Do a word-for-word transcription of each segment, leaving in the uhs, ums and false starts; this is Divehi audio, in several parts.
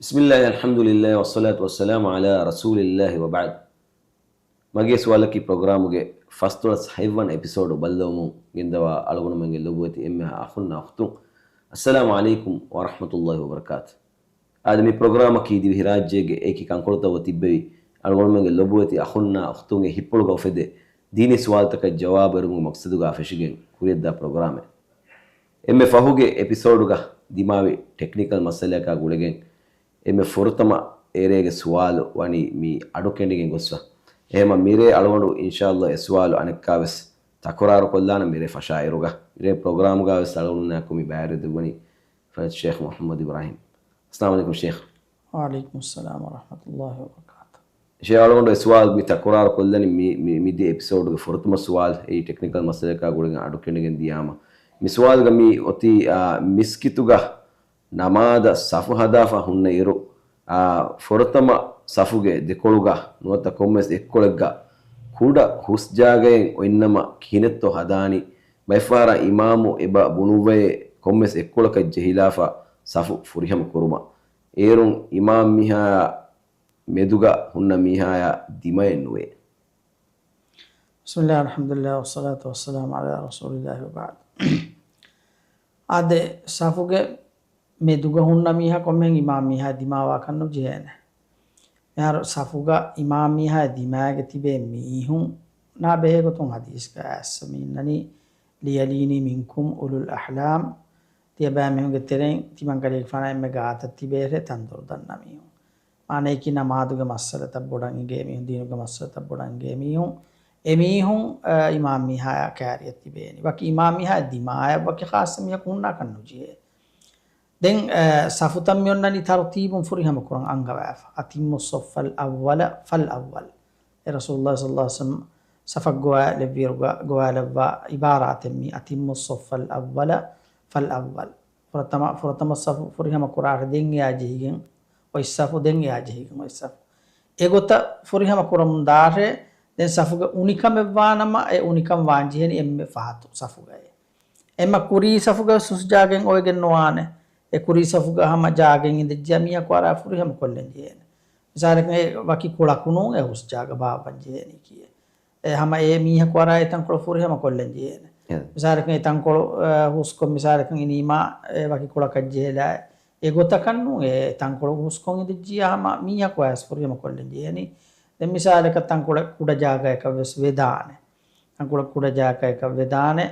بسم الله، الحمد لله، والصلاة والسلام على رسول الله، وبعد. މަގޭ ސުވާލަކީ ޕްރޮގްރާމުގެ ފަސްދޮޅަސް ހަތްވަނަ އެޕިސޯޑު ބައްލަވަމުން ގެންދަވާ އަޅުގަނޑުމެންގެ ލޮބުވެތި އެންމެހާ އަޚުންނާ އުޚްތުން، އައްސަލާމު ޢަލައިކުމް ވަރަޙްމަތުﷲި ވަބަރަކާތު. އާދެ، މި ޕްރޮގްރާމަކީ ދިވެހިރާއްޖޭގެ އެކި ކަންކޮޅުތައް އޮތް ތިއްބެވި އަޅުގަނޑުމެންގެ ލޮބުވެތި އަޚުންނާ އުޚްތުންގެ ހިތްޕުޅުގަ އުފެދޭ ދީނީ ސުވާލުތަކަށް ޖަވާބު އެރުމުގެ މަޤްޞަދުގަ ފެށިގެން ކުރިއަށްދާ ޕްރޮގްރާމެއް. އެންމެ ފަހުގެ އެޕިސޯޑުގަ ދިމާވި ޓެކްނިކަލް މައްސަލައަކާ ގުޅިގެން އެންމެ ފުރަތަމަ އޭރޭގެ ސުވާލު ވަނީ މި އަޑު ކެނޑިގެން ގޮސްފަ. އެހެމަ މިރޭ އަޅުގަނޑު އިންޝާﷲ އެ ސުވާލު އަނެއްކާވެސް ތަކުރާރު ކޮށްލާނަން މިރޭ ފަށާއިރުގަ. މިރޭ ޕްރޮގްރާމުގަވެސް އަޅުގަނޑުންނާ ކުރި ބައިވެރިވެދެއްވަނީ ފަޟީލަތު ޝޭޚް މުޙައްމަދު އިބްރާހީމް. އައްސަލާމު ޢަލައިކުމް ޝޭޚް. ވަޢަލައިކުމުއްސަލާމް ވަރަޙްމަތުﷲި ވަބަރަކާތު. ޝޭޚް އަޅުގަނޑު އެ ސުވާލު މި ތަކުރާރު ކޮށްލަނީ މި، މި، މިދިޔަ އެޕިސޯޑުގެ ފުރަތަމަ ސުވާލު އެއީ ޓެކްނިކަލް މައްސަލައަކާ ގުޅިގެން އަޑު ކެނޑިގެން ދިޔާމަ. މި ސުވާލުގަ މި އޮތީ، އާ، މިސްކިތުގަ ނަމާދަށް ސަފު ހަދާފަ ހުންނަ އިރު، އާ، ފުރަތަމަ ސަފުގެ ދެކޮޅުގަ ނުވަތަ ކޮންމެސް އެއްކޮޅެއްގަ ކުޑަ ހުސް ޖާގައެއް އޮތްނަމަ ކިހިނެއްތޯ ހަދާނީ؟ ބައެއްފަހަރަށް އިމާމު އެބަ ބުނުއްވައޭ ކޮންމެސް އެއްކޮޅަކަށް ޖެހިލާފަ ސަފު ފުރިހަމަ ކުރުމަށް. އޭރުން އިމާމް މީހާޔާ މެދުގަ ހުންނަ މީހާޔާ ދިމައެއް ނުވޭ. بسم الله، الحمد لله، والصلاة والسلام على رسول الله، وبعد. އާދެ، ސަފުގެ މެދުގަ ހުންނަ މީހާ ކޮންމެހެން އިމާމް މީހާ ދިމާވާކަށް ނުޖެހޭނެ. މިހާރު ސަފުގަ އިމާމް މީހާ ދިމާގެ ތިބޭ މީހުންނާ ބެހޭގޮތުން ޙަދީޘްގަ އައިސް މި އިންނަނީ، ليلين منكم أولو الأحلام، ތިޔަބައިމީހުންގެ ތެރެއިން ތިމަންކަލޭގެފާނާ އެންމެ ގާތަށް ތިބޭށޭ ތަންދޮރު ދަންނަ މީހުން. މާނަޔަކީ ނަމާދުގެ މައްސަލަތައް ބޮޑަށް އެނގޭ މީހުން، ދީނުގެ މައްސަލަތައް ބޮޑަށް އެނގޭ މީހުން، އެމީހުން، އަ، އިމާމް މީހާޔާ ކާރިއަށް ތިބޭނީ. ވަކި އިމާމް މީހާ ދިމާޔަށް ވަކި ޚާއްޞަ މީހަކު ހުންނާކަށް ނުޖެހޭ. ދެން، އަ، ސަފުތައް މި އޮންނަނީ ތަރުތީބުން ފުރިހަމަ ކުރަން އަންގަވާފަ. أتموا الصف الأول فالأول. އެ ރަސޫލުﷲ ޞައްލަﷲު ޢަލައިހި ވަސައްލަމް ސަފަށް ގޮވާލެއްވިއިރުގަ ގޮވާލައްވާ ޢިބާރާތެއް މީ، أتموا الصف الأول فالأول. ފުރަތަމަ، ފުރަތަމަ ސަފު ފުރިހަމަ ކުރާށޭ، ދެން އެއާ ޖެހިގެން އޮތް ސަފު، ދެން އެއާ ޖެހިގެން އޮތް ސަފު. އެގޮތަށް ފުރިހަމަ ކުރަމުން ދާށޭ. ދެން ސަފުގެ އުނިކަމެއްވާނަމަ، އެ އުނިކަން ވާން ޖެހޭނީ އެންމެ ފަހަތު ސަފުގައޭ. އެންމެ ކުރީ ސަފުގަ ހުސް ޖާގައެއް އޮވެގެން ނުވާނެ. އެ ކުރީ ސަފުގަ ހަމަ ޖާގައެއް އިނދެއްޖިޔާ މީހަކު އަރާ ފުރިހަމަ ކޮށްލަން ޖެހޭނެ. މިސާލަކަށް އެ ވަކި ކުޅަކު ނޫން އެ ހުސް ޖާގަ ބާއްވަން ޖެހޭނީ ކިޔޭ. އެ ހަމަ އެ މީހަކު އަރާ އެ ތަންކޮޅު ފުރިހަމަ ކޮށްލަން ޖެހޭނެ. އެ. މިސާލަކަށް އެ ތަންކޮޅު، އަ، ހުސްކޮށް މިސާލަކަށް އިނީމާ އެ ވަކި ކުޅަކަށް ޖެހިލާ އެ ގޮތަކަށް ނޫން. އެ ތަންކޮޅު ހުސްކޮށް އިނދެއްޖިޔާ ހަމަ މީހަކު އައިސް ފުރިހަމަ ކޮށްލަން ޖެހޭނީ. ދެން މިސާލަކަށް ތަންކޮޅެއް ކުޑަ ޖާގައަކަށް ވެސް ވެދާނެ. ތަންކޮޅެއް ކުޑަ ޖާގައަކަށް ވެދާނެ.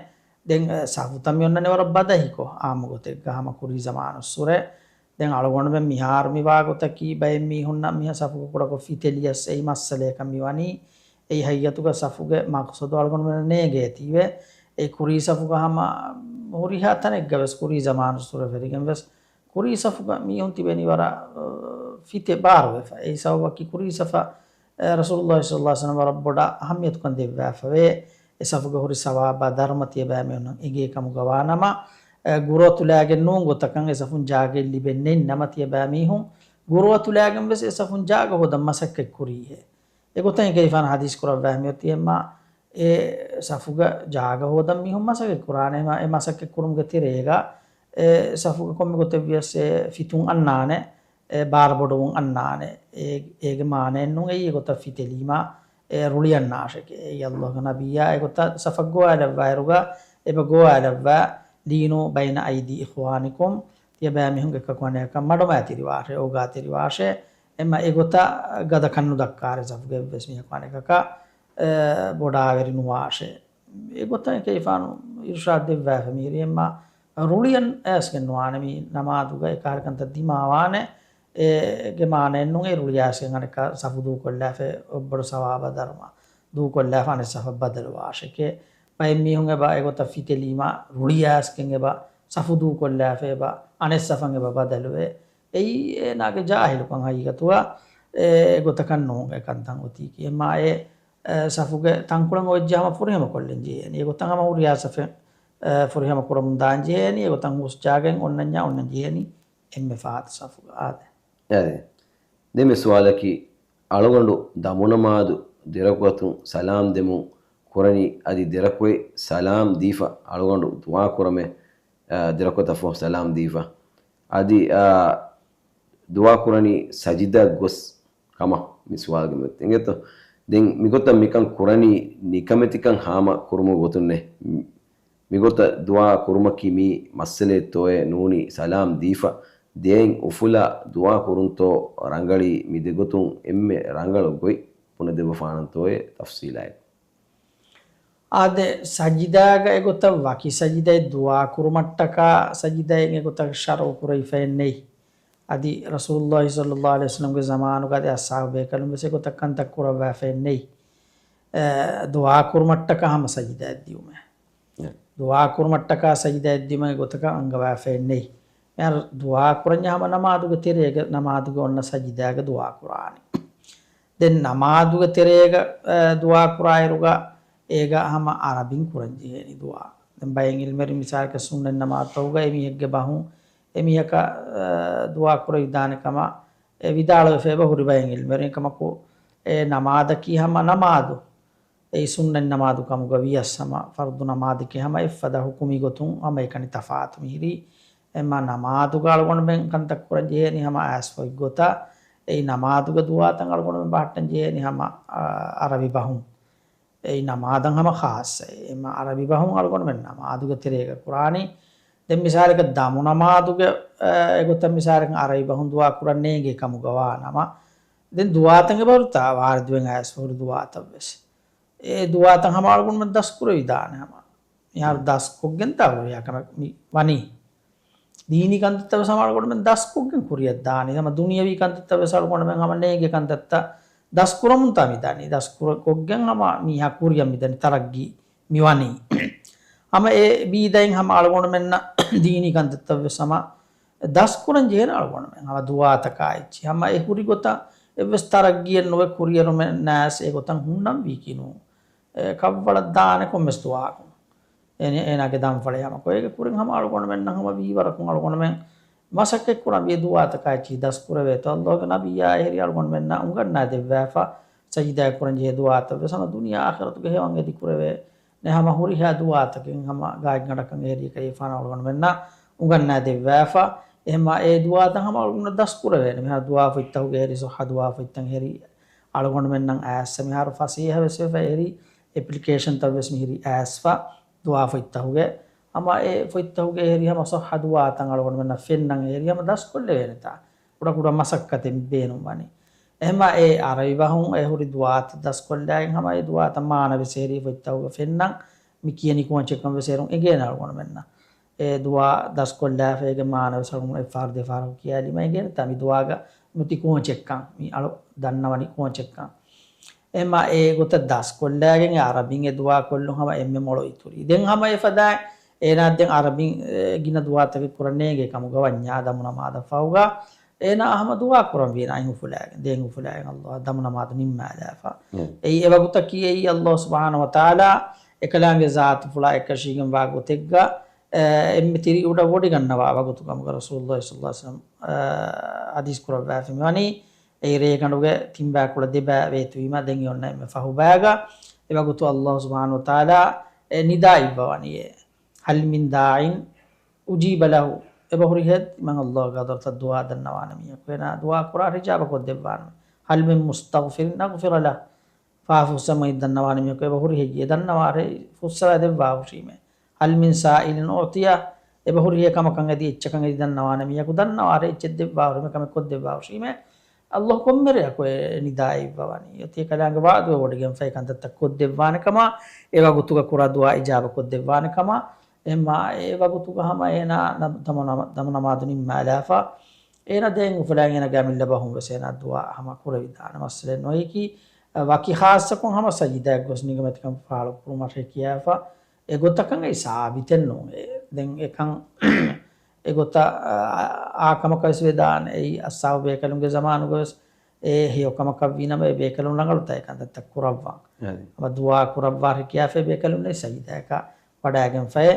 ދެން، އަ، ސަފުތައް މި އޮންނަނީ ވަރަށް ބަދަހިކޮށް، އާއްމު ގޮތެއްގަ ހަމަ ކުރީ ޒަމާނުއްސުރެ. ދެން އަޅުގަނޑުމެން މިހާރު މި ވާގޮތަކީ ބައެއް މީހުންނަށް މިހާ ސަފުގަ ކުޑަކޮށް ފިތެލިޔަސް އެއީ މައްސަލަޔަކަށް މި ވަނީ. އެއީ ހަގީގަތުގަ ސަފުގެ މަޤްޞަދު އަޅުގަނޑުމެންނަށް ނޭނގޭތީވެ. އެ ކުރީ ސަފުގަ ހަމަ ހުރިހާ ތަނެއްގަ ވެސް ކުރީ ޒަމާނުއްސުރެ ވެރިގެން ވެސް ކުރީ ސަފުގަ މީހުން ތިބެނީ ވަރަށް، އަ، ފިތެ ބާރުވެފަ. އެއީ ސަބަބަކީ ކުރީ ސަފަށް، އަ، ރަސޫލުﷲ ޞައްލަﷲު ޢަލައިހި ވަސައްލަމަ ވަރަށް ބޮޑަށް އަހައްމިޔަތުކަން ދެއްވާފަވޭ. އެ ސަފުގަ ހުރި ސަވާބާ ދަރުމަ ތިޔަބައިމީހުންނަށް އެނގޭ ކަމުގަ ވާނަމަ، އަ، ގުރުއަތުލާގެން ނޫން ގޮތަކަށް އެ ސަފުން ޖާގައެއް ލިބެން ނެތް ނަމަ ތިޔަބައިމީހުން ގުރުއަތުލާގެން ވެސް އެ ސަފުން ޖާގަ ހޯދަން މަސައްކަތް ކުރީހޭ. އެގޮތަށް އެކަލޭގެފާނު ޙަދީޘް ކުރައްވާ އެހެންވީމަ، އެ ސަފުގަ ޖާގަ ހޯދަން މީހުން މަސައްކަތް ކުރާނެ. އެ މަސައްކަތް ކުރުމުގެ ތެރޭގަ އެ ސަފުގަ ކޮންމެ ގޮތެއް ވިޔަސް އެ ފިތުން އަންނާނެ، އެ ބާރު ބޮޑުވުން އަންނާނެ. އެ، އޭގެ މާނައެއް ނޫން އެއީ އެގޮތަށް ފިތެލީމަ އެ ރުޅިއަންނާށެކޭ. އެއީ ﷲގެ ނަބިއްޔާ އެގޮތަށް ސަފަށް ގޮވާލައްވާއިރުގަ އެބަ ގޮވާލައްވާ، "لينوا بين أيدي إخوانكم"، ތިޔަބައިމީހުން އެކަކު އަނެކަކަށް މަޑުމައިތިރިވާށޭ، އޯގާތެރިވާށޭ. އެމަ އެގޮތަށް ގަދަކަން ނުދައްކާށޭ ސަފުގަ އެއްވެސް މީހަކު އަނެކަކަށް، އެ، ބޮޑާވެރި ނުވާށޭ. އެގޮތަށް އެކަލޭގެފާނު އިރުޝާދު ދެއްވާފަ މިހިރީ އެމަ ރުޅިއަން އައިސްގެން ނުވާނެ މި ނަމާދުގަ އެކަހަލަ ކަންތައް ދިމާވާނެ. އޭގެ މާނައެއް ނޫން އެ ރުޅިއައިސްގެން އަނެއްކާ ސަފު ދޫކޮށްލާފަ އޮށްބޮޑު ސަވާބާ ދަރުމަ ދޫކޮށްލާފަ އަނެއް ސަފަށް ބަދަލުވާށެކޭ. ބައެއް މީހުން އެބަ އެގޮތަށް ފިތެލީމަ ރުޅިއައިސްގެން އެބަ ސަފު ދޫކޮށްލާފަ އެބަ އަނެއް ސަފަށް އެބަ ބަދަލުވޭ. އެއީ އޭނާގެ ޖާހިލުކަން ހަގީގަތުގަ އެ ގޮތަކަށް ނޫން އެ ކަންތައް އޮތީކީ. އެމާ އެ އެ، ސަފުގެ ތަންކޮޅެއް އޮތްޖެ ހަމަ ފުރިހަމަ ކޮށްލަން ޖެހޭނީ. އެގޮތަށް ހަމަ ހުރިހާ ސަފެއް، އެ، ފުރިހަމަ ކުރަމުން ދާން ޖެހޭނީ. އެގޮތަށް ހުސް ޖާގައިން އޮންނަންޏާ އޮންނަން ޖެހޭނީ އެންމެ ފަހަތު ސަފުގަ. އާދެ. އާދެ. ދެން މި ސުވާލަކީ، އަޅުގަނޑު ދަމުނަމާދު ދެރަކުޢަތުން ސަލާމް ދެމުން ކުރަނީ އަދި ދެރަކުޢަތް ސަލާމް ދީފަ އަޅުގަނޑު ދުޢާ ކުރަމޭ، އެ، ދެރަކުޢަތަށް ފަހު ސަލާމް ދީފަ. އަދި، އެ، ދުޢާ ކުރަނީ ސަޖިދައަށް ގޮސް ކަމަށް މި ސުވާލުގެ މަތިން އެނގޭތޯ؟ ދެން މިގޮތަށް މިކަން ކުރަނީ ނިކަމެތިކަން ހާމަ ކުރުމުގެ ގޮތުންނޭ. މިގޮތަށް ދުޢާ ކުރުމަކީ މީ މައްސަލައެއްތޯއޭ ނޫނީ ސަލާމް ދީފަ ދިޔައިން އުފުލާ ދުޢާ ކުރުންތޯ ރަނގަޅީ މި ދެގޮތުން އެންމެ ރަނގަޅު ގޮތް ބުނެދެއްވަފާނަންތޯއޭ ތަފްސީލާއެކު. އާދެ، ސަޖިދާގަ އެގޮތަށް ވަކި ސަޖިދައެއް ދުޢާ ކުރުމަށްޓަކާ ސަޖިދައެއް އެގޮތަށް ޝަރުޢު ކުރެވިފައެއް ނެތް. އަދި ރަސޫލުﷲ ޞައްލަﷲ ޢަލައިހި ވަސައްލަމްގެ ޒަމާނުގަ އަދި އަޞްޙާބު ބޭކަލުން ވެސް އެގޮތަށް ކަންތައް ކުރައްވާފައެއް ނެތް. އެ، ދުޢާ ކުރުމަށްޓަކާ ހަމަ ސަޖިދައަށް ދިޔުމެއް. އެ. ދުޢާ ކުރުމަށްޓަކާ ސަޖިދައަށް ދިޔުމެއް އެގޮތަކަށް އަންގަވާފައެއް ނެތް. މިހާރު ދުޢާ ކުރަންޏާ ހަމަ ނަމާދުގެ ތެރޭގަ، ނަމާދުގެ އޮންނަ ސަޖިދާގަ ދުޢާ ކުރާނީ. ދެން ނަމާދުގެ ތެރޭގަ، އަ، ދުޢާ ކުރާއިރުގަ އޭގަ ހަމަ އަރަބިން ކުރަން ޖެހޭނީ ދުޢާ. ދެން ބައެއް ޢިލްމުވެރިން މިސާލަކަށް ސުންނަތް ނަމާދުތަކުގަ އެމީހެއްގެ ބަހުން އެމީހަކަށް، އަ، ދުޢާ ކުރެވިދާނެ ކަމަށް އެ ވިދާޅުވެފަ އެބަ ހުރި ބައެއް ޢިލްމުވެރިން. ކަމަކު، އެ ނަމާދަކީ ހަމަ ނަމާދު. އެއީ ސުންނަތް ނަމާދު ކަމުގަ ވިޔަސް ހަމަ ފަރުޟު ނަމާދެކޭ ހަމަ އެއްފަދަ ޙުކުމީ ގޮތުން ހަމަ އެކަނި ތަފާތު މިހިރީ. އެމާ ނަމާދުގަ އަޅުގަނޑުމެން ކަންތައް ކުރަން ޖެހޭނީ ހަމަ އައިސް ފޮތް ގޮތަށް. އެއީ ނަމާދުގެ ދުޢާތައް އަޅުގަނޑުމެން ބަހައްޓަން ޖެހޭނީ ހަމަ، އާ، އަރަބި ބަހުން. އެއީ ނަމާދަށް ހަމަ ޚާއްޞަ. އެމާ އަރަބި ބަހުން އަޅުގަނޑުމެން ނަމާދުގެ ތެރޭގަ ކުރާނީ. ދެން މިސާލަކަށް ދަމު ނަމާދުގެ، އާ، އެގޮތަށް މިސާލަކަށް އަރަބި ބަހުން ދުޢާ ކުރަން ނޭނގޭ ކަމުގަ ވާ ނަމަ، ދެން ދުޢާތައް އެބަހުރިތާ ވާރިދުވެން އައިސް ހުރި ދުޢާތައް ވެސް. އެ ދުޢާތައް ހަމަ އަޅުގަނޑުމެން ދަސްކުރެވިދާނެ ހަމަ. މިހާރު ދަސްކޮށްގެން ތާ ހުރިހާ ކަމެއް މި ވަނީ. ދީނީ ކަންތައްތައް ވެސް ހަމަ އަޅުގަނޑުމެން ދަސްކޮށްގެން ކުރިއަށް ދާނީ. ހަމަ ދުނިޔަވީ ކަންތައްތައް ވެސް އަޅުގަނޑުމެން ހަމަ ނޭނގޭ ކަންތައްތައް ދަސްކުރަމުން ތާ މި ދާނީ. ދަސްކުރަ-، ކޮށްގެން ހަމަ މީހާ ކުރިއަށް މިދަނީ ތަރައްގީ މި ވަނީ. ހަމަ އެ ބީދައިން ހަމަ އަޅުގަނޑުމެންނަށް ދީނީ ކަންތައްތައް ވެސް ހަމަ ދަސްކުރަން ޖެހޭނެ އަޅުގަނޑުމެން. ހަމަ ދުޢާތަކާ އެއްޗެއް. ހަމަ އެ ހުރި ގޮތަށް އެއްވެސް ތަރައްގީއެއް ނުވެ ކުރިއެރުމެއް ނާސް އެ ގޮތަށް ހުންނަން ވީކީ ނޫން. އެ ކަށްވަޅަށް ދާނެ ކޮންމެސް ދުޢާއަކުން. އޭނަ-، އޭނާގެ ދަންފަޅެއް ހަމަ ކޮ. އޭގެ ކުރިން ހަމަ އަޅުގަނޑުމެންނަށް ހަމަ ވީވަރަކުން އަޅުގަނޑުމެން މަސައްކަތް ކުރަން ވީ ދުޢާތަކާ އެއްޗިހި ދަސްކުރެވޭތޯ. ﷲގެ ނަބިއްޔާ އެހެރީ އަޅުގަނޑުމެންނަށް އުނގަންނާ ދެއްވާފަ، ސަޖިދާ ކުރަން ޖެހޭ ދުޢާތައް ވެސް ހަމަ ދުނިޔެ އާޚިރަތުގެ ހެޔޮއަށް އެދި ކުރެވޭ. ނެ ހަމަ ހުރިހާ ދުޢާތަކެއް ހަމަ ގާތްގަނޑަކަށް އެހެރީ ކައިފާނަށް އަޅުގަނޑުމެންނަށް އުނގަންނާ ދެއްވާފަ. އެހެމާ އެ ދުޢާތައް ހަމަ އަޅުގަނޑު ދަސްކުރެވޭނެ. މިހާރު ދުޢާ ފޮތްތަކުގެ އެހެރީ، ޞައްޙަ ދުޢާ ފޮތްތައް އެހެރީ އަޅުގަނޑުމެންނަށް އައިސް މިހާރު ފަސޭހަ ވެސް ވެފަ އެހެރީ، އެޕްލިކޭޝަންތައް ވެސް މިހިރީ އައިސްފަ ދުޢާ ފޮތްތަކުގެ. ހަމަ އެ ފޮތްތަކުގެ އެހެރީ ހަމަ ޞައްޙަ ދުޢާތައް އަޅުގަނޑުމެންނަށް ފެންނަން އެހެރީ ހަމަ ދަސްކޮށްލެވޭނެތާ. ކުޑަކުޑަ މަސައްކަތެއް ބޭނުން ވަނީ. އެހެމާ އެ އަރަބި ބަހުން އެ ހުރި ދުޢާތައް ދަސްކޮށްލާގެން ހަމަ އެ ދުޢާތައް މާނަ ވެސް އެހެރީ ފޮތްތަކުގަ ފެންނަން މި ކިޔަނީ ކޯންޗެއްކަން ވެސް އޭރުން އެނގޭނެ އަޅުގަނޑުމެންނަށް. އެ ދުޢާ ދަސްކޮށްލާފައިގެ މާނަ ވެސް އަޅުގަނޑު އެއްފަހަރު ދެފަހަރަކު ކިޔާލީމަ އެނގޭނެ ތާ މި ދުޢާގަ ނުތި ކޯންޗެއްކަން މި އަޅު ދަންނަވަނީ ކޯންޗެއްކަން. އެހެމާ އެ ގޮތަށް ދަސްކޮށްލާގެން އެ އަރަބިން އެ ދުޢާ ކޮށްލުން ހަމަ އެންމެ މޮޅު އިތުރީ. ދެން ހަމަ އެފަދައިން އޭނާ ދެން އަރަބިން، އެ، ގިނަ ދުޢާތަކެއް ކުރަން ނޭނގޭ ކަމުގަ ވަންޏާ ދަމު ނަމާދަށް ފަހުގަ އޭނާ ހަމަ ދުޢާ ކުރަން ވީނާ އަތް އުފުލާގެން، ދެން އުފުލާގެން ﷲ ދަމު ނަމާދު ނިންމާލާފަ. އެއީ އެ ވަގުތަކީ އެއީ ﷲ ސުބްޙާނަހޫ ވަތަޢާލާ އެކަލާނގެ ޒާތުފުޅާ އެކަށީގެންވާ ގޮތެއްގަ، އެ، އެންމެ ތިރިއުޑަށް ވޮޑިގަންނަވާ ވަގުތު ކަމުގަ ރަސޫލުﷲ ޞައްލަﷲ ޢަލައިހި ވަސައްލަމް، އެ، ޙަދީޘް ކުރައްވާފަ މިވަނީ. އެއީ ރޭގަނޑުގެ ތިންބައިކުޅަ ދެބައި ވޭތުވީމަ ދެން އޮންނަ އެންމެ ފަހުބައިގަ އެ ވަގުތު ﷲ ސުބްޙާނަހޫ ވަތަޢާލާ އެ ނިދާ އިއްވަވަނީ އެ، هل من داع أجيب له. އެބަހުރިހޭ ތިމަން ﷲގެ ޙަޟްރަތަށް ދުޢާ ދަންނަވާނެ މީހަކު އޭނާ ދުޢާ ކުރާ އިޖާބަ ކޮށްދެއްވާނެ. هل من مستغفر أغفر له. ފާފަ ފުއްސަމުން ދަންނަވާނެ މީހަކު އެބަހުރި ހެއްޔޭ ދަންނަވާރޭ ފުއްސަވާ ދެއްވާ ހުށީމޭ. هل من سائل أعطيه. އެބަހުރިހޭ ކަމަކަށް އެދި އެއްޗަކަށް އެދި ދަންނަވާނެ މީހަކު ދަންނަވާރޭ އެއްޗެއް ދެއްވާ ހުށީމޭ ކަމެއް ކޮށްދެއްވާ ހުށީމޭ. ﷲ ކޮންމެ ރެއަކު އެ ނިދާ އިއްވަވަނީ. އޮތީ ކަލާނގެ ވަޢުދު ވޮޑިގެންފައި ކަންތައްތައް ކޮށްދެއްވާނެ ކަމަށް، އެ ވަގުތުގަ ކުރާ ދުޢާ އިޖާބަ ކޮށްދެއްވާނެ ކަމަށް، އެހެމާ އެ ވަގުތުގަ ހަމަ އޭނާ ނަ-، ދަމު ނަމަ-، ދަމު ނަމާދު ނިންމާލާފަ، އޭނާ ދެން އުފުލާ އޭނާގެ އަމިއްލަ ބަހުން ވެސް އޭނާ ދުޢާ ހަމަ ކުރެވިދާނެ މައްސަލައެއް ނުވައިކީ، އަ، ވަކި ޚާއްޞަކޮށް ހަމަ ސަޖިދާއަށް ގޮސް ނިކަމެތިކަން ފާޅުކުރުމަށް ހެކިޔާފަ، އެގޮތަކަށް އެއީ ސާބިތެއް ނޫން. އެ، ދެން އެކަން އެގޮތަށް، އާ، އާ ކަމަކަށް ވެސް ވެދާނެ. އެއީ އަޞްޙާބު ބޭކަލުންގެ ޒަމާނުގަ ވެސް އެ ހެޔޮ ކަމަކަށް ވީނަމަ، އެ ބޭކަލުން ރަނގަޅުތާ އެ ކަންތައްތައް ކުރައްވާން. އަދި. އަމަ ދުޢާ ކުރައްވާ ހެކިޔާފައި ބޭކަލުންނެއް ސަޖިދާއަކަށް ވަޑައިގެންފައި،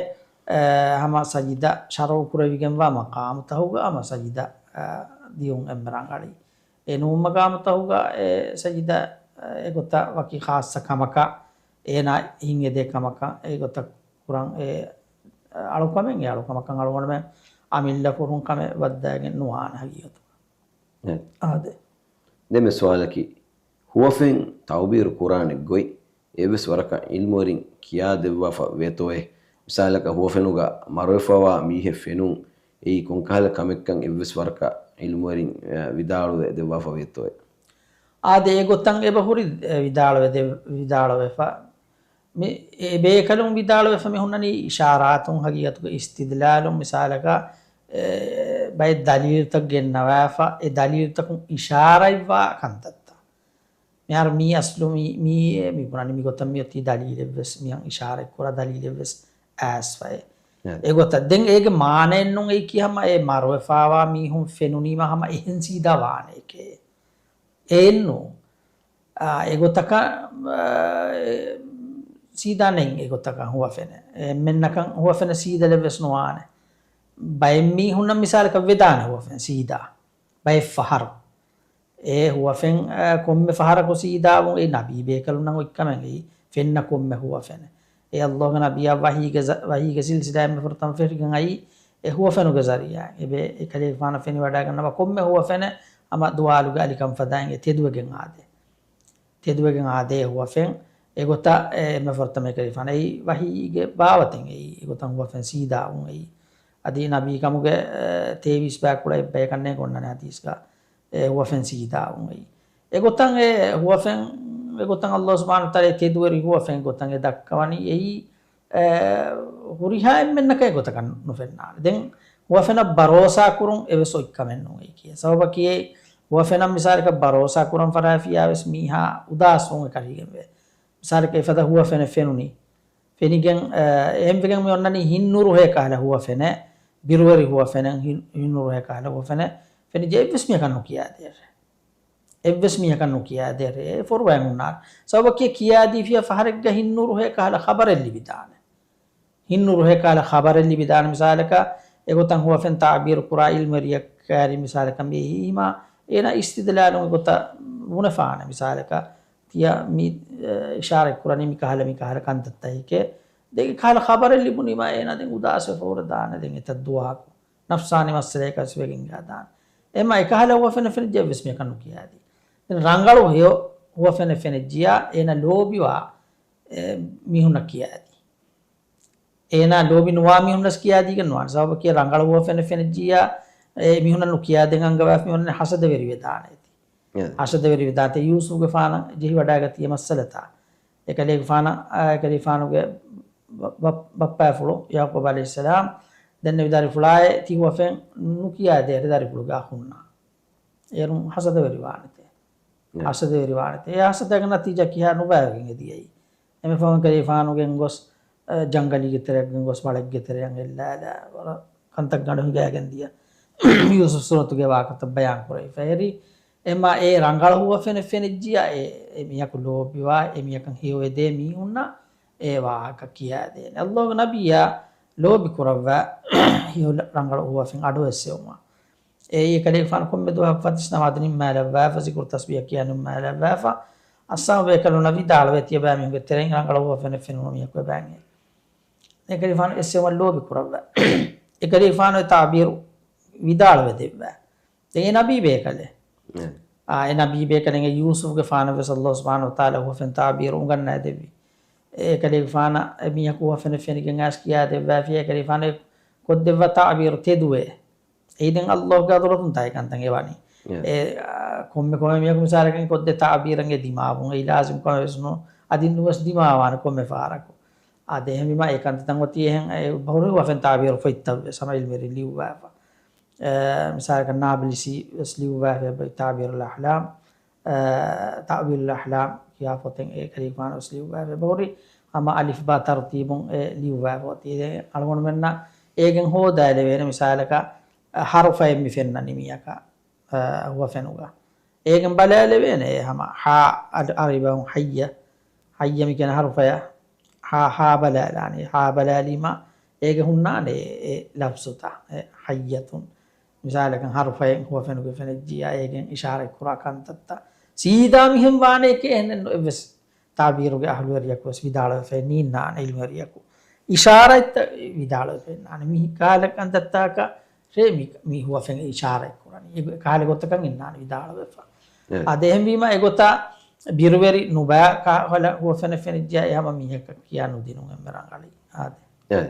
އެ، ހަމަ ސަޖިދަ ޝަރުޢު ކުރެވިގެންވާ މަޤާމުތަހުގަ ހަމަ ސަޖިދަ، އެ، ދިޔުން އެންމެ ރަނގަޅީ. އެ ނޫން މަޤާމުތަހުގަ އެ ސަޖިދަ، އެ، އެގޮތަށް ވަކި ޚާއްޞަ ކަމަކަށް އޭނާ ހިތް އެދޭ ކަމަކަށް އެގޮތަށް ކުރަން އެ އަޅުކަމެއް، އެ އަޅުކަމަކަށް އަޅުގަނޑުމެން އަމިއްލަ ކުރުން ކަމެއް ވައްދާގެން ނުވާނެ ހަގީގަތުގަ. އާދެ. ދެން މި ސުވާލަކީ، ހުވަފެން ތައުބީރު ކުރާނެ ގޮތް އެއްވެސް ވަރަކަށް ޢިލްމުވެރިން ކިޔާދެއްވާފަ ވޭތޯއޭ؟ މިސާލަކަށް، ހުވަފެނުގަ މަރުވެފަވާ މީހެއް ފެނުން އެއީ ކޮންކަހަލަ ކަމެއްކަން އެއްވެސް ވަރަކަށް ޢިލްމުވެރިން، އަ، ވިދާޅުވެ ދެއްވާފަ ވޭތޯއޭ؟ އާދެ، އެގޮތަށް އެބަހުރި، އެ، ވިދާޅުވެ ދެ-، ވިދާޅުވެފަ. މި، އެ ބޭކަލުން ވިދާޅުވެފަ މި ހުންނަނީ އިޝާރާތުން، ހަގީގަތުގަ އިސްތިދްލާލުން، މިސާލަކަށް، އެ، ބައެއް ދަލީލުތައް ގެންނަވާފަ، އެ ދަލީލުތަކުން އިޝާރަތްވާ ކަންތައްތައް. މިހާރު މީ އަސްލު މީ، މީ، މި ބުނަނީ މިގޮތަށް މިއޮތީ ދަލީލެއްވެސް، މިހާ އިޝާރަތްކުރާ ދަލީލެއްވެސް އައިސްފައޭ. އެގޮތަށް ދެން އޭގެ މާނައެއްނޫން އެއީކީ ހަމަ އެ މަރުވެފާވާ މީހުން ފެނުނީމަ ހަމަ އެހެން ސީދާ ވާނެއެކޭ. އެއެއްނޫން. އާ، އެގޮތަކަށް، އާ، އެ، ސީދާ ނެތް އެގޮތަކަށް ހުވަފެނެއް. އެންމެންނަކަށް ހުވަފެނެއް ސީދަލެއްވެސް ނުވާނެ. ބައެއް މީހުންނަށް މިސާލަކަށް ވެދާނެ ހުވަފެން ސީދާ. ބައެއް ފަހަރު. އެ ހުވަފެން، އާ، ކޮންމެ ފަހަރަކު ސީދާވުން އެއީ ނަބީ ބޭކަލުންނަށް އޮތްކަމެއް އެއީ ފެންނަ ކޮންމެ ހުވަފެނެއް. އެ ﷲގެ ނަބިއްޔާ ވަޙީގެ ޒަ-، ވަޙީގެ ސިލްސިލާ އެންމެ ފުރަތަމަ ފެށިގެން އައީ އެ ހުވަފެނުގެ ޒަރީޢާއިން. އެބޭ އެކަލޭގެފާނަށް ފެނިވަޑައިގަންނަވާ ކޮންމެ ހުވަފެނެއް ހަމަ ދުވާލުގެ އަލިކަން ފަދައިން އެ ތެދުވެގެން އާދޭ. ތެދުވެގެން އާދޭ ހުވަފެން. އެގޮތަށް އެ އެންމެ ފުރަތަމަ އެކަލޭގެފާނަށް އެއީ ވަޙީގެ ބާވަތެއް އެއީ. އެގޮތަށް ހުވަފެން ސީދާވުން އެއީ. އަދި ނަބީ ކަމުގެ، އެ، ތޭވީސް ބަޔަކުޅަ އެއްބަޔަކަށް ނޭނގެ އޮންނާނެ ހަދީސްގަ. އެ ހުވަފެން ސީދާވުން އެއީ. އެގޮތަށް އެ ހުވަފެން، އެގޮތަށް ﷲ ސުބްޙާނަހޫ ވަތަޢާލާ ތެދުވެރި ހުވަފެން ގޮތަށް އެ ދައްކަވަނީ އެއީ، އެ، ހުރިހާ އެންމެންނަކަށް އެގޮތަކަށް ނުފެންނާނެ. ދެން ހުވަފެނަށް ބަރޯސާ ކުރުން އެވެސް އޮތްކަމެއް ނޫން އެއީ ކިޔޭ. ސަބަބަކީ އެ ހުވަފެނަށް މިސާލަކަށް ބަރޯސާ ކުރަން ފަށާފިޔާ ވެސް މީހާ އުދާސްވުން އެކަށީގެންވޭ. މިސާލަކަށް އެފަދަ ހުވަފެނެއް ފެނުނީ. ފެނިގެން، އެ، އެހެންވެގެން މި އޮންނަނީ ހިންނުރުހޭ ކަހަލަ ހުވަފެނެއް، ބިރުވެރި ހުވަފެނެއް، ހިން-، ހިންނުރުހޭ ކަހަލަ ހުވަފެނެއް ފެނިއްޖެ އެއްވެސް މީހަކަށް ނުކިޔާދޭށޭ. އެއްވެސް މީހަކަށް ނުކިޔާދޭށޭ. އެ ފޮރުވައި ހުންނާނެ. ސަބަބަކީ ކިޔާދީފިޔާ ފަހަރެއްގަ ހިންނުރުހޭ ކަހަލަ ޚަބަރެއް ލިބިދާނެ. ހިންނުރުހޭ ކަހަލަ ޚަބަރެއް ލިބިދާނެ. މިސާލަކަށް އެގޮތަށް ހުވަފެން ތަޢުބީރު ކުރާ ޢިލްމުވެރިޔަކާ މިސާލަކަށް މި އެހީމާ އޭނާ އިސްތިދްލާލުން އެގޮތަށް ބުނެފާނެ. މިސާލަކަށް ތިޔަ މި، އެ، އިޝާރަތް ކުރަނީ މި ކަހަލަ މި ކަހަލަ ކަންތައްތަކެކޭ. ދެން އެ ކަހަލަ ޚަބަރެއް ލިބުނީމާ އޭނާ ދެން އުދާސްވެފަ ހުރެދާނެ. ދެން އެތައް ދުވަހަކު ނަފްސާނީ މައްސަލައަކަށް ވެގެން ގާދާނެ. އެމަ އެކަހަލަ ހުވަފެނެއް ފެނިއްޖެ އެއްވެސް މީހަކަށް ނުކިޔާދީ. ދެން ރަނގަޅު ހެޔޮ ހުވަފެނެއް ފެނިއްޖިޔާ އޭނާ ލޯބިވާ، އެ، މީހުންނަށް ކިޔާދީ. އޭނާ ލޯބި ނުވާ މީހުންނަސް ކިޔާދީގެން ނުވާނެ. ސަބަބަކީ ރަނގަޅު ހުވަފެނެއް ފެނިއްޖިއްޔާ، އެ މީހުންނަށް ނުކިޔާދޭން އަންގަވާފަ މީހުންނަށް ހަސަދަވެރިވެދާނެ އޭތި. އެ. ހަސަދަވެރިވެދާނެތޭ. ޔޫސުފްގެފާނަށް ޖެހިވަޑައިގަތީ އެ މައްސަލަތައް. އެކަލޭގެފާނަށް، އާ، އެކަލޭގެފާނުގެ ބަ-، ބަ-، ބައްޕައަށްފުޅު ޔަޢުޤޫބް ޢަލައިހިއްސަލާމް ދެންނެވި ދަރިފުޅާއޭ ތި ހުވަފެން ނުކިޔާދޭށޭ ދަރިފުޅުގެ އަޚުންނަށް. އޭރުން ހަސަދަވެރިވާނެތޭ. އެ. ހަސަދަވެރިވާނެތޭ. އެ ހަސަދަގެ ނަތީޖާ ކިހާ ނުބައިވެގެން އެދިޔައީ. އެންމެ ފަހުން ކަލޭގެފާނު ގެންގޮސް، އަ، ޖަންގަލީގެ ތެރެއަށް ގެންގޮސް، މަޅެއްގެ ތެރެއަށް އެއްލާލާ، ވަރަށް ކަންތައް ގަނޑު ހިނގައިގެން ދިޔަ ޔޫސުފް ސޫރަތުގެ ވާހަކަތައް ބަޔާން ކުރެވިފަ. އެހެރީ، އެމަ އެ ރަނގަޅު ހުވަފެނެއް ފެނިއްޖިޔާ، އެ، އެ މީހަކު ލޯބިވާ، އެ މީހަކަށް ހެޔޮވެދޭ މީހުންނަށް އެ ވާހަކަ ކިޔާދޭނެ. ﷲގެ ނަބިއްޔާ ލޯބި ކުރައްވާ ހެޔޮ ރަނގަޅު ހުވަފެން އަޑު އެއްސެވުމަށް. އެއީ އެކަލޭގެފާނު ކޮންމެ ދުވަހަކު ފަތިސް ނަމާދު ނިންމާލައްވާފަ، ޒިކުރު ތަސްބީޙަ ކިޔާ ނިންމާލައްވާފަ، އައްސާމު ބޭކަލުންނަށް ވިދާޅުވޭ ތިޔަބައިމީހުންގެ ތެރެއިން ރަނގަޅު ހުވަފެނެއް ފެނުނު މީހަކު އެބައިން. އެކަލޭގެފާނު އެއްސެވުމަށް ލޯބި ކުރައްވާ. އެކަލޭގެފާނު އެ ތަޢުބީރު ވިދާޅުވެ ދެއްވާ. ދެން އެ ނަބީ ބޭކަލެއް. އެ. އާ، އެ ނަބީ ބޭކަލެއް އެ ޔޫސުފްގެފާނަށް ވެސް ﷲ ސުބްޙާނަހޫ ވަތަޢާލާ ހުވަފެން ތަޢުބީރު އުނގަންނައިދެއްވި. އެކަލޭގެފާނަށް އެ މީހަކު ހުވަފެނެއް ފެނިގެން އައިސް ކިޔާދެއްވާފިޔާ އެކަލޭގެފާނު އެ ކޮށްދެއްވާ ތަޢުބީރު ތެދުވޭ. އެއީ ދެން ﷲގެ ޙަޟްރަތުން ތާއި ކަންތައް އެވަނީ. އެ. އެ، އާ، ކޮންމެ ކޮންމެ މީހަކު މިސާލަކަށް ކޮށްދޭ ތަޢުބީރެއް އެ ދިމާވުން. އެއީ ލާޒިމް ކަމެއް ވެސް ނޫން. އަދި ނުވެސް ދިމާވާނެ ކޮންމެ ފަހަރަކު. އާދެ، އެހެންވީމާ އެ ކަންތައްތައް އޮތީ އެހެން އެ ބަހުރި ހުވަފެން ތަޢުބީރު ފޮތްތައް ވެސް ހަމަ ޢިލްމުވެރިން ލިޔުއްވާފަ. އެ، މިސާލަކަށް ނާބިލްސީ ވެސް ލިޔުއްވާފަ އެބަ ތަޢުބީރުލް އަޙްލާމް، އެ، ތަޢުބީރުލް އަޙްލާމް ކިޔާ ފޮތެއް އެ ކަލޭގެފާނު ވެސް ލިޔުއްވާފަ. އެބަހުރި ހަމަ އަލިފް ބާ ތަރުތީބުން އެ ލިޔުއްވާ ފޮތީ. ދެން އަޅުގަނޑުމެންނަށް އޭގެން ހޯދާލެވޭނެ މިސާލަކަށް، އެ، ހަރުފައެއް މި ފެންނަނީ މީހަކަށް، އެ، ހުވަފެނުގަ. އޭގެން ބަލާލެވޭނެ އެ ހަމަ ހާ އަ-، އަރިބަހުން ހައްޔަ، ހައްޔަ މި ކިޔަން ހަރުފަޔަށް ހާ، ހާ ބަލާލާނީ. ހާ ބަލާލީމަ އޭގެ ހުންނާނެ އެ ލަފްޒުތައް، އެ ހައްޔަތުން. މިސާލަކަށް ހަރުފައެއް ހުވަފެނުގެ ފެނިއްޖިޔާ އޭގެން އިޝާރަތް ކުރާ ކަންތައްތައް. ސީދާ މިހެން ވާނެކޭ އެހެނެއްނު އެއްވެސް ތަޢުބީރުގެ އަހުލުވެރިޔަކު ވެސް ވިދާޅުވެފައެއް ނީންނާނެ އިލްމުވެރިޔަކު. އިޝާރަތްތައް ވިދާޅުވެފައެއް ނާނެ. މި ކަހަލަ ކަންތައްތަކަށް ރޭ މި، މި ހުވަފެން އިޝާރަތް ކުރާ. އެ ކަހަލަ ގޮތަކަށް އިންނާނެ ވިދާޅުވެފަ. އެ. އާދެ، އެހެންވީމަ އެގޮތަށް ބިރުވެރި ނުބައި ކަހަލަ ހުވަފެނެއް ފެނިއްޖެ އެ ހަމަ މީހަކަށް ކިޔާ ނުދިނުން އެންމެ ރަނގަޅީ. އާދެ. އެ.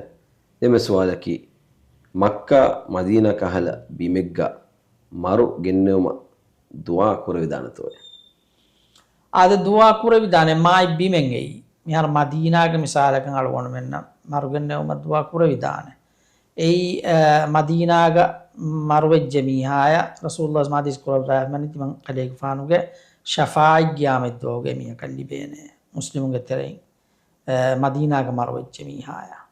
ދެންމެ ސުވާލަކީ، މައްކާ މަދީނާ ކަހަލަ ބިމެއްގަ މަރު ގެންނެވުމަށް ދުޢާ ކުރެވިދާނެތޯއޭ؟ އާދެ، ދުޢާ ކުރެވިދާނެ މާތް ބިމެއް އެއީ. މިހާރު މަދީނާގެ މިސާލަކަށް އަޅުގަނޑުމެންނަށް މަރުގެންނެވުމަށް ދުޢާ ކުރެވިދާނެ. އެއީ، އަ، މަދީނާގަ މަރުވެއްޖެ މީހާޔަށް ރަސޫލުﷲ ޙަދީޘް ކުރައްވާފަ ވަނީ ތިމަން ކަލޭގެފާނުގެ ޝަފާޢަތް ގިޔާމަތްދުވަހުގެ މީހަކަށް ލިބޭނެ. މުސްލިމުންގެ ތެރެއިން، އަ، މަދީނާގަ މަރުވެއްޖެ މީހާޔަށް.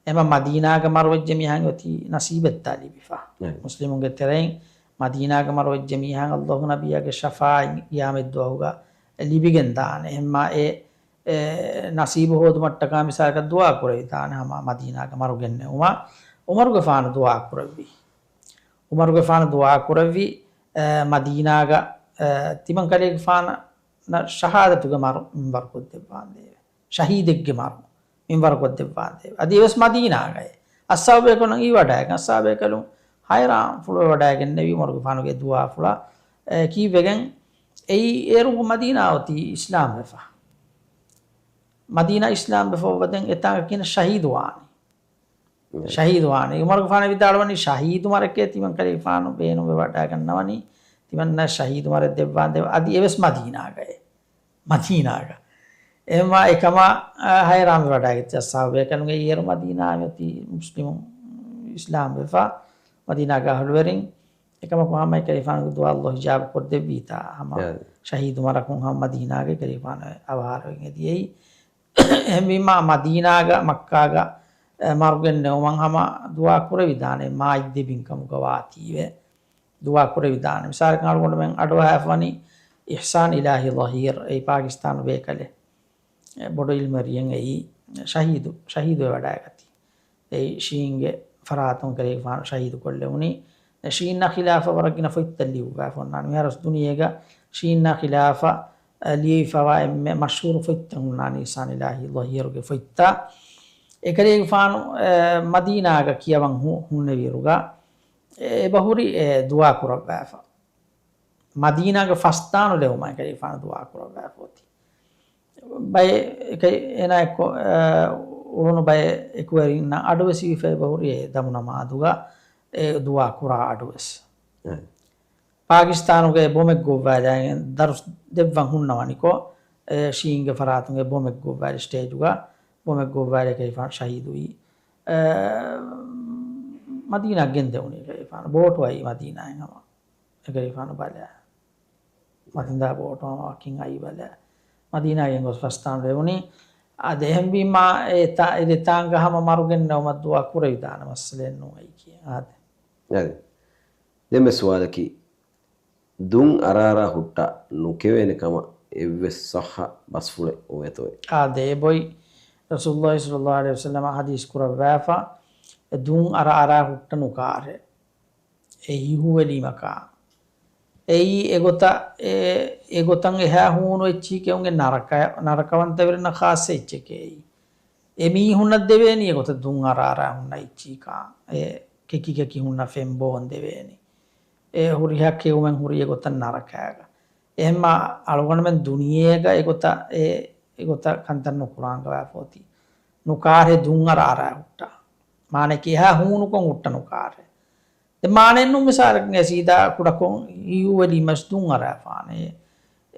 އެމަ މަދީނާގަ މަރުވެއްޖެ މީހާ އޮތީ ނަސީބެއްތާ ލިބިފަ. މުސްލިމުންގެ ތެރެއިން މަދީނާގަ މަރުވެއްޖެ މީހާ ﷲ ނަބިއްޔާގެ ޝަފާޢަތް ގިޔާމަތްދުވަހުގަ ލިބިގެން ދާނެ. އެހެންމާ އެ އެ، ނަސީބު ހޯދުމަށްޓަކާ މިސާލަކަށް ދުޢާ ކުރެވިދާނެ ހަމަ މަދީނާގަ މަރުގެންނެވުމަށް. ޢުމަރުގެފާނު ދުޢާ ކުރެއްވި. ޢުމަރުގެފާނު ދުޢާ ކުރެއްވި، އެ، މަދީނާގަ، އެ، ތިމަން ކަލޭގެފާނަށް ޝަހާދަތުގެ މަރު މިންވަރުކޮށްދެއްވާނދޭވެ. ޝަހީދެއްގެ މަރު މިންވަރުކޮށްދެއްވާނދޭވެ. އަދި އެވެސް މަދީނާގައޭ. އަޞްޙާބުބޭކަލުން އީވަޑައިގެން، އަޞްޙާބުބޭކަލުން ޙައިރާންފުޅުވެވަޑައިގެންނެވީ ޢުމަރުގެފާނުގެ ދުޢާފުޅަށް، އެ، ކީއްވެގެން އެއީ އޭރު މަދީނާ އޮތީ އިސްލާމްވެފަ. މަދީނާ އިސްލާމްވެފަ އޮވަދެން އެތާނގަ ކިހިނެއް ޝަހީދުވާނީ؟ ޝަހީދުވާނީ. ޢުމަރުގެފާނު ވިދާޅުވަނީ ޝަހީދު މަރެކޭ ތިމަން ކަލޭގެފާނު ބޭނުންވެވަޑައިގަންނަވަނީ. ތިމަންނަށް ޝަހީދު މަރެއް ދެއްވާނދޭ. އަދި އެވެސް މަދީނާގައޭ. މަދީނާގަ. އެހެންމާ އެކަމާ، އަ، ޙައިރާންވެވަޑައިގަތް އަޞްޙާބުބޭކަލުންގެ އޭރު މަދީނާ އޮތީ މުސްލިމު އިސްލާމްވެފަ މަދީނާގެ އަހުލުވެރިން. އެކަމަކު ހަމަ އެކަލޭގެފާނުގެ ދުޢާ ﷲ އިޖާބަ ކޮށްދެއްވީތާ ހަމަ ޝަހީދު މަރަކުން ހަމަ މަދީނާގެ ކަލޭގެފާނު އަވަހާރަވެގެން އެދިޔައީ. އެހެންވީމާ މަދީނާގަ މައްކާގަ، އެ، މަރުގެންނެވުމަށް ހަމަ ދުޢާ ކުރެވިދާނެ މާތް ދެބިން ކަމުގަ ވާތީވެ. ދުޢާ ކުރެވިދާނެ. މިސާލަކަށް އަޅުގަނޑުމެން އަޑުއަހާފަވަނީ އިޙްސާން އިލާހީ ޒަހީރު، އެއީ ޕާކިސްތާނު ބޭކަލެއް. އެ ބޮޑު ޢިލްމުވެރިއެއް އެއީ ޝަހީދު، ޝަހީދުވެ ވަޑައިގަތީ. އެއީ ޝީންގެ ފަރާތުން ކަލޭގެފާނު ޝަހީދު ކޮށްލެވުނީ. ޝީންއާ ޚިލާފަށް ވަރަށް ގިނަ ފޮތްތައް ލިޔުއްވާފަ އޮންނާނެ. މިހާރު ދުނިޔޭގަ ޝީންއާ ޚިލާފަށް، އަ، ލިޔެވިފަވާ އެންމެ މަޝްހޫރު ފޮތްތައް ހުންނާނީ އިޙްސާން އިލާހީ ޒަހީރުގެ ފޮތްތައް. އެކަލޭގެފާނު، އެ، މަދީނާގަ ކިޔަވަން ހު-، ހުންނެވިއިރުގަ އެބަހުރި އެ ދުޢާ ކުރައްވާފަ. މަދީނާގެ ފަސްދާނުލެވުމަށް އެކަލޭގެފާނު ދުޢާ ކުރައްވާފަ އޮތީ. ބައެއް އެކަ-، އޭނާ އެއްކޮށް، އެ، އުޅުނު ބައެއް އެކުވެރިންނަށް އަޑުވެސް ވީފަ އެބަހުރި އެ ދަމު ނަމާދުގަ އެ ދުޢާ ކުރާ އަޑުވެސް. އެ. ޕާކިސްތާނުގައި ބޮމެއް ގޮއްވާލައިގެން ދަރުސް ދެއްވަން ހުންނަވަނިކޮށް، އެ، ޝީންގެ ފަރާތުން އެ ބޮމެއް ގޮއްވާލި ސްޓޭޖުގަ ބޮމެއް ގޮއްވާލި ކަލޭގެފާނު ޝަހީދުވީ. އެ، މަދީނާ ގެންދެވުނީ ކަލޭގެފާނު. ބޯޓު އައީ މަދީނާއިން ހަމަ. އެކަލޭގެފާނު ބަލާ. މަތިންދާ ބޯޓު ހަމަ ވަކިން އައީ ބަލާ. މަދީނާގެން ގޮސް ފަސްދާނު ލެވުނީ. އަދި އެހެންވީމާ އެ ތާ-، އެ ދެތާނގަ ހަމަ މަރުގެންނެވުމަށް ދުޢާ ކުރެވިދާނެ މައްސަލައެއް ނޫން އެއީކީ. އާދެ. އަދި. ދެންމެ ސުވާލަކީ، ދުން އަރާރާ ހުއްޓަ ނުކެވޭނެ ކަމަށް އެއްވެސް ޞައްޙަ ބަސްފުޅެއް އޮވޭތޯއޭ؟ އާދެ، އެބޮތް ރަސޫލުﷲ ޞައްލަﷲ ޢަލައިހި ވަސައްލަމަ ޙަދީޘް ކުރައްވާފަ، އެ ދުން އަރާރާ ހުއްޓަ ނުކާށޭ. އެ ހިހުވެލީމަކާ. އެއީ އެގޮތަށް، އެ، އެގޮތަށް އެހާ ހޫނު އެއްޗިހި ކެއުމުގެ ނަރަކަ-، ނަރަކަވަންތަވެރިންނަށް ޚާއްޞަ އެއްޗެކޭ އެއީ. އެ މީހުންނަށް ދެވޭނީ އެގޮތަށް ދުން އަރާރާ ހުންނަ އެއްޗިހިކާ. އެ ކެކި ކެކި ހުންނަ ފެންބޯން ދެވޭނީ. އެ ހުރިހާ ކެއުމެއް ހުރި އެގޮތަށް ނަރަކައިގަ. އެހެންމާ އަޅުގަނޑުމެން ދުނިޔޭގަ އެގޮތަށް، އެ، އެގޮތަށް ކަންތައް ނުކުރާނގަވާފަ އޮތީ. ނުކާށޭ ދުން އަރާރާ ހުއްޓާ. މާނައަކީ އެހާ ހޫނުކޮށް ހުއްޓަ ނުކާށޭ. ދެން މާނައެއްނު މިސާލަކަށް އެ ސީދާ ކުޑަކޮށް ހިހުވެލީމަސް ދުން އަރާފާނެ.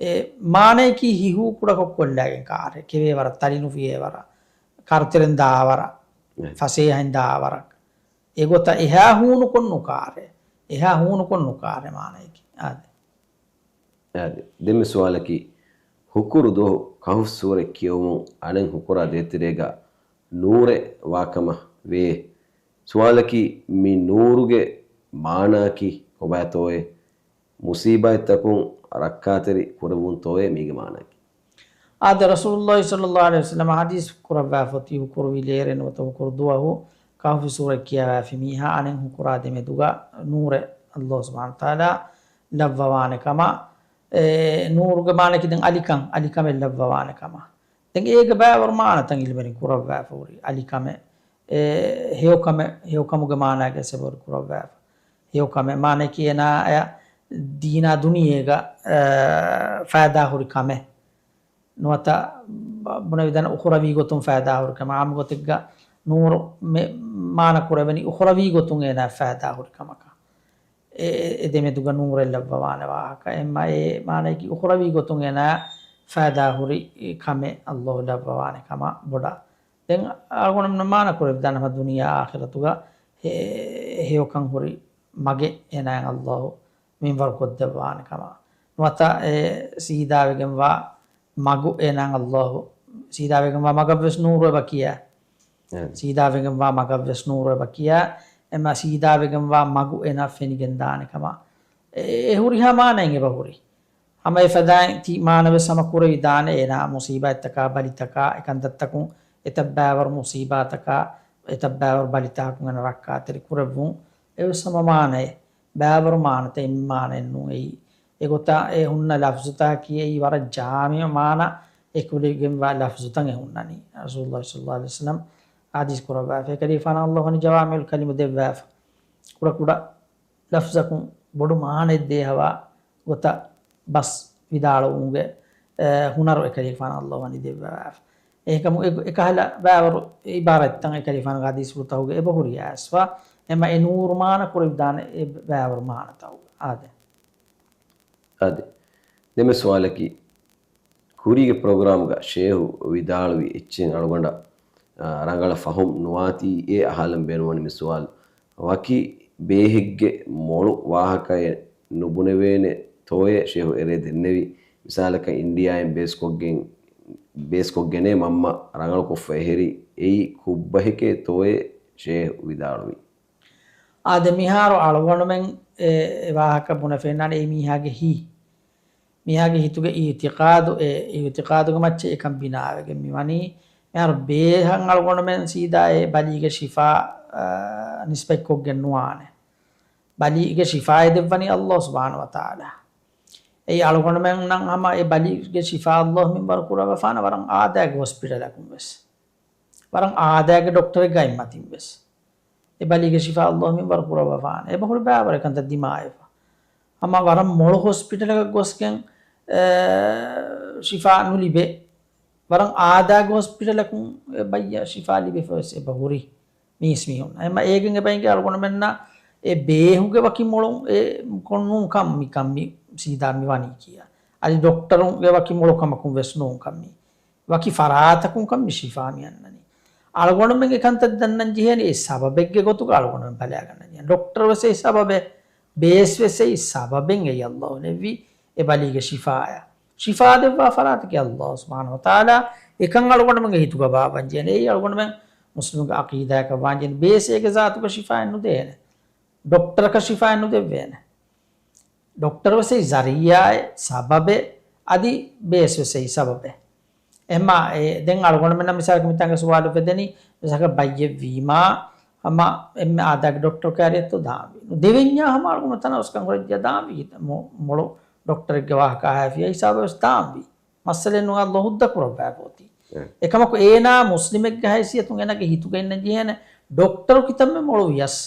އެ މާނައަކީ ހިހު ކުޑަކޮށް ކޮށްލައިގެން ކާށޭ. ކެވޭ ވަރަށް، ތަޅިނުފިޔޭ ވަރަށް، ކާރުތެރެން ދާވަރަށް، އެ. ފަސޭހައިން ދާވަރަށް. އެގޮތަށް އެހާ ހޫނުކޮށް ނުކާށޭ. އެހާ ހޫނުކޮށް ނުކާށޭ މާނައަކީ. އާދެ. އާދެ. ދެންމެ ސުވާލަކީ، ހުކުރު ދުވަހު ކަހުފް ސޫރަތް ކިޔެވުމުން އަނެއް ހުކުރާ ދޭތެރޭގަ ނޫރެއް ވާކަމަށް ވޭ. ސުވާލަކީ، މި ނޫރުގެ މާނައަކީ ކޮބާތޯއޭ؟ މުސީބާތްތަކުން ރައްކާތެރި ކުރެވުންތޯއޭ މީގެ މާނައަކީ؟ އާދެ، ރަސޫލުﷲ ޞައްލަﷲ ޢަލައިހި ވަސައްލަމަ ޙަދީޘް ކުރައްވާފަ އޮތީ ހުކުރު ވިލޭރެއް ނުވަތަ ހުކުރު ދުވަހު ކަހުފް ސޫރަތް ކިޔަވާފި މީހާ އަނެއް ހުކުރާ ދެމެދުގަ ނޫރެއް ﷲ ސުބްޙާނަހޫ ވަތަޢާލާ ލައްވަވާނެ ކަމަށް. އެ ނޫރުގެ މާނައަކީ ދެން އަލިކަން، އަލިކަމެއް ލައްވަވާނެ ކަމަށް. ދެން އޭގެ ބައިވަރު މާނަތައް ޢިލްމުވެރިން ކުރައްވާފަ ހުރި. އަލިކަމެއް، އެ، ހެޔޮކަމެއް، ހެޔޮކަމުގެ މާނައިގަ ސަބަރު ކުރައްވާފަ. ހެޔޮ ކަމެއް. މާނައަކީ އޭނާއަށް ދީނާ ދުނިޔޭގަ، އަ، ފައިދާ ހުރި ކަމެއް. ނުވަތަ ބުނެވިދާނެ އުޚުރަވީ ގޮތުން ފައިދާ ހުރި ކަމެއް. އާންމު ގޮތެއްގަ ނޫރު މެ-، މާނަ ކުރެވެނީ އުޚުރަވީ ގޮތުން އޭނާއަށް ފައިދާ ހުރި ކަމަކަށް. އެ، އެ، އެ ދެމެދުގަ ނޫރެއް ލައްވަވާނެ ވާހަކަ. އެމަ އެ މާނައަކީ އުޚުރަވީ ގޮތުން އޭނާ ފައިދާ ހުރި ކަމެއް އައްލާހު ލައްވަވާނެ ކަމަށް ބޮޑަށް. ދެން އަޅުގަނޑު މާނަ ކުރެވިދާނެ ހަމަ ދުނިޔެ އާޚިރަތުގަ ހެ-، ހެޔޮކަން ހުރި މަގެއް އޭނާއަށް އައްލާހު މިންވަރު ކޮށްދެއްވާނެ ކަމަށް. ނުވަތަ އެ ސީދާވެގެންވާ މަގު އޭނާއަށް އައްލާހު، ސީދާވެގެންވާ މަގަށްވެސް ނޫރު އެބަ ކިޔާ. އެ. ސީދާވެގެންވާ މަގަށްވެސް ނޫރު އެބަ ކިޔާ. އެމަ ސީދާވެގެންވާ މަގު އޭނާ ފެނިގެން ދާނެ ކަމަށް. އެ، އެ ހުރިހާ މާނައެއް އެބަ ހުރި. ހަމަ އެ ފަދައިން ތި މާނަވެސް ހަމަ ކުރެވިދާނެ އޭނާ މުސީބާތްތަކާ ބަލިތަކާ އެކަންތައްތަކުން އެތައް ބައިވަރު މުސީބާތަކާ އެތައް ބައިވަރު ބަލިތަކުން އޭނާ ރައްކާތެރި ކުރެއްވުން އެވެސް ހަމަ މާނައެއް. ބައިވަރު މާނަތައް އެންމެ މާނައެއް ނޫން އެއީ. އެގޮތަށް އެ ހުންނަ ލަފްޒުތަކަކީ އެއީ ވަރަށް ޖާމިޢު މާނަ އެކުލެވިގެންވާ ލަފްޒުތައް އެ ހުންނަނީ. ރަސޫލުﷲ ޞައްލަﷲު ޢަލައިހި ވަސައްލަމް ޙަދީޘް ކުރައްވާފަ. އެކަލޭގެފާނަށް އައްލާހު ވަނީ ޖަވާމިޢުލް ކަލިމު ދެއްވާފަ. ކުޑަކުޑަ ލަފްޒަކުން ބޮޑު މާނައެއް ދޭހަވާ ގޮތަށް ބަސް ވިދާޅުވުމުގެ، އެ، ހުނަރު އެކަލޭގެފާނަށް އައްލާހު ވަނީ ދެއްވާފަ. އެކަމު އެ، އެކަހަލަ ބައިވަރު އިބާރާތްތައް އެކަލޭގެފާނުގެ ޙަދީޘްފުޅުތަކުގަ އެބަހުރި އައިސްފަ. އެމަ އެ ނޫރު މާނަ ކުރެވިދާނެ އެ ބައިވަރު މާނަތަކުގަ. އާދެ. އާދެ. ދެންމެ ސުވާލަކީ، ކުރީގެ ޕްރޮގްރާމްގަ ޝޭހު ވިދާޅުވި އެއްޗެއް އަޅުގަނޑަށް، އާ، ރަނގަޅަށް ފަހުމް ނުވާތީ އޭ އަހާލަން ބޭނުންވަނީ މި ސުވާލު. ވަކި ބޭހެއްގެ މޮޅު ވާހަކައެއް ނުބުނެވޭނެ ތޯއޭ ޝޭހު އެރޭ ދެންނެވި؟ މިސާލަކަށް އިންޑިއާއިން ބޭސްކޮށްގެން، ބޭސްކޮށްގެނޭ މަންމަ ރަނގަޅުކޮށްފަ އެހެރީ އެއީ ކުށްބަހެކޭ ތޯއޭ ޝޭހު ވިދާޅުވީ؟ އާދެ، މިހާރު އަޅުގަނޑުމެން އެ، އެ ވާހަކަ ބުނެފަ އިންނާނެ އެ މީހާގެ ހިތް. މީހާގެ ހިތުގެ އިޢުތިޤާދު، އެ އިޢުތިޤާދުގެ މައްޗަށް އެކަން ބިނާވެގެން މިވަނީ. މިހާރު ބޭހަށް އަޅުގަނޑުމެން ސީދާ އެ ބަލީގެ ޝިފާ، އާ، ނިސްބަތްކޮށްގެން ނުވާނެ. ބަލީގެ ޝިފާއެއް ދެއްވަނީ އައްލާހު ސުބްޙާނަހޫ ވަތަޢާލާ. އެއީ އަޅުގަނޑުމެންނަށް ހަމަ އެ ބަލީގެ ޝިފާ އައްލާހު މިންވަރު ކުރައްވަފާނެ ވަރަށް އާދައިގެ ހޮސްޕިޓަލަކުން ވެސް. ވަރަށް އާދައިގެ ޑޮކްޓަރެއްގައި މަތިން ވެސް. އެ ބަލީގެ ޝިފާ އައްލާހު މިންވަރު ކުރައްވަފާނެ. އެބަހުރި ބައިވަރު އެކަންތައް ދިމާވެފަ. ހަމަ ވަރަށް މޮޅު ހޮސްޕިޓަލަކަށް ގޮސްގެން، އެ، ޝިފާ ނުލިބޭ. ވަރަށް އާދައިގެ ހޮސްޕިޓަލަކުން އެ ބައްޔަށް ޝިފާ ލިބިފަ ވެސް އެބަހުރި މީސްމީހުން. އެމަ އޭގެން އެބައިނގެ އަޅުގަނޑުމެންނަށް އެ ބޭހުގެ ވަކި މޮޅު އެ ކޮން ނޫންކަން މިކަން މި ސީދާ މިވަނީ ކިޔާ. އަދި ޑޮކްޓަރުންގެ ވަކި މޮޅު ކަމަކުން ވެސް ނޫންކަން މި ވަކި ފަރާތަކުން ކަން މި ޝިފާ މި އަންނަނީ. އަޅުގަނޑުމެން އެކަންތައް ދަންނަން ޖެހޭނީ އެ ސަބަބެއްގެ ގޮތުގަ އަޅުގަނޑުމެން ބަލާގަންނަން ޖެހޭ. ޑޮކްޓަރު ވެސް އެ ސަބަބެއް، ބޭސް ވެސް އެއީ ސަބަބެއް އެއީ އައްލާހު ލެއްވި އެ ބަލީގެ ޝިފާއަށް. ޝިފާ ދެއްވާ ފަރާތަކީ އައްލާހު ސުބްޙާނަހޫ ވަތަޢާލާ. އެކަން އަޅުގަނޑުމެންގެ ހިތުގަ ބާއްވަން ޖެހޭނެ. އެއީ އަޅުގަނޑުމެން މުސްލިމުގެ ޢަޤީދާއަކަށް ވާން ޖެހޭނެ. ބޭސް އޭގެ ޒާތުގަ ޝިފާއެއް ނުދޭނެ. ޑޮކްޓަރަކަށް ޝިފާއެއް ނުދެއްވޭނެ. ޑޮކްޓަރު ވެސް އެއީ ޒަރީޢާއެއް، ސަބަބެއް، އަދި ބޭސް ވެސް އެއީ ސަބަބެއް. އެހެންމާ، އެ، ދެން އަޅުގަނޑުމެންނަށް މިސާލަކަށް މިތާނގަ ސުވާލު އުފެދެނީ، މިސާލަކަށް ބައްޔެއް ވީމާ، ހަމަ އެންމެ އާދައިގެ ޑޮކްޓަރު ކައިރިއަށްތޯ ދާންވީ؟ ނުދެވެންޏާ ހަމަ އަޅުގަނޑު ތަނަވަސްކަން ކުރަންޖެހޭ ދާންވީ. މޮ-، މޮޅު ޑޮކްޓަރެއްގެ ވާހަކަ އަހާފިޔާ ހިސާބަށް ވެސް ދާންވީ. މައްސަލައެއް ނުވާ ލޯ ހުއްދަ ކުރައްވާފަ އޮތީ. އެ. އެކަމަކު އޭނާ މުސްލިމެއްގެ ހައިސިއްޔަތުން އޭނާގެ ހިތުގަ އިންނަން ޖެހޭނެ ޑޮކްޓަރު ކިތަންމެ މޮޅު ވިޔަސް،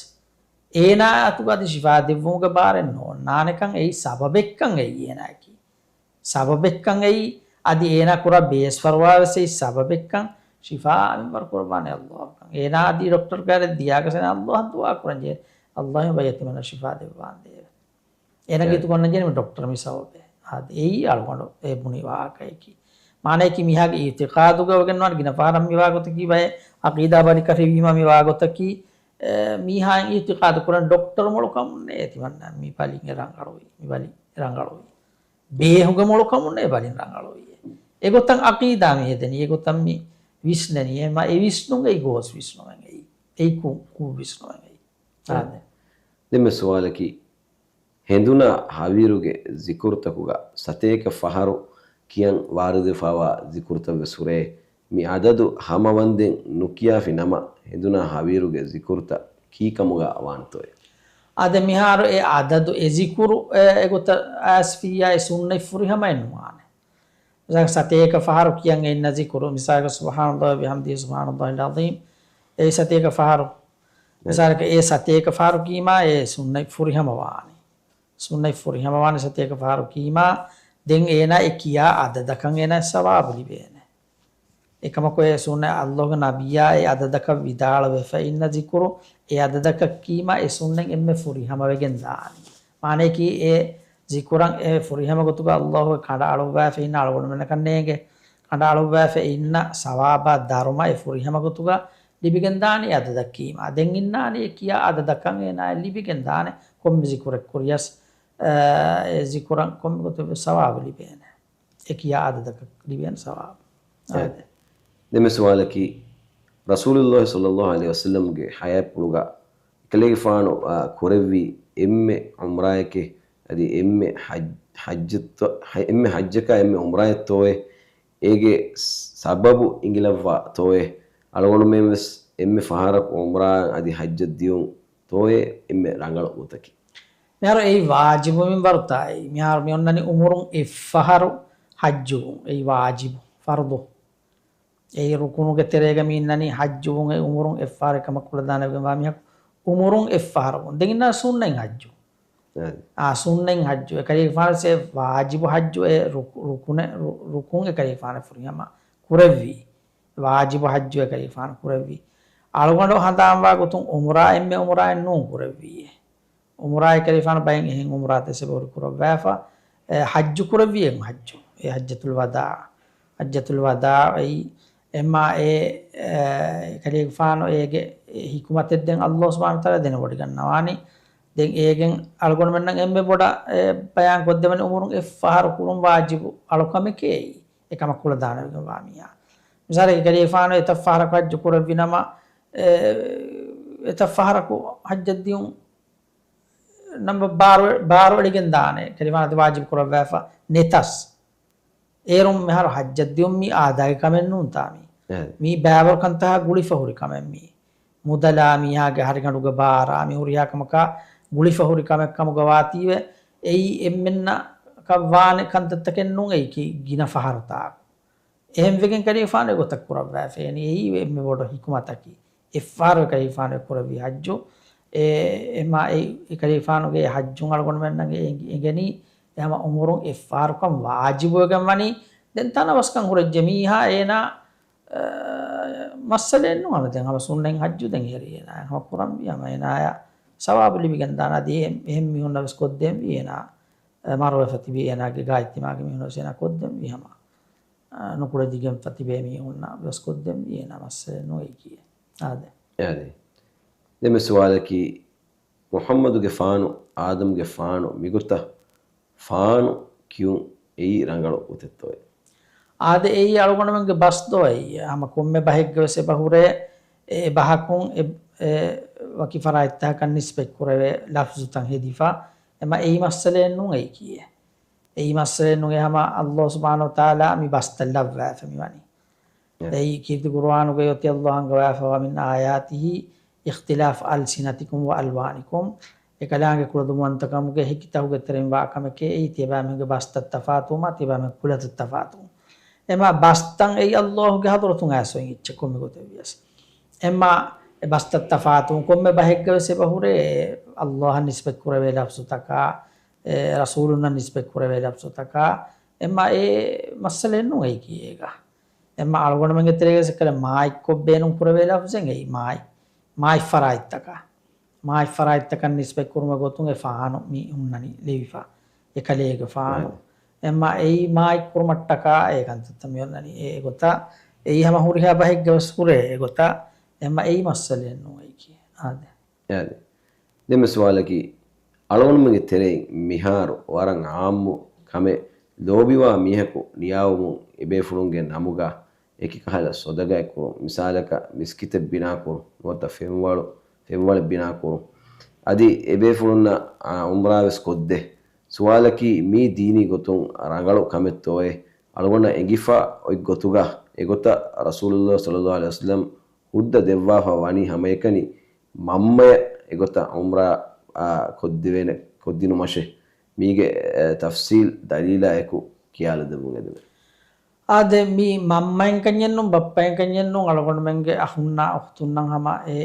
އޭނާ އަތުގަ އަދި ޝިފާ ދެއްވުމުގެ ބާރެއް ނޯންނާނެކަން އެއީ ސަބަބެއްކަން އެއީ އޭނާއަކީ. ސަބަބެއްކަން އެއީ، އަދި އޭނާ ކުރާ ބޭސްފަރުވާ ވެސް އެއީ ސަބަބެއްކަން. ޝިފާ މިންވަރު ކުރައްވާނެ އައްލާހު ކަން. އޭނާ އަދި ޑޮކްޓަރު ކައިރިއަށް ދިޔާކަށް އައްލާހަށް ދުޢާ ކުރަން ޖެހޭ. އައްލާހު ބައްޔަށް ތިމަންނަށް ޝިފާ ދެއްވާނދޭވެ. އޭނަގެ އެ. ހިތުގަ އޮންނަން ޖެހޭނެ ޑޮކްޓަރު މި ސަބަބެއް. އާދެ، އެއީ އަޅުގަނޑު އެ ބުނި ވާހަކައަކީ. މާނައަކީ މީހާގެ އިޢުތިޤާދުގަ ވެގެންވާނެ ގިނަ ފަހަރަށް މިވާ ގޮތަކީ ބައެއް ޢަޤީދާ ބަލިކަށިވީމަ މިވާ ގޮތަކީ، އެ، މީހާއިން އިޢުތިޤާދު ކުރަން ޑޮކްޓަރު މޮޅު ކަމުންނޭ ތިމަންނަ މި ބަލިން ރަނގަޅުވީ، މި ބަލި ރަނގަޅުވީ. ބޭހުގެ މޮޅު ކަމުންނޭ ބަލިން ރަނގަޅުވީ. އެގޮތަށް ޢަޤީދާ މި ހެދެނީ، އެގޮތަށް މި ވިސްނެނީ. އެމަ އެ ވިސްނުން އެއީ ގޯސް ވިސްނުމެއް އެއީ. އެއީ ކު-، ކުށް ވިސްނުމެއް އެއީ. އެ. އާދެ. ދެންމެ ސުވާލަކީ، ހެނދުނާ ހަވީރުގެ ޒިކުރުތަކުގަ ސަތޭކަ ފަހަރު ކިޔަން ވާރިދުވެފައިވާ ޒިކުރުތައްވެސް ހުރޭ. މި އަދަދު ހަމަވަންދެން ނުކިޔާފި ނަމަ، ހެނދުނާ ހަވީރުގެ ޒިކުރުތައް ކީކަމުގަ ވާނެތޯއޭ؟ އާދެ، މިހާރު އެ އަދަދު އެ ޒިކުރު އެ، އެގޮތަށް އައިސްފިއްޔާ އެ ސުންނަތް ފުރިހަމައެއް ނުވާނެ. މިސާލަކަށް ސަތޭކަ ފަހަރު ކިޔަން އެ އިންނަ ޒިކުރު، މިސާލަކަށް سبحان الله وبحمده سبحان الله العظيم، އެ ސަތޭކަ ފަހަރު މިސާލަކަށް އެ ސަތޭކަ ފަހަރު ކީމާ އެ ސުންނަތް ފުރިހަމަވާނެ. ސުންނަތް ފުރިހަމަވާނެ ސަތޭކަ ފަހަރު ކީމާ، ދެން އޭނާ އެ ކިޔާ އަދަދަކަށް އޭނާ ސަވާބު ލިބޭނެ. އެކަމަކު އެ ސުންނަތް އައްލޯގެ ނަބިއްޔާ އެ އަދަދަކަށް ވިދާޅުވެފަ އިންނަ ޒިކުރު އެ އަދަދަކަށް ކީމާ އެ ސުންނަތް އެންމެ ފުރިހަމަވެގެން ދާނީ. މާނަޔަކީ އެ ޒިކުރަށް އެ ފުރިހަމަ ގޮތުގަ އައްލޯހުގެ ކަނޑައަޅުއްވާފަ އިންނަ އަޅުގަނޑުމެންނަކަށް ނޭނގެ، ކަނޑައަޅުއްވާފަ އިންނަ ސަވާބާ ދަރުމަ އެ ފުރިހަމަ ގޮތުގަ ލިބިގެން ދާނީ އަދަދަށް ކީމާ. ދެން އިންނާނީ އެ ކިޔާ އަދަދަކަށް އޭނާއަށް ލިބިގެން ދާނެ ކޮންމެ ޒިކުރެއް ކުރިޔަސް، އާ، އެ ޒިކުރަށް ކޮންމެ ގޮތެއް ސަވާބު ލިބޭނެ. އެ ކިޔާ އަދަދަކަށް ލިބޭނެ ސަވާބު. އާދެ. ދެންމެ ސުވާލަކީ، ރަސޫލުﷲ ޞައްލަﷲ ޢަލައިހި ވަސައްލަމްގެ ޙަޔާތްޕުޅުގަ އެކަލޭގެފާނު، އާ، ކުރެއްވި އެންމެ ޢުމްރާއެކޭ، އަދި އެންމެ ޙައް-، ޙައްޖަށްތޯ-، ޙަ-، އެންމެ ޙައްޖަކާ އެންމެ ޢުމްރާއެއްތޯއޭ؟ އޭގެ ސަބަބު އިނގިލައްވާތޯއޭ؟ އަޅުގަނޑުމެން ވެސް އެންމެ ފަހަރަކު ޢުމްރާއަށް އަދި ޙައްޖަށް ދިޔުން ތޯއޭ އެންމެ ރަނގަޅު ގޮތަކީ؟ މިހާރު އެއީ ވާޖިބު މިންވަރުތާއި، މިހާރު މި އޮންނަނީ އުމުރުން އެއްފަހަރު ޙައްޖުވުން. އެއީ ވާޖިބު، ފަރުޟު. އެއީ ރުކުނުގެ ތެރޭގަ މި އިންނަނީ ޙައްޖުވުން. އެ އުމުރުން އެއްފަހަރު އެކަމަކު ކުޅަދާނަވެގެންވާ މީހަކު އުމުރުން އެއްފަހަރު ވުން. ދެން އިންނާ ސުންނަތް ޙައްޖު. އާ، ސުންނަތް ޙައްޖު. އެކަލޭގެފާނު ވެސް ވާޖިބު ޙައްޖު އެ ރުކު-، ރުކުނެ-، ރު-، ރުކުން އެކަލޭގެފާނު ފުރިހަމަ ކުރެއްވީ. ވާޖިބު ޙައްޖު އެކަލޭގެފާނު ކުރެއްވީ. އަޅުގަނޑު ހަނދާންވާ ގޮތުން ޢުމްރާ އެންމެ ޢުމްރާއެއް ނޫން ކުރެއްވީއެ. ޢުމްރާ އެކަލޭގެފާނު ބައެއް އެހެން ޢުމްރާތައް އެބަހުރި ކުރައްވާފަ، އެ، ޙައްޖު ކުރެއްވީ އެއް ޙައްޖު. އެ ޙައްޖަތުލް ވަދާ، ޙައްޖަތުލް ވަދާ އެއީ އެމާ އެ، އެ، ކަލޭގެފާނު އޭގެ ޙިކުމަތެއް ދެން ﷲ ސުބްޙާނަހޫ ވަތަޢާލާ ދެނެވޮޑިގަންނަވާނީ. ދެން އޭގެން އަޅުގަނޑުމެންނަށް އެންމެ ބޮޑަށް އެ ބަޔާން ކޮށްދެވެނީ ޢުމުރުން އެއްފަހަރު ކުރުން ވާޖިބު އަޅުކަމެކޭ އެއީ. އެކަމަށް ކުޅަދާނަވެގެންވާ މީހާ. މިސާލަކަށް ކަލޭގެފާނު އެތައް ފަހަރަކު ޙައްޖު ކުރެއްވި ނަމަ، އެ، އެތައް ފަހަރަކު ޙައްޖަށް ދިޔުން ނަމަ ބާރު-، ބާރުއެޅިގެން ދާނެ. ކަލޭގެފާނު ވާޖިބު ކުރައްވާފަ ނެތަސް. އޭރުން މިހާރު ޙައްޖަށް ދިޔުން މީ އާދައިގެ ކަމެއް ނޫންތާ މީ. އެ. މީ ބައިވަރު ކަންތަކާ ގުޅިފަ ހުރި ކަމެއް މީ. މުދަލާ މީހާގެ ހަރިގަނޑުގެ ބާރާ މި ހުރިހާ ކަމަކާ ގުޅިފަ ހުރި ކަމެއް ކަމުގަ ވާތީވެ، އެއީ އެންމެންނަކަށް ވާނެ ކަންތައްތަކެއް ނޫން އެއީކީ ގިނަ ފަހަރުތާކު. އެހެންވެގެން ކަލޭގެފާނު އެގޮތަށް ކުރައްވާފައި އެނީ. އެއީ އެންމެ ބޮޑު ޙިކުމަތަކީ. އެއްފަހަރު ކަލޭގެފާނު ކުރެއްވި ޙައްޖު، އެ، އެމާ އެ، އެ ކަލޭގެފާނުގެ ޙައްޖުން އަޅުގަނޑުމެންނަށް އެ އެނގި-، އެނގެނީ އެ ހަމަ ޢުމުރުން އެއްފަހަރުކަން ވާޖިބުވެގެން ވަނީ. ދެން ތަނަވަސްކަން ހުރެއްޖެ މީހާ އޭނާ، އަ، މައްސަލައެއް ނޫން. ހަމަ ދެން ހަމަ ސުންނަތް ޙައްޖު ދެން އެހެރީ އޭނާ ހަމަ ކުރަންވީ ހަމަ އޭނާޔަށް ސަވާބު ލިބިގެން ދާން. އަދި އެހެން، އެހެން މީހުންނަށް ވެސް ކޮށްދޭންވީ އޭނާ، އަ، މަރުވެފަ ތިބި އޭނާގެ ގާތްތިމާގެ މީހުންނަށް ވެސް އޭނާ ކޮށްދޭންވީ ހަމަ. އަ، ނުކުޅެދިގެންފަ ތިބޭ މީހުންނަށް ވެސް ކޮށްދޭންވީ އޭނާ މައްސަލައެއް ނޫން އެއީކީ. އާދެ. އާދެ. ދެންމެ ސުވާލަކީ، މުޙައްމަދުގެފާނު، އާދަމްގެފާނު މިގޮތަށް ފާނު ކިޔުން އެއީ ރަނގަޅު ގޮތެއްތޯއޭ؟ އާދެ، އެއީ އަޅުގަނޑުމެންގެ ބަސް ދޯ އެއީ. ހަމަ ކޮންމެ ބަހެއްގަ ވެސް އެބަހުރޭ، އެ ބަހަކުން އެ، އެ ވަކި ފަރާތްތަކަކަށް ނިސްބަތް ކުރެވޭ ލަފްޒުތައް ހެދިފަ. އެމަ އެއީ މައްސަލައެއް ނޫން އެއީކީއެއް. އެއީ މައްސަލައެއް ނޫން. އެ ހަމަ ﷲ ސުބްޙާނަހޫ ވަތަޢާލާ މި ބަސްތައް ލައްވާފަ މިވަނީ. އެ. އެއީ ކީރިތި ޤުރުއާނުގައި އޮތީ ﷲ އަންގަވާފަ، "وَمِنْ آيَاتِهِ اخْتِلَافُ أَلْسِنَتِكُمْ وَأَلْوَانِكُمْ." އެކަލާނގެ ކުޅަދުންވަންތަކަމުގެ ހެކިތަކުގެ ތެރެއިން ވާ ކަމެކޭ އެއީ ތިޔަބައިމީހުންގެ ބަސްތައް ތަފާތުވުމާ، ތިޔަބައިމީހުންގެ ކުލަތައް ތަފާތުވުން. އެމާ ބަސްތައް އެއީ ﷲ ގެ ޙަޟްރަތުން އައިސް އޮތް އެއްޗެއް ކޮންމެ ގޮތެއް ވިޔަސް. އެމާ އެ ބަސްތައް ތަފާތުވުން ކޮންމެ ބަހެއްގަ ވެސް އެބަހުރޭ، ﷲ އަށް ނިސްބަތް ކުރެވޭ ލަފްޒުތަކާ، އެ ރަސޫލުންނަށް ނިސްބަތް ކުރެވޭ ލަފްޒުތަކާ، އެމާ އެ މައްސަލައެއް ނޫން އެއީކީ އޭގަ. އެމަ އަޅުގަނޑުމެންގެ ތެރޭގަ ސެކަލެ މާތްކޮށް ބޭނުން ކުރެވޭ ލަފްޒެއް އެއީ މާތް، މާތް ފަރާތްތަކަށް. މާތް ފަރާތްތަކަށް ނިސްބަތް ކުރުމުގެ ގޮތުން އެ ފާނު މި ހުންނަނީ ލެވިފަ. އެކަލޭގެ ފާނު. އެމަ އެއީ މާތް ކުރުމަށްޓަކާ އެ ކަންތައްތައް މި އޮންނަނީ. އެ ގޮތަށް އެއީ ހަމަ ހުރިހާ ބަހެއްގަ ވެސް ހުރޭ އެ ގޮތަށް. އެމަ އެއީ މައްސަލައެއް ނޫން އެއީކީ. އާދެ. އެއާދެ. ދެންމެ ސުވާލަކީ، އަޅުގަނޑުމެންގެ ތެރެއިން މިހާރު ވަރަށް އާއްމު ކަމެއް ލޯބިވާ މީހަކު ނިޔާވުމުން އެބޭފުޅުންގެ ނަމުގަ އެކި ކަހަލަ ސޮދަގައެއް ކުރުން، މިސާލަކަށް މިސްކިތެއް ބިނާކުރުން، ނުވަތަ ފެންވަޅު، ފެންވަޅެއް ބިނާކުރުން. އަދި އެބޭފުޅުންނަށް، އާ، ޢުމްރާވެސް ކޮށްދޭ. ސުވާލަކީ، މީ ދީނީ ގޮތުން ރަނގަޅު ކަމެއްތޯއޭ؟ އަޅުގަނޑަށް އެނގިފަ އޮތް ގޮތުގަ އެގޮތަށް ރަސޫލުﷲ ޞައްލަﷲ ޢަލައިހި ވަސައްލަމް ހުއްދަ ދެއްވާފަ ވަނީ ހަމައެކަނި މަންމަޔަށް އެގޮތަށް ޢުމްރާ، އާ، ކޮށްދެވޭނެ، ކޮށްދިނުމަށޭ. މީގެ، އެ، ތަފްޞީލް ދަލީލާ އެކު ކިޔާލަދެއްވުން އެދެވޭ. އާދެ، މީ މަންމައިން ކަންޏެއްނޫން، ބައްޕައިން ކަންޏެއްނޫން، އަޅުގަނޑުމެންގެ އަޚުންނާ އުޚްތުންނަށް ހަމަ އެ،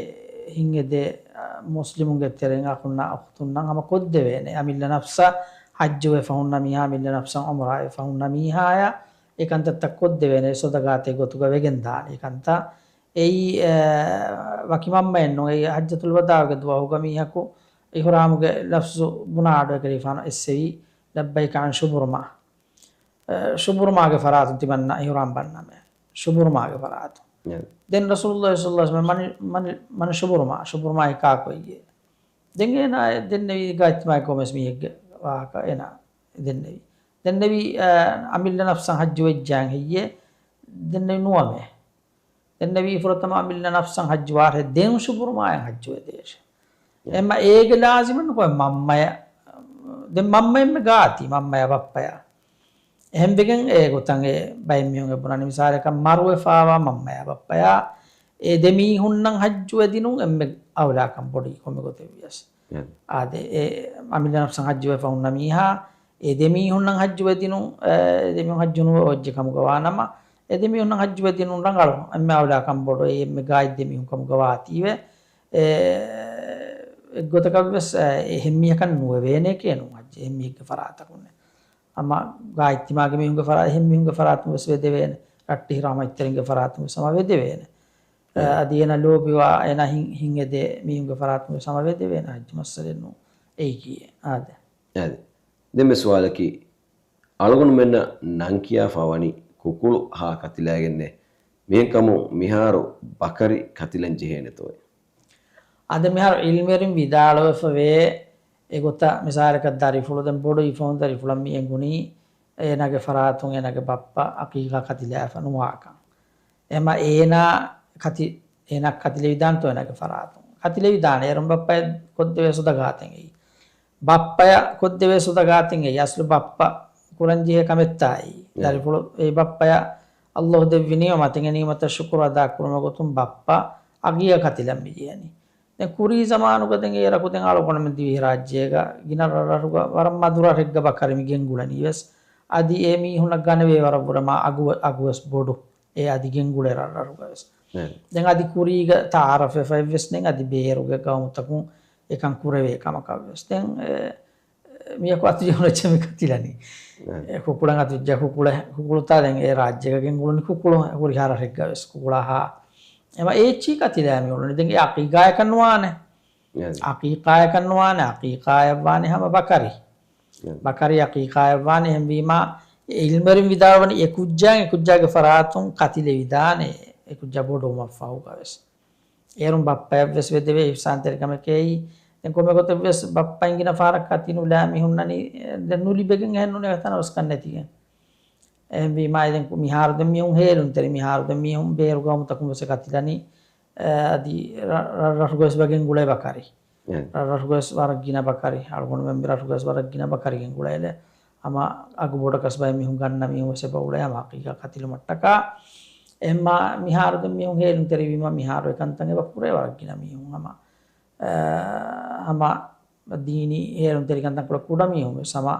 ހިތްއެދޭ، އަ، މުސްލިމުންގެ ތެރެއިން އަޚުންނާ އުޚްތުންނަށް ހަމަ ކޮށްދެވޭނެ. އަމިއްލަ ނަފްސަށް ޙައްޖުވެފަ ހުންނަ މީހާ، އަމިއްލަ ނަފްސަށް ޢުމްރާވެފަ ހުންނަ މީހާޔަށް އެ ކަންތައްތައް ކޮށްދެވޭނެ، ޞަދަޤާތެއް ގޮތުގަ ވެގެންދާނެ އެ ކަންތައް. އެއީ، އަ، ވަކި މަންމައެއް ނޫން. އެއީ ޙައްޖަތުލް ވަދާޢުގެ ދުވަހުގަ މީހަކު އިޙްރާމުގެ ލަފްޒު ބުނާ އަޑު އެކަލޭގެފާނު އެއްސެވީ، "ލައްބައިކަ ޢަން ޝުބުރުމާ." އަ، ޝުބުރުމާގެ ފަރާތުން ތިމަންނަ އިޙްރާމް ބަންނަމޭ. ޝުބުރުމާގެ ފަރާތުން. ދެން ރަސޫލުﷲ ޞައްލަﷲ ޢަލައިހި ވަސައްލަމަ މަނި، މަނި، މަނި ޝުބުރުމާ، ޝުބުރުމާ ހިކާ ކޮއްޔޭ. ދެން އޭނާ ދެންނެވީ ގާތްތިމާގެ ކޮންމެސް މީހެއްގެ ވާހަކަ އޭނާ ދެންނެވީ. ދެންނެވީ، އަ، އަމިއްލަ ނަފްސަށް ޙައްޖު ވެއްޖާން ހެއްޔޭ؟ ދެންނެވީ ނުވަމޭ. ދެންނެވީ ފުރަތަމަ އަމިއްލަ ނަފްސަށް ޙައްޖުވާށޭ، ދެން ޝުބުރުމާޔަށް ޙައްޖުވެދޭށޭ. އެ. އެމަ އޭގެ ލާޒިމަށް ނުކޮށް މަންމަޔަށް، ދެން މަންމަ އެންމެ ގާތީ، މަންމަޔާ ބައްޕަޔާ. އެހެންވެގެން އެ ގޮތަށް އެ ބައެއް މީހުން އެ ބުނަނީ މިސާލަކަށް މަރުވެފާވާ މަންމަޔާ ބައްޕަޔާ އެ ދެ މީހުންނަށް ޙައްޖުވެދިނުން އެންމެ އައުލާކަން ބޮޑު ކޮންމެ ގޮތެއް ވިޔަސް. އެ. އާދެ، އެ އަމިއްލަ ނަފްސަށް ޙައްޖުވެފަ ހުންނަ މީހާ އެ ދެ މީހުންނަށް ޙައްޖުވެދިނުން، އެ ދެ މީހުން ޙައްޖު ނުވެ އޮއްޖެ ކަމުގަ ވާނަމަ، އެ ދެ މީހުންނަށް ޙައްޖުވެދިނުން ރަނގަޅު، އެންމެ އައުލާކަން ބޮޑު، އެ އެންމެ ގާތް ދެ މީހުން ކަމުގަ ވާތީވެ، އެ، އެއްގޮތަކަށްވެސް، އެ، އެހެން މީހަކަށް ނުވެވޭނެ ކޭނުން ޙައްޖު އެހެން މީހެއްގެ ފަރާތަކުންނެއް. އަމަ ގާތްތިމާގެ މީހުންގެ ފަރާތް، އެހެން މީހުންގެ ފަރާތުން ވެސް ވެދެވޭނެ. ރައްޓެހި ރަޙްމަތްތެރިންގެ ފަރާތުން ވެސް ހަމަ ވެދެވޭނެ. އެ، އެ. އަދި އޭނަ ލޯބިވާ، އޭނަ ހިތް، ހިތްއެދޭ މީހުންގެ ފަރާތުން ވެސް ހަމަ ވެދެވޭނެ. ޙައްޖު މައްސަލައެއް ނޫން. އެއީކީއެއް. އާދެ. އާދެ. ދެންމެ ސުވާލަކީ، އަޅުގަނޑުމެންނަށް ނަން ކިޔާފަ ވަނީ ކުކުޅު ހާ ކަތިލައިގެންނޭ. މިހެންކަމުން މިހާރު ބަކަރި ކަތިލަން ޖެހޭނެތޯއޭ؟ އާދެ، މިހާރު ޢިލްމުވެރިން ވިދާޅުވެފަ ވޭ، އެގޮތަށް މިސާލަކަށް ދަރިފުޅު، ދެން ބޮޑު އިފަހުން ދަރިފުޅަށް މި އެނގުނީ އޭނާގެ ފަރާތުން އޭނާގެ ބައްޕަ ޢަޤީޤާ ކަތިލާފަ ނުވާކަން. އެމަ އޭނާ ކަތި، އޭނާ ކަތިލެވިދާނެތޯ އޭނާގެ ފަރާތުން؟ ކަތިލެވިދާނެ. އޭރުން ބައްޕަ ކޮށްދެވޭ ސުދަ ގާތެއް އެއީ. ބައްޕަޔަށް ކޮށްދެވޭ ސުދަ ގާތެއް އެއީ. އަސްލު ބައްޕަ ކުރަންޖެހޭ ކަމެއްތާ އެއީ. އެ. ދަރިފުޅު އެ ބައްޕަޔަށް ﷲ ދެއްވި ނިޢުމަތެއް، އެ ނިޢުމަތަށް ޝުކުރު އަދާކުރުމުގެ ގޮތުން ބައްޕަ ޢަޤީޤާ ކަތިލަން މި ޖެހެނީ. ދެން ކުރީ ޒަމާނުގަ ދެން އޭރަކު ދެން އަޅުގަނޑުމެން ދިވެހިރާއްޖޭގަ ގިނަ ރަށްރަށުގަ ވަރަށް މަދު ރަށެއްގަ ބަކަރި މި ގެންގުޅެނީ ވެސް. އަދި އެ މީހުންނަށް ގަނެވޭ ވަރަށް ވުރެ މާ އަގު، އަގު ވެސް ބޮޑު. އެ އަދި ގެންގުޅޭ ރަށްރަށުގަ ވެސް. އެ. ދެން އަދި ކުރީގަ ތަޢާރަފްވެފަ އެއްވެސް ނެތް އަދި ބޭރުގެ ގައުމުތަކުން އެކަން ކުރެވޭ ކަމަކަށް ވެސް. ދެން އެ، މިޔަކު އަތުޖެހުނައްޗެއް މި ކަތިލަނީ. އެ. އެ ކުކުޅަން އަތުޖެހި ކުކުޅެ، ކުކުޅުތާ ދެން އެ ރާއްޖޭގަ ގެންގުޅުނީ ކުކުޅު ހުރިހާ ރަށެއްގަ ވެސް ކުކުޅާ ހާ. އެމަ އޭޗީ ކަތިލާ މި އުޅުނީ. ދެން އެ ޢަޤީޤާޔަކަށް ނުވާނެ. އެ. ޢަޤީޤާޔަކަށް ނުވާނެ، ޢަޤީޤާޔަށް ވާނެ ހަމަ ބަކަރި. އެ. ބަކަރި ޢަޤީޤާޔަށް ވާނެ. އެހެންވީމާ އެ ޢިލްމުވެރިން ވިދާޅުވަނީ އެ ކުއްޖާ އެ ކުއްޖާގެ ފަރާތުން ކަތިލެވިދާނެ، އެ ކުއްޖާ ބޮޑުވުމަށްފަހުގަ ވެސް. އޭރުން ބައްޕަޔަށްވެސް ވެދެވޭ އިޙްސާންތެރިކަމެކޭ. ދެން ކޮންމެ ގޮތެއްވެސް ބައްޕައިން ގިނަ ފަހަރަށް ކަތި ނުލާ މީހުންނަނީ، ދެން ނުލިބެގެން އެހެން ނޫނޭ ތަނަވަސްކަން ނެތިގެން. އެހެންވީމާ ދެން މިހާރު ދެން މީހުން ހޭލުންތެރި، މިހާރު ދެން މީހުން ބޭރު ގައުމުތަކުން ވެސް ކަތިލަނީ، އަދި ރަށްރަށުގަވެސް ވެގެން ގުޅޭ ބަކަރި. އެ. ރަށްރަށުގަވެސް ވަރަށް ގިނަ ބަކަރި، އަޅުގަނޑުމެން މި ރަށުގަވެސް ވަރަށް ގިނަ ބަކަރި ގެންގުޅޭލެ. ހަމަ އަގު ބޮޑަކަސް ބައެއް މީހުން ގަންނަ މީހުން ވެސް އެބަ އުޅޭ ހަމަ ޢަޤީޤާ ކަތިލުމަށްޓަކާ. އެހެންމާ މިހާރު ދެން މީހުން ހޭލުންތެރިވީމަ މިހާރު އެކަންތައް އެބަ ކުރޭ ވަރަށް ގިނަ މީހުން ހަމަ، އަ، ހަމަ ދީނީ ހޭލުންތެރިކަންތައް ކުޑަ ކުޑަ މީހުން ވެސް ހަމަ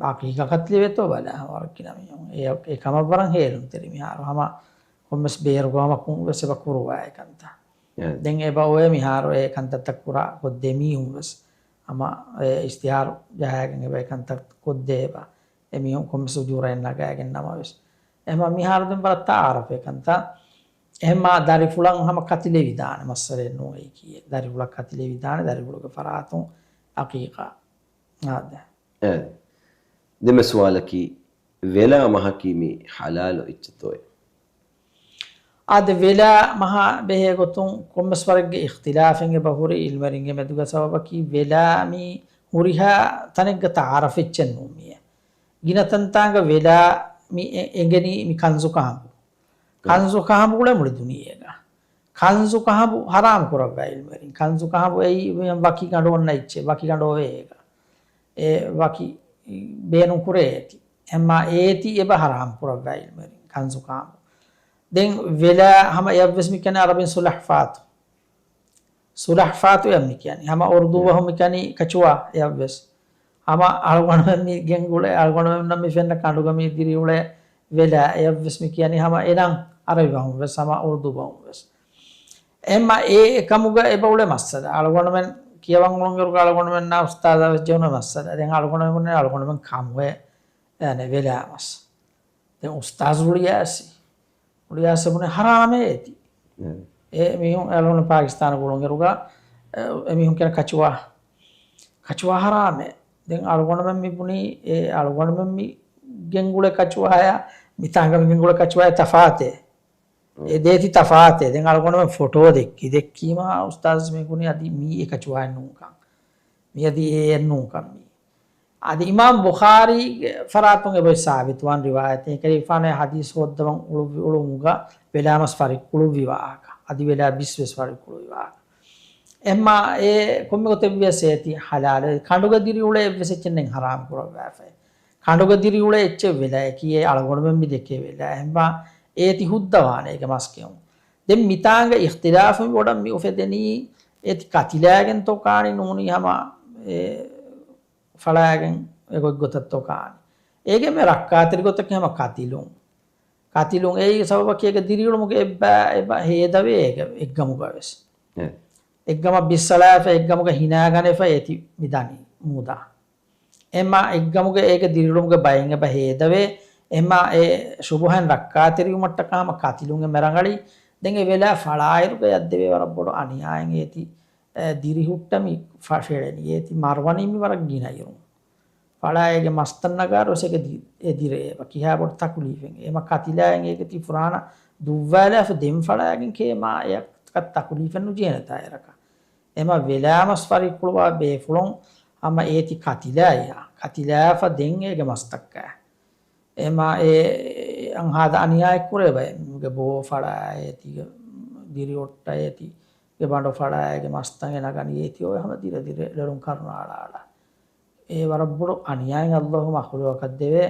ޢަޤީޤާ ކަތިލެވޭތޯ ބަލާ ވަރަށް ގިނަ މީހުން. އެ، އެ ކަމަށް ވަރަށް ހޭލުންތެރި މިހާރު ހަމަ ކޮންމެސް ބޭރު ގައުމަކުން ވެސް އެބަ ކުރުވާ އެކަންތައް. އެ. ދެން އެބަ އޮވޭ މިހާރު އެ ކަންތައްތައް ކުރާ ކޮށްދޭ މީހުން ވެސް. ހަމަ އެ އިޝްތިހާރު ޖަހާގެން އެބަ އެ ކަންތައް ކޮށްދޭ އެބަ. އެ މީހުން ކޮންމެސް އުޖޫރައެއް ނަގާގެން ނަމަވެސް. އެހެންމާ މިހާރު ދެން ވަރަށް ތަޢާރަފް އެ ކަންތައް. އެހެންމާ ދަރިފުޅަށް ހަމަ ކަތިލެވިދާނެ މައްސަލައެއް ނޫން އެއީކީއެއް. ދަރިފުޅަށް ކަތިލެވިދާނެ ދަރިފުޅުގެ ފަރާތުން ޢަޤީޤާ. އާދެ. އެ. ދެންމެ ސުވާލަކީ، ވެލާ މަހަކީ މި ޙަލާލު އެއްޗެއްތޯއޭ؟ އާދެ، ވެލާ މަހާ ބެހޭ ގޮތުން ކޮންމެސް ވަރެއްގެ އިޚްތިލާފެއް އެބަ ހުރި ޢިލްމުވެރިންގެ މެދުގަ. ސަބަބަކީ ވެލާ މީ ހުރިހާ ތަނެއްގަ ތަޢާރަފް އެއްޗެއް ނޫން މިއެއް. ގިނަ ތަންތާނގަ ވެލާ މި އެ-، އެނގެނީ މި ކަންޒު ކަހަނބު. ކަންޒު ކަހަނބު އުޅޭ މުޅި ދުނިޔޭގަ. ކަންޒު ކަހަނބު ޙަރާމް ކުރައްވާ ޢިލްމުވެރިން. ކަންޒު ކަހަނބު އެއީ ވަކި ގަނޑު އޮންނަ އެއްޗެއް، ވަކި ގަނޑު އޮވޭ އޭގަ. އެ ވަކި ބޭނުން ކުރޭ އޭތި. އެމާ އޭތި އެބަ ޙަރާމް ކުރައްވާ ޢިލްމުވެރިން ކަންޒު ކަހަނބު. ދެން ވެލާ ހަމަ އެއަށްވެސް މި ކިޔަނީ ޢަރަބިން ސުލަޙްފާތު. ސުލަޙްފާތު އެއަށް މި ކިޔަނީ. ހަމަ އުރުދޫ ބަހުން މި ކިޔަނީ ކަޗުވާ އެއަށްވެސް. ހަމަ އަޅުގަނޑުމެން މި ގެންގުޅޭ، އަޅުގަނޑުމެންނަށް މި ފެންނަ ކަނޑުގަ މި ދިރިއުޅޭ ވެލާ އެއަށްވެސް މި ކިޔަނީ ހަމަ އެނަން ޢަރަބި ބަހުން ވެސް، ހަމަ އުރުދޫ ބަހުން ވެސް. އެހެންމާ އެ އެކަމުގަ އެބަ އުޅޭ މައްސަލަ. އަޅުގަނޑުމެން ކިޔަވަން އުޅުނުއިރުގަ އަޅުގަނޑުމެންނާ އުސްތާޛާ ވެސް ޖެހުނު މައްސަލަ. ދެން އަޅުގަނޑުމެން ބުނޭ އަޅުގަނޑުމެން ކަމުވޭ އެ ވެލާމަސް. ދެން އުސްތާޛު ރުޅިއައިސް. ރުޅިއައިސް ބުނޭ ހަރާމޭ އޭތި. އެ މީހުން އަޅުގަނޑު ޕާކިސްތާނު ގުޅުން އިރުގަ، އެ މީހުން ކިޔަން ކަޗުވާ. ކަޗުވާ ހަރާމޭ. ދެން އަޅުގަނޑުމެން މި ބުނީ، އެ އަޅުގަނޑުމެން މި ގެންގުޅޭ ކަޗުވާޔާ، މިތާނގަ މި ގެންގުޅޭ ކަޗުވާޔާ ތަފާތޭ. އެ ދޭތި ތަފާތެއް. ދެން އަޅުގަނޑުމެން ފޮޓޯ ދެއްކި، ދެއްކީމާ އުސްތާޛު މި ބުނީ އަދި މީ އެ ކަޗުވާއެއް ނޫންކަން. މިއަދި އެއެއް ނޫންކަން މީ. އަދި އިމާމް ބުޚާރީގެ ފަރާތުން އެބައޮތް ސާބިތުވާން ރިވާޔަތެއް. އެކަލޭގެފާނު އެ ޙަދީޘް ހޯއްދަވަން އުޅުއްވި އުޅުމުގަ ވެލާމަސް ފަރިއްކުޅުއްވި ވާހަކަ. އަދި ވެލާ ބިސް ވެސް ފަރިއްކުޅުއްވި ވާހަކަ. އެހެންމާ އެ ކޮންމެ ގޮތެއްވިޔަސް އޭތި ޙަލާލު. ކަނޑުގަ ދިރިއުޅޭ އެއްވެސް އެއްޗެއް ނެތް ޙަރާމް ކުރައްވާފައި. ކަނޑުގަ ދިރިއުޅޭ އެއްޗެއް ވެލާއެކީ އެ އަޅުގަނޑުމެން މި ދެކޭ ވެލާ. އެހެންމާ އޭތި ހުއްދަވާނެ އޭގެ މަސް ކެއުން. ދެން މިތާނގަ އިޚްތިލާފު ބޮޑަށް މި އުފެދެނީ އޭތި ކަތިލާގެންތޯ ކާނީ ނޫނީ ހަމަ އެ ފަޅާގެން އެ ގޮތްގޮތަށްތޯ ކާނީ. އޭގެ މި ރައްކާތެރި ގޮތަކީ ހަމަ ކަތިލުން. ކަތިލުން އެއީ ސަބަބަކީ އޭގެ ދިރިއުޅުމުގެ އެއްބަ، އެބަ ހޭދަވޭ އޭގެ އެއްގަމުގަ ވެސް. އެ. އެއްގަމަށް ބިއްސަޅާފަ އެއްގަމުގަ ހިނާގަނެފަ އޭތި މި ދަނީ މޫދާ. އެމާ އެއްގަމުގަ އޭގެ ދިރިއުޅުމުގެ ބައެއް އެބަ ހޭދަވޭ. އެމާ އެ ޝުބުހައިން ރައްކާތެރިވުމަށްޓަކާ ހަމަ ކަތިލުން އެ މެ ރަނގަޅީ. ދެން އެ ވެލާ ފަޅާއިރުގަ އަތްދެވޭ ވަރަށް ބޮޑު އަނިޔާއެއް އޭތި، އެ، ދިރިހުއްޓަ މި ފަ-، ފެޅެނީ އޭތި މަރުވަނީ މި ވަރަށް ގިނަ އިރުން. ފަޅާއިގެ މަސްތައް ނަގާރު ވެސް އޭގެ ދި-، އެ ދިރޭ އެބަ ކިހާ ބޮޑު ތަކުލީފެއް. އެމަ ކަތިލާއިން އޭގެ ތި ފުރާނަ ދުއްވާލާފަ ދެން ފަޅާގެން ކޭ މާ އެއަށް ތަކުލީފެއް ނުޖޭނެތާ އެރަކަށް. އެމަ ވެލާމަސް ފަރިއްކުޅުވާ ބޭފުޅުން ހަމަ އޭތި ކަތިލާއިއްޔާ. ކަތިލާފަ ދެން އޭގެ މަސްތައްކާ. އެމާ އެ އަންހާދަ އަނިޔާއެއް ކުރޭ ބައެއް. މީގެ ބޯ ފަޅާ އޭތި، ދިރިއޮއްޓަ އޭތި، ގެ ބަނޑު ފަޅާ އޭގެ މަސްތައް އެ ނަގަނީ އޭތި އޮވެ ހަމަ ދިރެ ދިރެ ލޮލުން ކަރުނާޅާޅާ. އެ ވަރަށް ބޮޑު އަނިޔާއެއް އައްލާހު މަޚުލޫގަކަށް ދެވޭ.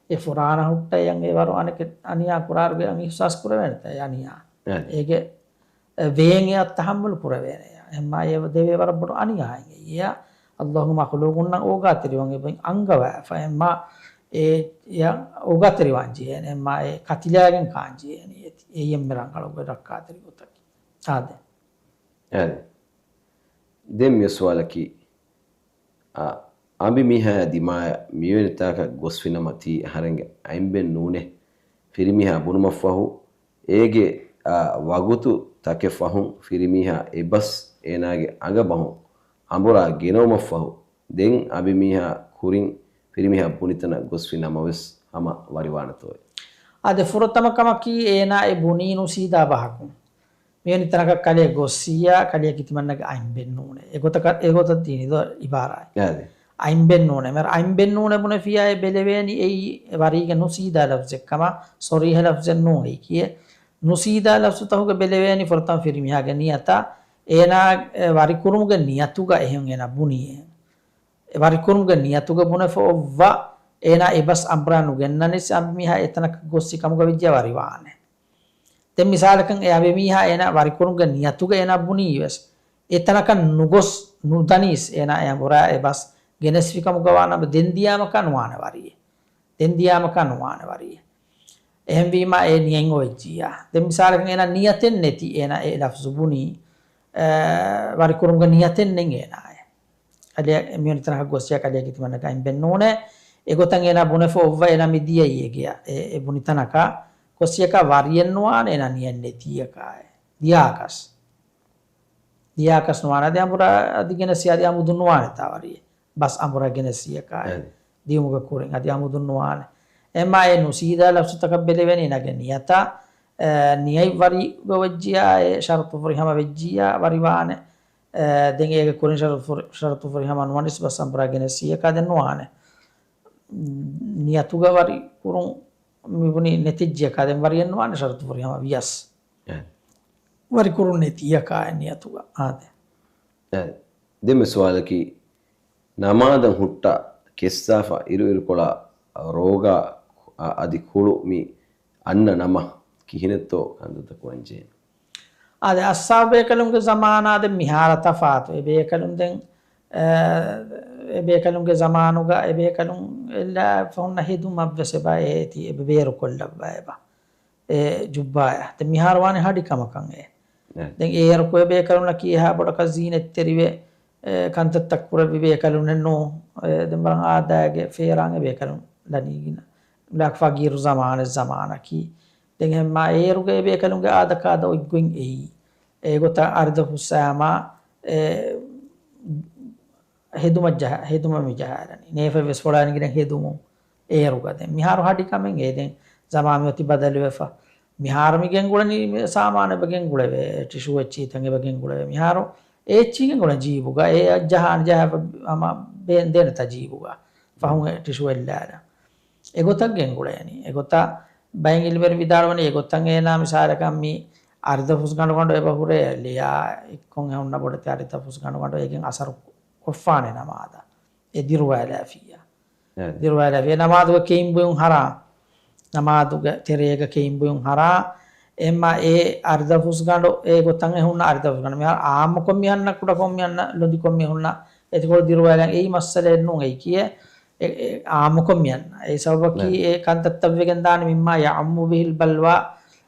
އެ ފުރާނަ ހުއްޓަ އެއަށް އެ ވަރު އަނެކެ އަނިޔާ ކުރާރުގެ އަން އިޙްސާސް ކުރެވޭނެތަ އެ އަނިޔާ. އެ. އޭގެ ވޭން އެއަށް ތަޙައްމަލު ކުރެވޭނެ. އެހެންމާ އެ ދެވޭ ވަރަށް ބޮޑު އަނިޔާއެއް އެއްޔާ. އައްލާހު މަޚުލޫގުންނަށް އޯގާތެރިވަން އެބައިން އަންގަވާފަ. އެހެންމާ އެ އެއަށް އޯގާތެރިވާން ޖެހޭނެ. އެހެންމާ އެ ކަތިލާގެން ކާން ޖެހޭނެ. އެ އެއްޔެންމެ ރަނގަޅުގެ ރައްކާތެރި ގޮތަކީ. އާދެ. އާދެ. ދެން މި ސުވާލަކީ، އާ، އަނބިމީހާޔާ ދިމާޔަށް މިވެނި ތާކަށް ގޮސްފިނަމަ ތީ އަހަރެންގެ އަތްބެއް ނޫނޭ. ފިރިމީހާ ބުނުމަށްފަހު، އޭގެ، އާ، ވަގުތު ތަކެއް ފަހުން ފިރިމީހާ އެބަސް އޭނާގެ އަނގަބަހުން އަނބުރާ ގެނައުމަށްފަހު، ދެން އަނބިމީހާ ކުރިން ފިރިމީހާ ބުނިތަނަށް ގޮސްފިނަމަވެސް ހަމަ ވަރިވާނެތޯއޭ؟ އާދެ، ފުރަތަމަ ކަމަކީ އޭނާ އެ ބުނީ ނުސީދާ ބަހަކުން. މިވެނި ތަނަކަށް ކަލޭ ގޮއްސިއްޔާ، ކަލޭގެ ތިމަންނަގެ އަތްބެއް ނޫނޭ. އެގޮތަކަށް، އެގޮތަށް ދީނި ދޯ އިބާރާތް. އާދެ. އަތްބެއް ނޫނޭ. މި އަތްބެއް ނޫނޭ ބުނެފިޔާ އެ ބެލެވޭނީ އެއީ ވަރީގެ ނުސީދާ ލަފްޒެއްކަމަށް ޞަރީޙަ ލަފްޒެއް ނޫނޭ ކިޔޭ. ނުސީދާ ލަފްޒުތަކުގަ ބެލެވޭނީ ފުރަތަމަ ފިރިމީހާގެ ނިޔަތާ، އޭނާ އެ ވަރިކުރުމުގެ ނިޔަތުގަ އެހެން އޭނާ ބުނީ. އެ ވަރިކުރުމުގެ ނިޔަތުގަ ބުނެފަ އޮއްވާ، އޭނާ އެބަސް އަނބުރާ ނުގެންނަނީސް އަނބިމީހާ އެތަނަކަށް ގޮއްސި ކަމުގަ ވެއްޖެޔާ ވަރިވާނެ. ދެން މިސާލަކަށް އެ އަނބިމީހާ އޭނާ ވަރިކުރުމުގެ ނިޔަތުގަ އޭނާ ބުނީވެސް، އެތަނަކަށް ނުގޮސް ނުދަނީސް އޭނާ އެ އަނބުރާ އެބަސް ގެނެސްފި ކަމުގަ ވާނަމަ ދެން ދިޔާމަކާ ނުވާނެ ވަރިއެއް. ދެން ދިޔާމަކާ ނުވާނެ ވަރިއެއް. އެހެންވީމާ އެ ނިޔަތް އޮވެއްޖިއްޔާ. ދެން މިސާލަކަށް އޭނާ ނިޔަތެއް ނެތި އޭނާ އެ ލަފްޒު ބުނީ، އަ، ވަރިކުރުމުގެ ނިޔަތެއް ނެތް އޭނާއެއް. އަދި މިވެނި ތަނަކަށް ގޮއްސިޔާ ކަލޭގެ ތިމަންނަގެ އަތްބެއް ނޫނޭ. އެގޮތަށް އޭނާ ބުނެފަ އޮއްވަ އޭނާ މި ދިޔައީ އޭގެ އެ، އެ ބުނި ތަނަކަށް ގޮއްސިޔަކާ ވަރިއެއް ނުވާނެ އޭނާ ނިޔަތް ނެތިއްޔަކާއެއް. ދިޔާކަސް. ދިޔާކަސް ނުވާނެ. އަދި އަނބުރާ އަދި ގެނެސް އަދި އަމުދު ނުވާނެތާ ވަރިއެއް. ބަސް އަނބުރާ ގެނެސް އެކާ އެ. ދިޔުމުގެ ކުރިން އަދި އަމުދުން ނުވާނެ. އެމާ އެ ނުސީދާ ލަފްޒުތަކަށް ބެލެވޭނީ އޭނާގެ ނިޔަތާ، އެ، ނިޔަތް ވަރި ގޮވައްޖިޔާ އެ ޝަރުތު ފުރިހަމަ ވެއްޖިޔާ ވަރިވާނެ. އެ، ދެން އޭގެ ކުރިން ޝަރުތު ފުރި، ޝަރުތު ފުރިހަމަ ނުވަނިސް ބަސް އަނބުރާ ގެނެސް އެކާ ދެން ނުވާނެ. ނިޔަތުގަ ވަރި ކުރުން މިބުނީ ނެތިއްޖެކާ ދެން ވަރިއެއް ނުވާނެ ޝަރުތު ފުރިހަމަ ވިޔަސް. އެ. ވަރި ކުރުން ނެތިއްޔަކާ އެ ނިޔަތުގަ. އާދެ. އެ. ދެން މި ސުވާލަކީ، ނަމާދަށް ހުއްޓާ ކެއްސާފަ އިރުއިރުކޮޅާ ރޯގާ އަ-، އަދި ކުޅު މި އަންނަ ނަމަ ކިހިނެއްތޯ ކަންތައްތައް ކުރަންޖެހޭނެ؟ އާދެ، އައްސާބު ބޭކަލުންގެ ޒަމާނާ ދެން މިހާރަށް ތަފާތު. އެ ބޭކަލުން ދެން، އަ، އެ ބޭކަލުންގެ ޒަމާނުގަ އެ ބޭކަލުން އެއްލާފަ ހުންނަ ހެދުމަށްވެސް އެބަ އޭތި އެބަ ބޭރުކޮށްލައްވާ އެބަ. އެ ޖުއްބާޔާ. ދެން މިހާރު ވާނެ ހަޑި ކަމަކަށް އެ. ދެން އޭރުކު އެ ބޭކަލުންނަކީ އެހާ ބޮޑަކަށް ޒީނަތްތެރިވެ، އެ، ކަންތައްތައް ކުރެއްވި ބޭކަލުންނެއް ނޫން. އެ، ދެން ވަރަށް އާދައިގެ ފޭރާން އެ ބޭކަލުން ލަނީގިނަ. އިނގިލާ ފަގީރު ޒަމާނެއް ޒަމާނަކީ. ދެން އެހެންމާ އޭރުގެ އެ ބޭކަލުންގެ އާދަކާދަ އޮތްގޮތް އެއީ. އެގޮތަށް އަރިދަފުސް އާމާ، އެ، ހެދުމަށް ޖަހަ-، ހެދުމަށް މި ޖަހާލަނީ. ނޭފަތް ވެސް ފޮޅާން ގިނަ ހެދުމުން އޭރުގަ. ދެން މިހާރު ހަޑި ކަމެއް އެ. ދެން ޒަމާން މި އޮތީ ބަދަލުވެފަ. މިހާރު މި ގެންގުޅެނީ މި ސާމާނެއް ގެންގުޅެވޭ، ޓިޝޫ އެއްޗިހިތައް އެބަ ގެންގުޅެވޭ. މިހާރު އެ އެއްޗިހި ގެންގުޅެނީ ޖީބުގަ، އެ ޖަހާން ޖަހާފަ ހަމަ ބޭން ދޭނެތާ ޖީބުގަ. ފަހުން އެ ޓިޝޫ އެއްލާލަން. އެގޮތަށް ގެންގުޅޭނީ. އެގޮތަށް ބައެއް އިލްމުވެރިން ވިދާޅުވަނީ، އެގޮތަށް އޭނާ މިސާލަކަށް މި އަރިދަފުސް ގަނޑުގަނޑު އެބަ ހުރޭ ލެޔާ އެއްކޮށް އެ ހުންނަ ބޮޑެތި އަރިދަފުސް ގަނޑުގަނޑު އޭގެން އަސަރު ކޮށްފާނެ ނަމާދަށް. އެ ދިރުވާލާފިއްޔާ. އެ. ދިރުވާލާފިއްޔާ ނަމާދުގަ ކެއިން ބުއިން ހަރާ. ނަމާދުގެ ތެރޭގަ ކެއިން ބުއިން ހަރާ. އެމަ އެ އަރިދަފުސް ގަނޑު އެ ގޮތަށް އެ ހުންނަ އަރިދަފުސް ގަނޑު. މިހާރު އާއްމުކޮށް މި ހަންނަ ކުޑަކޮށް މި ހަންނަ ލޮދިކޮށް މި ހުންނަ އެތިކޮޅު ދިރުވާލާން އެއީ މައްސަލައެއް ނޫން އެއީ ކިޔޭ. އެ، އެ، އާއްމުކޮށް މި ހަންނަ. އެ ސަބަބަކީ އެ ކަންތައްތައް ވެގެން ދާނެ މިއްމާ ޔަޢުއްމު ބިހިލް ބަލްވާ.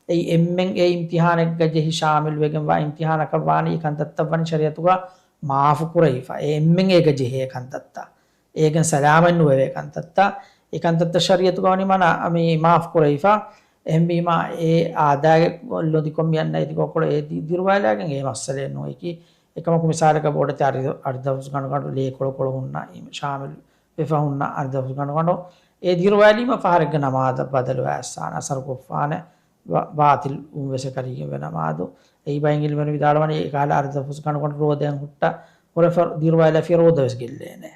އެއީ އެންމެން އެ އިމްތިހާނެއްގަ ޖެހި ޝާމިލް ވެގެންވާ އިމްތިހާނަކަށް ވާނީ އެ ކަންތައްތައް ވަނީ ޝަރީޢަތުގަ މާފު ކުރެވިފަ. އެ އެންމެން އޭގަ ޖެހޭ ކަންތައްތައް. އޭގެން ސަލާމަތް ނުވެވޭ ކަންތައްތައް. އެ ކަންތައްތައް ޝަރީޢަތުގަ ވަނީ މަނާ، މި މާފު ކުރެވިފަ. އެހެންވީމާ އެ އާދައިގެ ލޮދިކޮށް މި އަންނަ އެތިކޮޅު އެ ދި-، ދިރުވާލާގެން އެ މައްސަލައެއް ނޫން. އެކި އެކަމަކު މިސާލަކަށް ބޮޑެތި އަރި-، އަރިދަފުސް ގަނޑުގަނޑު ލޭކޮޅުކޮޅު ހުންނަ ޝާމިލް ވެފަ ހުންނަ އަރިދަފުސް ގަނޑުގަނޑު އެ ދިރުވާލީމަ ފަހަރެއްގަ ނަމާދަށް ބަދަލުވާ އައްސާނެ އަސަރުކޮށްފާނެ ބާ-، ބާތިލް ވެސް ކަރީގެންވެ ނަމާދު. އެއީ ބައެއް އިލްމުވެރިން ވިދާޅުވަނީ އެކަހަލަ އަރިދަފުސް ގަނޑުގަނޑު ރޯދައިން ހުއްޓަ ހުރެފަ ދިރުވާލާފި ރޯދަ ވެސް ގެއްލޭނެ.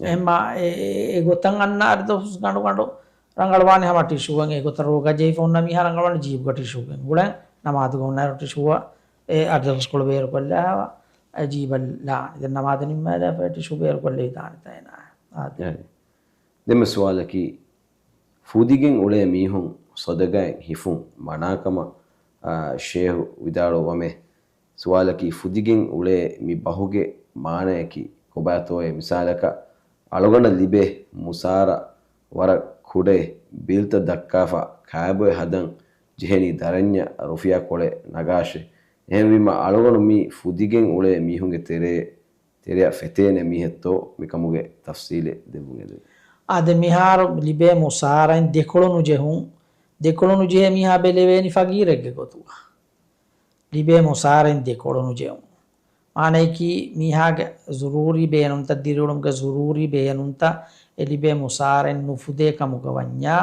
އެ. އެމަ އެ، އެ، އެ ގޮތަށް އަންނަ އަރިދަފުސް ގަނޑުގަނޑު ރަނގަޅުވާނެ ހަމަ ޓިޝޫއެއް އެގޮތަށް ރޯގަ ޖެހިފަ ހުންނަ މީހާ ރަނގަޅުވާނެ ޖީބުގަ ޓިޝޫގެން ގުޅެން ނަމާދުގަ ހުންނައިރު ޓިޝޫއަށް އެ އަރިދަފުސްކޮޅު ބޭރުކޮށްލާ އެ ޖީބަށް ލާނެ. ދެން ނަމާދު ނިންމާލާފަ އެ ޓިޝޫ ބޭރުކޮށްލެވިދާނެތާ އޭނާ. އާދެ. އެ. ދެންމެ ސުވާލަކީ، ފުދިގެން އުޅޭ މީހުން ޞަދަގާއިން ހިފުން މަނާކަމަށް، އާ، ޝޭހު ވިދާޅުވަމޭ. ސުވާލަކީ، ފުދިގެން އުޅޭ މި ބަހުގެ މާނަޔަކީ ކޮބާތޯއޭ؟ މިސާލަކަށް، އަޅުގަނޑަށް ލިބޭ މުސާރަ ވަރަށް ކުޑައި ބިލްތައް ދައްކާފަ ކާބޮއެ ހަދަން ޖެހެނީ ދަރަންޏަށް ރުފިޔާ ކޮޅެއް ނަގާށޭ. އެހެންވީމަ، އަޅުގަނޑު މި ފުދިގެން އުޅޭ މީހުންގެ ތެރޭ ތެރެއަށް ފެތޭނެ މީހެއްތޯ؟ މިކަމުގެ ތަފްސީލެއް ދެއްވުން އެދެވި. އާދެ، މިހާރު ލިބޭ މުސާރައިން ދެކޮޅު ނުޖެހުން، ދެކޮޅު ނުޖެހޭ މީހާ ބެލެވޭނީ ފަގީރެއްގެ ގޮތުގަ. ލިބޭ މުސާރައިން ދެކޮޅު ނުޖެހުން. މާނަޔަކީ، މީހާގެ ޒުރޫރީ ބޭނުންތައް، ދިރިއުޅުމުގެ ޒުރޫރީ ބޭނުންތައް އެ ލިބޭ މުސާރައިން ނުފުދޭ ކަމުގަ ވަންޏާ،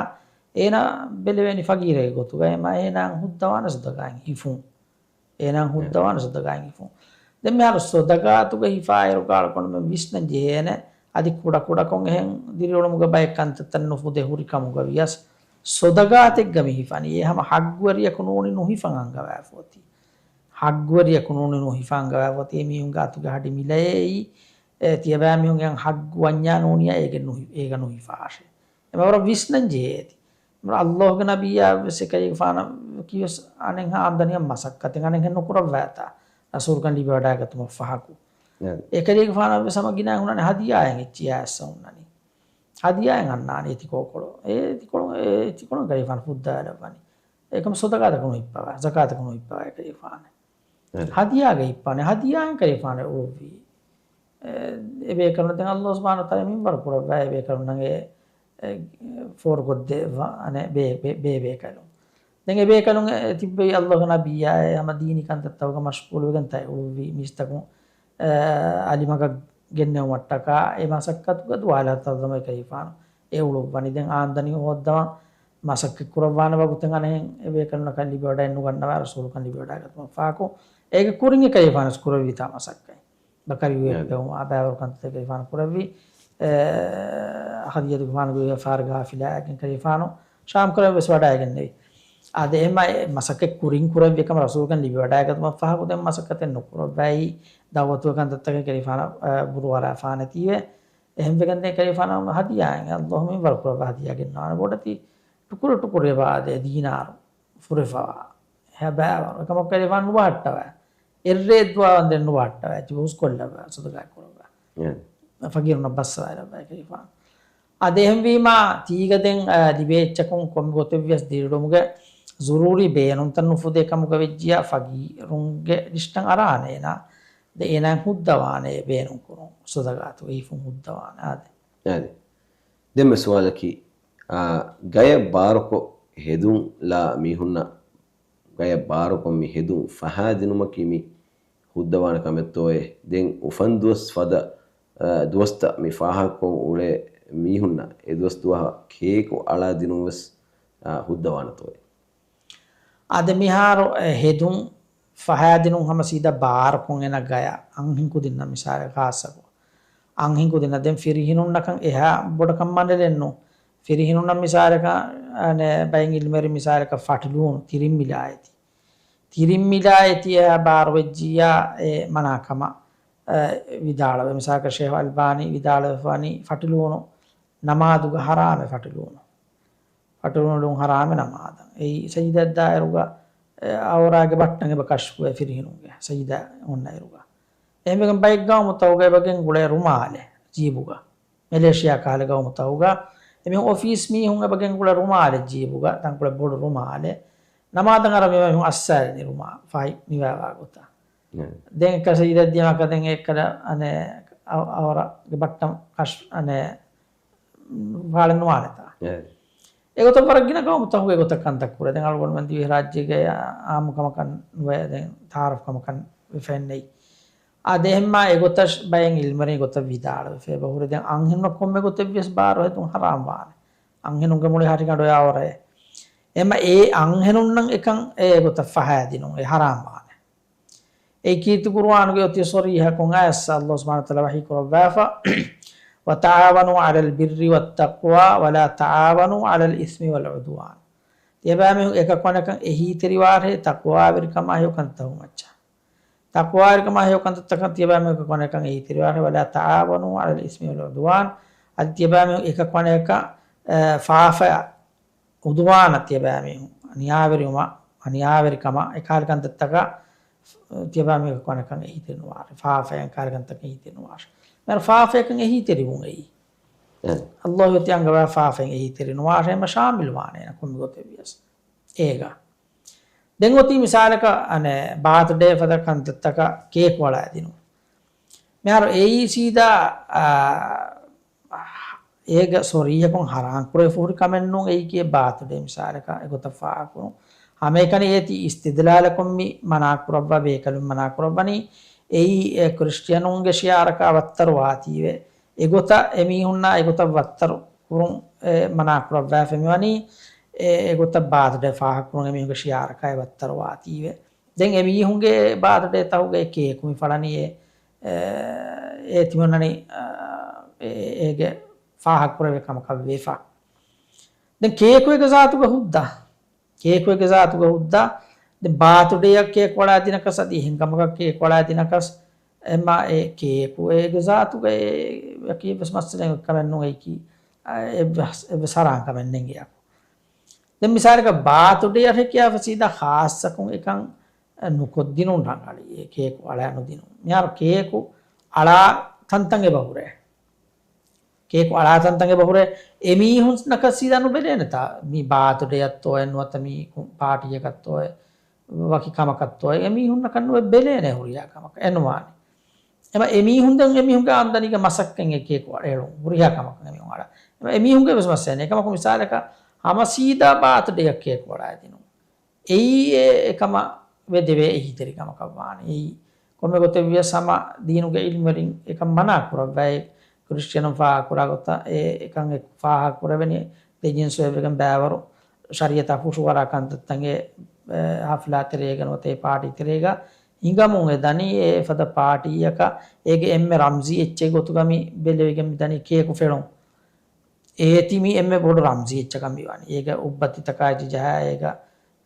އޭނާ ބެލެވޭނީ ފަގީރެއްގެ ގޮތުގަ. އެމަ އޭނާ ހުއްދަވާނެ ޞަދަގާއިން ހިފުން. އޭނާ ހުއްދަވާނެ ޞަދަގާއިން ހިފުން. ދެން މިހާރު ޞަދަގާތުގަ ހިފާއިރު ގާޅުކޮންމެ ވިސްނަން ޖެހޭނެ، އަދި ކުޑަކުޑަކޮށް އެހެން ދިރިއުޅުމުގަ ބައެއް ކަންތައްތައް ނުފުދޭ ހުރި ކަމުގަ ވިޔަސް، ޞަދަގާތެއްގަ މި ހިފަނީ. އެ ހަމަ ޙައްޤުވެރިޔަކު ނޫނީ ނުހިފަން އަންގަވާފަ އޮތީ. ޙައްޤުވެރިޔަކު ނޫނީ ނުހިފަން އަންގަވާފަ އޮތީ. އެ މީހުންގެ އަތުގެ ހަޑި މިލައޭ އެއީ، އެ ތިޔަބައިމީހުންގެ ޙައްޤު ވަންޏާ ނޫނިއްޔާ އޭގެ ނުހި-، އޭގަ ނުހިފާށޭ. އެމަ ވަރަށް ވިސްނަން ޖެހޭތީ. އައްލާހުގެ ނަބިއްޔާ ވެސް އެކަލޭގެފާނަށް ކިޔަސް އަނެއްހާ އާމްދަނީއަށް މަސައްކަތެއް އަނެއްހެން ނުކުރައްވާތާ ރަސޫލުކަން ލިބިވަޑައިގަތުމަށް ފަހަކު. އެކަލޭގެފާނަށް ވެސް ހަމަ ގިނަ ހުންނަނީ ހަދިޔާއެއް އެއްޗިއްޔާ އައްސަ ހުންނަނީ. ހަދިޔާއެއް އަންނާނީ އެތިކޮޅު. އެ އެތިކޮޅު، އެ އެތިކޮޅު ކަލޭގެފާނު ފުއްދާލައްވަނީ. އެކަމަ ޞަދަގާތަކުން ހިއްޕަވާ، ޒަކާތަކުން ހިއްޕަވާ އެކަލޭގެފާނު. ހަދިޔާގަ ހިއްޕާނެ، ހަދިޔާއިން ކަލޭގެފާނު އުޅުއްވީ. އެ، އެ ބޭކަލުން ދެން އައްލާހު ސުބްޙާނަހު ވަތަޢާލާ މިންވަރު ކުރައްވާ އެ ބޭކަލުންނަށް އެ، އެ، ފޯރުކޮށްދެއްވާނެ ބޭ، ބޭ، ބޭ ބޭކަލުން. ދެން އެ ބޭކަލުން އެ ތިއްބެވި އައްލާހުގެ ނަބިއްޔާ އެ ހަމަ ދީނީ ކަންތައްތަކުގަ މަޝްޣޫލުވެގެން ތައް އުޅުއްވީ މީސްތަކުން، އެ، އަލިމަގަށް ގެންނެވުމަށްޓަކާ އެ މަސައްކަތުގަ ދުވާލާ ތައްލަމަ ކަލޭގެފާނު އެ އުޅުއްވަނީ. ދެން އާމްދަނީ ހޯއްދަވަން މަސައްކަތް ކުރައްވާނެ ވަގުތެއް އަނެއްހެން އެ ބޭކަލުންނަކަށް ލިބިވަޑައެއް ނުގަންނަވާ ރަސޫލުކަން ލިބިވަޑައިގަތުމަށް ފަހަކު. އޭގެ ކުރިން އެ ކަލޭގެފާނަސް ކުރެއްވިތާ މަސައްކަތް. ބަކަރި އެ. ވެއްޕެވުމާ ބައިވަރު ކަންތައް ކަލޭގެފާނު ކުރެއްވި. އެ، ހަދިޔަތުގެފާނުގެ ވިޔަފާރި ގާފިލާއެކެން ކަލޭގެފާނު ޝާމް ކަރަށް ވެސް ވަޑައިގެންނެވި. އާދެ، އެހެންމަ އެ މަސައްކަތް ކުރިން ކުރެއްވި ކަމަށް ރަސޫލުކަން ލިބިވަޑައިގަތުމަށް ފަހަކު ދެން މަސައްކަތެއް ނުކުރައްވައި، ދަޢުވަތުގެ ކަންތައްތަކެއް ކަލޭގެފާނަށް، އަ، ބުރު އަރާފާނެތީވެ. އެހެންވެގެން ދެން ކަލޭގެފާނު ހަދިޔާއިން، އައްލާހު މިންވަރު ކުރައްވާ ހަދިޔާ ގެންނާނެ ބޮޑެތި ޓުކުރު ޓުކުރު އެބަ އާދެ ދީނާރު ފުރެފަވާ. ހެ ބައިވަރު. އެކަމަކު ކަލޭގެފާނު ނުބަހައްޓަވާ. އެއްރޭ ދުވާވަންދެން ނުބަހައްޓަވާ. ތިބަ ހުސްކޮށްލައްވާ ސަދަގާ ކުރައްވާ. އެ. ފަގީރުންނަށް ބައްސަވާލައްވާ ކަލޭގެފާނު. އާދެ އެހެންވީމާ، ތީގަ ދެން، އަ، ލިބޭ އެއްޗަކުން ކޮންމެ ގޮތެއްވިޔަސް ދިރިއުޅުމުގެ ޒުރޫރީ ބޭނުންތައް ނުފުދޭ ކަމުގަ ވެއްޖިޔާ ފަގީރުންގެ ލިސްޓަށް އަރާނެ އޭނާ. ދެ އޭނާ ހުއްދަވާނެ ބޭނުން ކުރުން ސުދަގާތު އެހިފުން ހުއްދަވާނެ އާދެ. އާދެ. ދެންމެ ސުވާލަކީ، އާ، ގަޔަށް ބާރުކޮށް ހެދުން ލާ މީހުންނަށް ގަޔަށް ބާރުކޮށް މި ހެދުން ފަހާދިނުމަކީ މި ހުއްދަވާނެ ކަމެއްތޯއޭ؟ ދެން އުފަންދުވަސް ފަދަ، އާ، ދުވަސްތައް މި ފާހަގަކޮށް އުޅޭ މީހުންނަށް އެ ދުވަސް ދުވަހަށް ކޭކު އަޅާ ދިނުން ވެސް، އާ، ހުއްދަވާނެތޯއޭ؟ އާދެ، މިހާރު އެ ހެދުން ފަހާދިނުން ހަމަ ސީދާ ބާރުކޮށް އޭނަ ގަޔަށް އަންހެން ކުދިންނަށް މިސާލެއް ޚާއްޞަކޮށް. އަންހެން ކުދިންނަށް ދެން ފިރިހެނުންނަކަށް އެހާ ބޮޑަކަށް މަނޑެލެއްނު. ފިރިހެނުންނަށް މިސާލަކަށް، އަނެއް ބައެއް އިލްމުވެރިން މިސާލަކަށް ފަޓިލޫނު، ތިރިން މިލާ އެތި. ތިރިން މިލާ އެތި އެހާ ބާރުވެއްޖިއްޔާ އެ މަނާކަމަށް، އެ، ވިދާޅުވޭ. މިސާލަކަށް ޝޭހް އަލްބާނީ ވިދާޅުވެފަވަނީ ފަޓިލޫނު ނަމާދުގަ ހަރާމެއް ފަޓިލޫނު. ފަޓިލޫނު ހަރާމެއް ނަމާދަށް. އެއީ ސަޖިދައަށް ދާއިރުގަ، އެ، އައުރާގެ ބައްޓަން އެބަ ކަޝްފުވޭ ފިރިހެނުންގެ ސަޖިދަ އޮންނަ އިރުގަ. އެހެންވެގެން ބައެއް ގައުމުތަކުގަ އެބަ ގެންގުޅޭ ރުމާލެއް ޖީބުގަ. މެލޭޝިޔާ ކަހަލަ ގައުމުތަކުގަ އެމީހުން އޮފީސް މީހުން އެބަ ގެންގުޅޭ ރުމާލެއް ޖީބުގަ، ތަންކޮޅެއް ބޮޑު ރުމާލެއް. ނަމާދަށް އަރަން މި މީހުން އައްސާލިނީ ރުމާ ފަހި ނިވާވާ ގޮތަށް. ނައަމް. ދެން އެއްކަ ސަޖިދައަށް ދިޔަ މަކަ ދެން އެއްކަލަ އަނެއް އަ-، އައުރާގެ ބައްޓަން ކަޝް-، އަނެއް ފާޅެއް ނުވާނެތާ. އެ. އެގޮތަށް ވަރަށް ގިނަ ގައުމުތަކުގަ އެގޮތަށް ކަންތައް ކުރޭ. ދެން އަޅުގަނޑުމެން ދިވެހިރާއްޖޭގައި އާއްމު ކަމަކަށް ނުވޭ، ދެން ތައާރަފް ކަމަކަށް ވެފައެއްނެތް. އާ، ދެ އެހެންމާ އެގޮތަށް ބައެއް އިލްމުވެރިން އެގޮތަށް ވިދާޅުވެފަ އެބަ ހުރެ. ދެން އަންހެނުންނަށް ކޮންމެ ގޮތެއް ވިޔަސް ބާރު ހެދުން ހަރާމް ވާނެ. އަންހެނުންގެ މުޅި ހަށިގަނޑު އައުރައެއް. އެމަ އެ އަންހެނުންނަށް އެކަން އެ ގޮތަށް ފަހައިދިނުން އެ ހަރާމް ވާނެ. އެ ކީރިތި ޤުރުއާނުގެ އޮތީ ޞަރީޙަކޮށް އާޔަތް ﷲ ސުބްޙާނަހޫ ވަތަޢާލާ ވަޙީ ކުރައްވާފަ، "وتعاونوا على البر والتقوى ولا تعاونوا على الإثم والعدوان." ތިޔަބައިމީހުން އެކަކު އަނެކަކަށް އެހީތެރިވާށޭ ތަޤްވާވެރިކަމާ ހެޔޮ ކަންތައްތަކު މައްޗަށް. ތަޤްވާވެރިކަމާ ހެޔޮ ކަންތައްތަކަށް ތިޔަބައިމީހުން އެކަކު އަނެކަކަށް އެހީތެރިވާށޭ، "ولا تعاونوا على الإثم والعدوان." އަދި ތިޔަބައިމީހުން އެކަކު އަނެކަކަށް، އެ، ފާފަޔަށް ޢުދުވާނަށް ތިޔަބައިމީހުން، އަނިޔާވެރިވުމަށް، އަނިޔާވެރިކަމަށް، އެކަހަލަ ކަންތައްތަކަށް ތިޔަބައިމީހުން އެކަކު އަނެކަކަށް އެހީތެރި ނުވާށޭ. ފާފައިން އެކަހަލަ ކަންތަކަށް އެހީތެރި ނުވާށޭ. މިހާރު ފާފަޔަކަށް އެހީތެރިވުން އެއީ. އެ. ﷲ އޮތީ އަންގަވާ ފާފައިން އެހީތެރި ނުވާށޭ، އެމަ ޝާމިލު ވާނެ އޭނަ ކޮންމެ ގޮތެއް ވިޔަސް އޭގަ. ދެން އޮތީ މިސާލަކަށް އަނެއް ބާތުޑޭ ފަދަ ކަންތައްތަކަށް ކޭކު އަޅާދިނުން. މިހާރު އެއީ ސީދާ، އާ، އޭގަ ޞަރީޙަކޮށް ޙަރާމް ކުރެވިފަ ހުރި ކަމެއް ނޫން. އެއީކީ ބާތުޑޭ މިސާލަކަށް އެގޮތަށް ފާހަގަކުރުން. ހަމައެކަނި އޭތި އިސްތިދްލާލަކޮށް މި މަނާ ކުރައްވާ، ބޭކަލުން މަނާ ކުރައްވަނީ. އެއީ އެ ކްރިސްޓިއަނުންގެ ޝިޢާރަކާ ވައްތަރު ވާތީވެ. އެގޮތަށް އެމީހުންނާ އެގޮތަށް ވައްތަރު ކުރުން، އެ، މަނާ ކުރައްވާފަ މިވަނީ، އެ، އެގޮތަށް ބާތުޑޭ ފާހަގަކުރުން އެމީހުންގެ ޝިޢާރަކާ އެ ވައްތަރު ވާތީވެ. ދެން އެމީހުންގެ ބާތުޑޭތަކުގެ ކޭކު މި ފަޅަނީ އެ، އެ، އޭތި މި އޮންނަނީ، އަ، އެ، އޭގެ ފާހަގަކުރެވޭ ކަމަކަށް ވެފަ. ދެން ކޭކު އޭގެ ޒާތުގަ ހުއްދަ. ކޭކު އޭގެ ޒާތުގަ ހުއްދަ. ދެން ބާތުޑޭއަށް ކޭކު އަޅާދިނަކަސް އަދި އެހެން ކަމަކަށް ކޭކު އަޅާދިނަކަސް އެމަ އެ ކޭކު އޭގެ ޒާތުގަ އެ އެކި ވެސް މައްސަލައެއް ކަމެއް ނޫން އެއީކީ، އެއްވެސް، އެއްވެސް ހަރާން ކަމެއް ނެތް އެއަކު. ދެން މިސާލަކަށް ބާތުޑޭއަށް ކިޔާފަ ސީދާ ޚާއްޞަކޮށް އެކަން ނުކޮށްދިނުން ރަނގަޅީ. އެ ކޭކު އަޅާ ނުދިނުން. މިހާރު ކޭކު އަޅާ ތަންތަން އެބަ ހުރޭ. ކޭކު އަޅާ ތަންތަން އެބަ ހުރޭ. އެމީހުންނަކަށް ސީދާ ނުބެލޭނެތާ. މީ ބާތުޑޭއަށްތޯއެ ނުވަތަ މީ ކު-، ޕާޓީއަކަށްތޯއެ ވަކި ކަމަކަށްތޯއެ. އެމީހުންނަކަށް ނުވެ ބެލޭނެ ހުރިހާ ކަމަކަށް އެނުވާނެ. އެމަ އެމީހުން ދެން އެމީހުންގެ އާމްދަނީގެ މަސައްކަތް އެ ކޭކު އަޅުން ހުރިހާ ކަމަކަށް އެމީހުން އަޅާ. އެމަ އެމީހުންގެ ވެސް މައްސަލަ ނެތް. އެކަމަކު މިސާލަކަށް ހަމަ ސީދާ ބާތުޑޭއަށް ކޭކު އަޅާދިނުން. އެއީ އެ އެކަމަށް ވެދެވޭ އެހީތެރި ކަމަކަށް ވާނެ. އެއީ ކޮންމެ ގޮތެއް ވިޔަސް ހަމަ ދީނުގެ އިލްމުވެރިން އެކަން މަނާ ކުރައްވައި، ކްރިސްޓިއަނުން ފާހަގަކުރާ ގޮތަށް އެ އެކަން އެ ފާހަގަ ކުރެވެނީ ދެ ޖިންސު އެވެގެން ބައިވަރު ޝަރީޢަތާ ފުށުއަރާ ކަންތައްތައް އެ، އެ، ހަފްލާ ތެރޭގަ ނުވަތަ އެ ޕާޓީ ތެރޭގަ ހިނގަމުން އެ ދަނީ އެ ފަދަ ޕާޓީއަކަށް އޭގެ އެންމެ ރަމްޒީ އެއްޗެއް ގޮތުގަ މި ބެލެވިގެން މި ދަނީ ކޭކު ފެޅުން. އޭތި މި އެންމެ ބޮޑު ރަމްޒީ އެއްޗަކަށް މިވަނީ. އޭގަ އުއްބަތިތަކާ އެއްޗެއް ޖަހާ، އޭގަ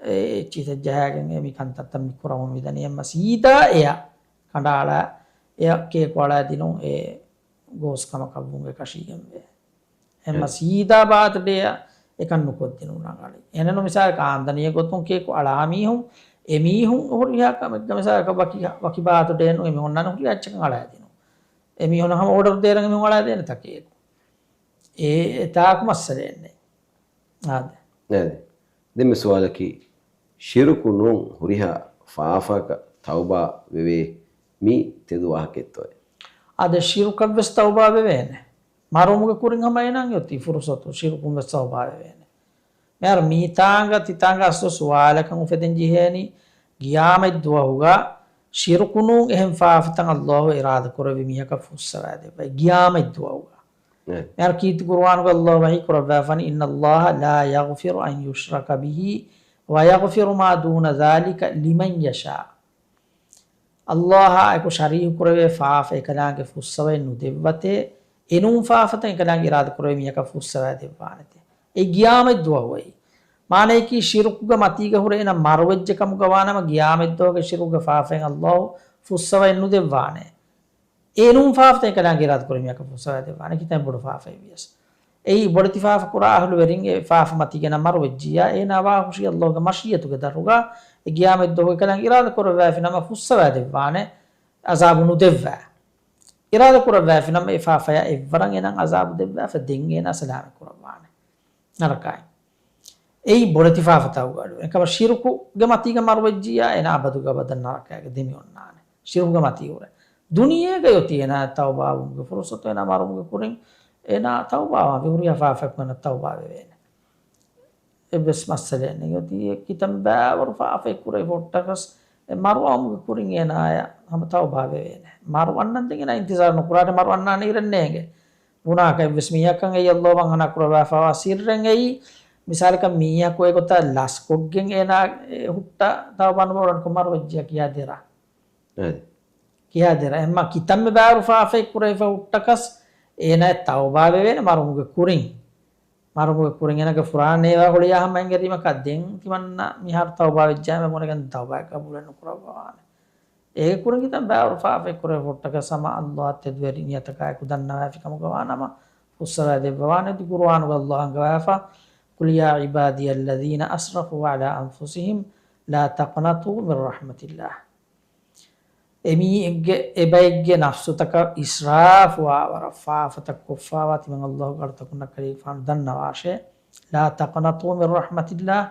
އެ އެއްޗިތައް ޖަހާގެން އެ މި ކަންތައްތައް މި ކުރަމުން މިދަނީ. އެމަ ސީދާ އެއަށް ކަނޑައަޅާ، އެއަށް ކޭކު އަޅާދިނުން އެ ގޯސް ކަމަކަށް ވުން އެކަށީގެންވޭ. އެމަ އެ. ސީދާ ބާތުޑޭއަށް އެކަން ނުކޮށްދިނުން ރަނގަޅީ. އެހެނެއްނު މިސާލަކަށް އާމްދަނީގެ ގޮތުން ކޭކު އަޅާ މީހުން، އެ މީހުން ހުރިހާ ކަމެއްގަ މިސާލަކަށް ވަކި، ވަކި ބާތުޑޭއެއްނު އެ މީހުންނާ ހުރިހާ އެއްޗަކަށް އަޅާދިނުން. އެ މީހުން ހަމަ އޯޑަރު ދޭނަން އެ މީހުން އަޅާދޭނެތާ ކޭކު. އެ، އެތާކު މައްސަލައެއް ނެތް. އާދެ. އާދެ. ދެންމެ ސުވާލަކީ، ޝިރުކު ނޫން ހުރިހާ ފާފައަކަށް ތައުބާ ވެވޭ. މީ ތެދު ވާހަކައެއްތޯއޭ؟ އާދެ، ޝިރުކަށްވެސް ތައުބާ ވެވޭނެ. މަރުވުމުގެ ކުރިން ހަމަ އޭނާގެ އޮތީ ފުރުސަތު، ޝިރުކުން ވެސް ތައުބާ ވެވޭނެ. މިހާރު މީތާނގަ ތިތާނގަ އަސްލު ސުވާލަކަށް އުފެދެން ޖެހޭނީ، ގިޔާމަތް ދުވަހުގަ ޝިރުކު ނޫން އެހެން ފާފަތައް ﷲ އިރާދަ ކުރެއްވި މީހަކަށް ފުއްސަވާ ދެއްވައި ގިޔާމަތް ދުވަހުގަ. އެ. މިހާރު ކީރިތި ޤުރުއާނުގަ ﷲ ވަޙީ ކުރައްވާފަނީ، إن الله لا يغفر أن يشرك به ويغفر ما دون ذلك لمن يشاء. ﷲ އާއެކު ޝަރީކު ކުރެވޭ ފާފަ އެކަލާނގެ ފުއްސަވައެއް ނުދެއްވަތޭ، އެނޫން ފާފަތައް އެކަލާނގެ އިރާދަ ކުރެވޭ މީހަކަށް ފުއްސަވާ ދެއްވާނެތޭ. އެ ގިޔާމަތް ދުވަހު އެއީ. މާނައަކީ ޝިރުކުގެ މަތީގަ ހުރެ އޭނަ މަރުވެއްޖެ ކަމުގަ ވާނަމަ، ގިޔާމަތް ދުވަހުގެ ޝިރުކުގެ ފާފައިން ﷲ ފުއްސަވައެއް ނުދެއްވާނެ. އެނޫން ފާފަތައް އެކަލާނގެ އިރާދަ ކުރެވޭ މީހަކަށް ފުއްސަވާ ދެއްވާނެ، ކިތަން ބޮޑު ފާފައެއް ވިޔަސް. އެއީ ބޮޑެތި ފާފަ ކުރާ އަހުލުވެރިން އެ ފާފަ މަތީގަ އޭނަ މަރުވެއްޖިއްޔާ، އޭނާ ވާ ހުށީ ﷲގެ މަޝީއަތުގެ ދަށުގަ، އެ ގިޔާމަތް ދުވަހު އެކަލާނގެ އިރާދަ ކުރައްވައިފިނަމަ ފުއްސަވާ ދެއްވާނެ، އަޒާބު ނުދެއްވާ. އިރާދަ ކުރައްވައިފިނަމަ އެ ފާފަޔާ އެއްވަރަށް އޭނަ އަޒާބު ދެއްވާފަ، ދެން އޭނާ ސަލާމަތް ކުރައްވާނެ ނަރަކައިން. އެއީ ބޮޑެތި ފާފަތަކުގެ އަޑު. އެކަމަ ޝިރުކުގެ މަތީގަ މަރުވެއްޖިއްޔާ، އޭނާ އަބަދުގެ އަބަދަށް ނަރަކައިގަ ދެމި އޮންނާނެ. ޝިރުކުގެ މަތީ ހުރެ. ދުނިޔޭގަ އޮތީ އޭނާ ތައުބާވުމުގެ ފުރުސަތު، އޭނާ މަރުވުމުގެ ކުރިން އޭނާ ތައުބާވާން ވޭ، ހުރިހާ ފާފައަކުން އޭނާ ތައުބާ ވެވޭނެ. އެއްވެސް މައްސަލައެއް ނެތް. އޮތީ އެ ކިތަން ބާވަރު ފާފައެއް ކުރެވި ހުއްޓަކަސް، އެ މަރުވުމުގެ ކުރިން އޭނާޔަށް ހަމަ ތައުބާ ވެވޭނެ. މަރު އަންނަން ދެން އޭނާ އިންތިޒާރު ނުކުރާށޭ، މަރު އަންނާނެ އިރެއް ނޭނގެ. ބުނާކަށް އެއްވެސް މީހަކަށް އެއީ ﷲ ވަންހަނާ ކުރައްވާފައިވާ ސިއްރެއް އެއީ. މިސާލަކަށް މީހަކު އެގޮތަށް ލަސްކޮށްގެން އޭނާ އެ ހުއްޓަ ތައުބާ ނުކުރަން ކޮށް މަރުވެއްޖިއްޔާ ކިހާ ދެރަ؟ އަދި. ކިހާ ދެރަ؟ އެހެންމާ ކިތަންމެ ބާވަރު ފާފައެއް ކުރެވިފަ ހުއްޓަކަސް އޭނާ ތައުބާ ވެވޭނެ މަރުވުމުގެ ކުރިން. މަރުވުމުގެ ކުރިން އޭނާގެ ފުރާނަ ނޭވާ ހޮޅިޔާ ހަމަ އެނގެރީމަކާ ދެން ތިމަންނަ މިހާރު ތައުބާ ވެއްޖާމެ ބުނެގެން ތައުބާއެއް ގަބޫލެއް ނުކުރައްވަވާނެ. އޭގެ ކުރިން ކިތަން ބާވަރު ފާފައެއް ކުރެވި ހުއްޓަކަސް ހަމަ ﷲ އަށް ތެދުވެރި ނިޔަތަކާއެކު ދަންނަވާފި ކަމުގަ ވާނަމަ ފުއްސަވާ ދެއްވަވާނެ. އަދި ޤުރުއާނުގަ ﷲ އަންގަވާފަ، قل يا عبادي الذين أسرفوا على أنفسهم لا تقنطوا من رحمة الله. އެމީހެއްގެ، އެބައެއްގެ ނަފްސުތަކަށް އިސްރާފުވާވަރަށް ފާފަތައް ކޮށްފާވާ ތިމަން ﷲގެ އަޅުތަކުންނަށް ކަލޭގެފާނު ދަންނަވާށޭ. لا تقنطوا من رحمة الله،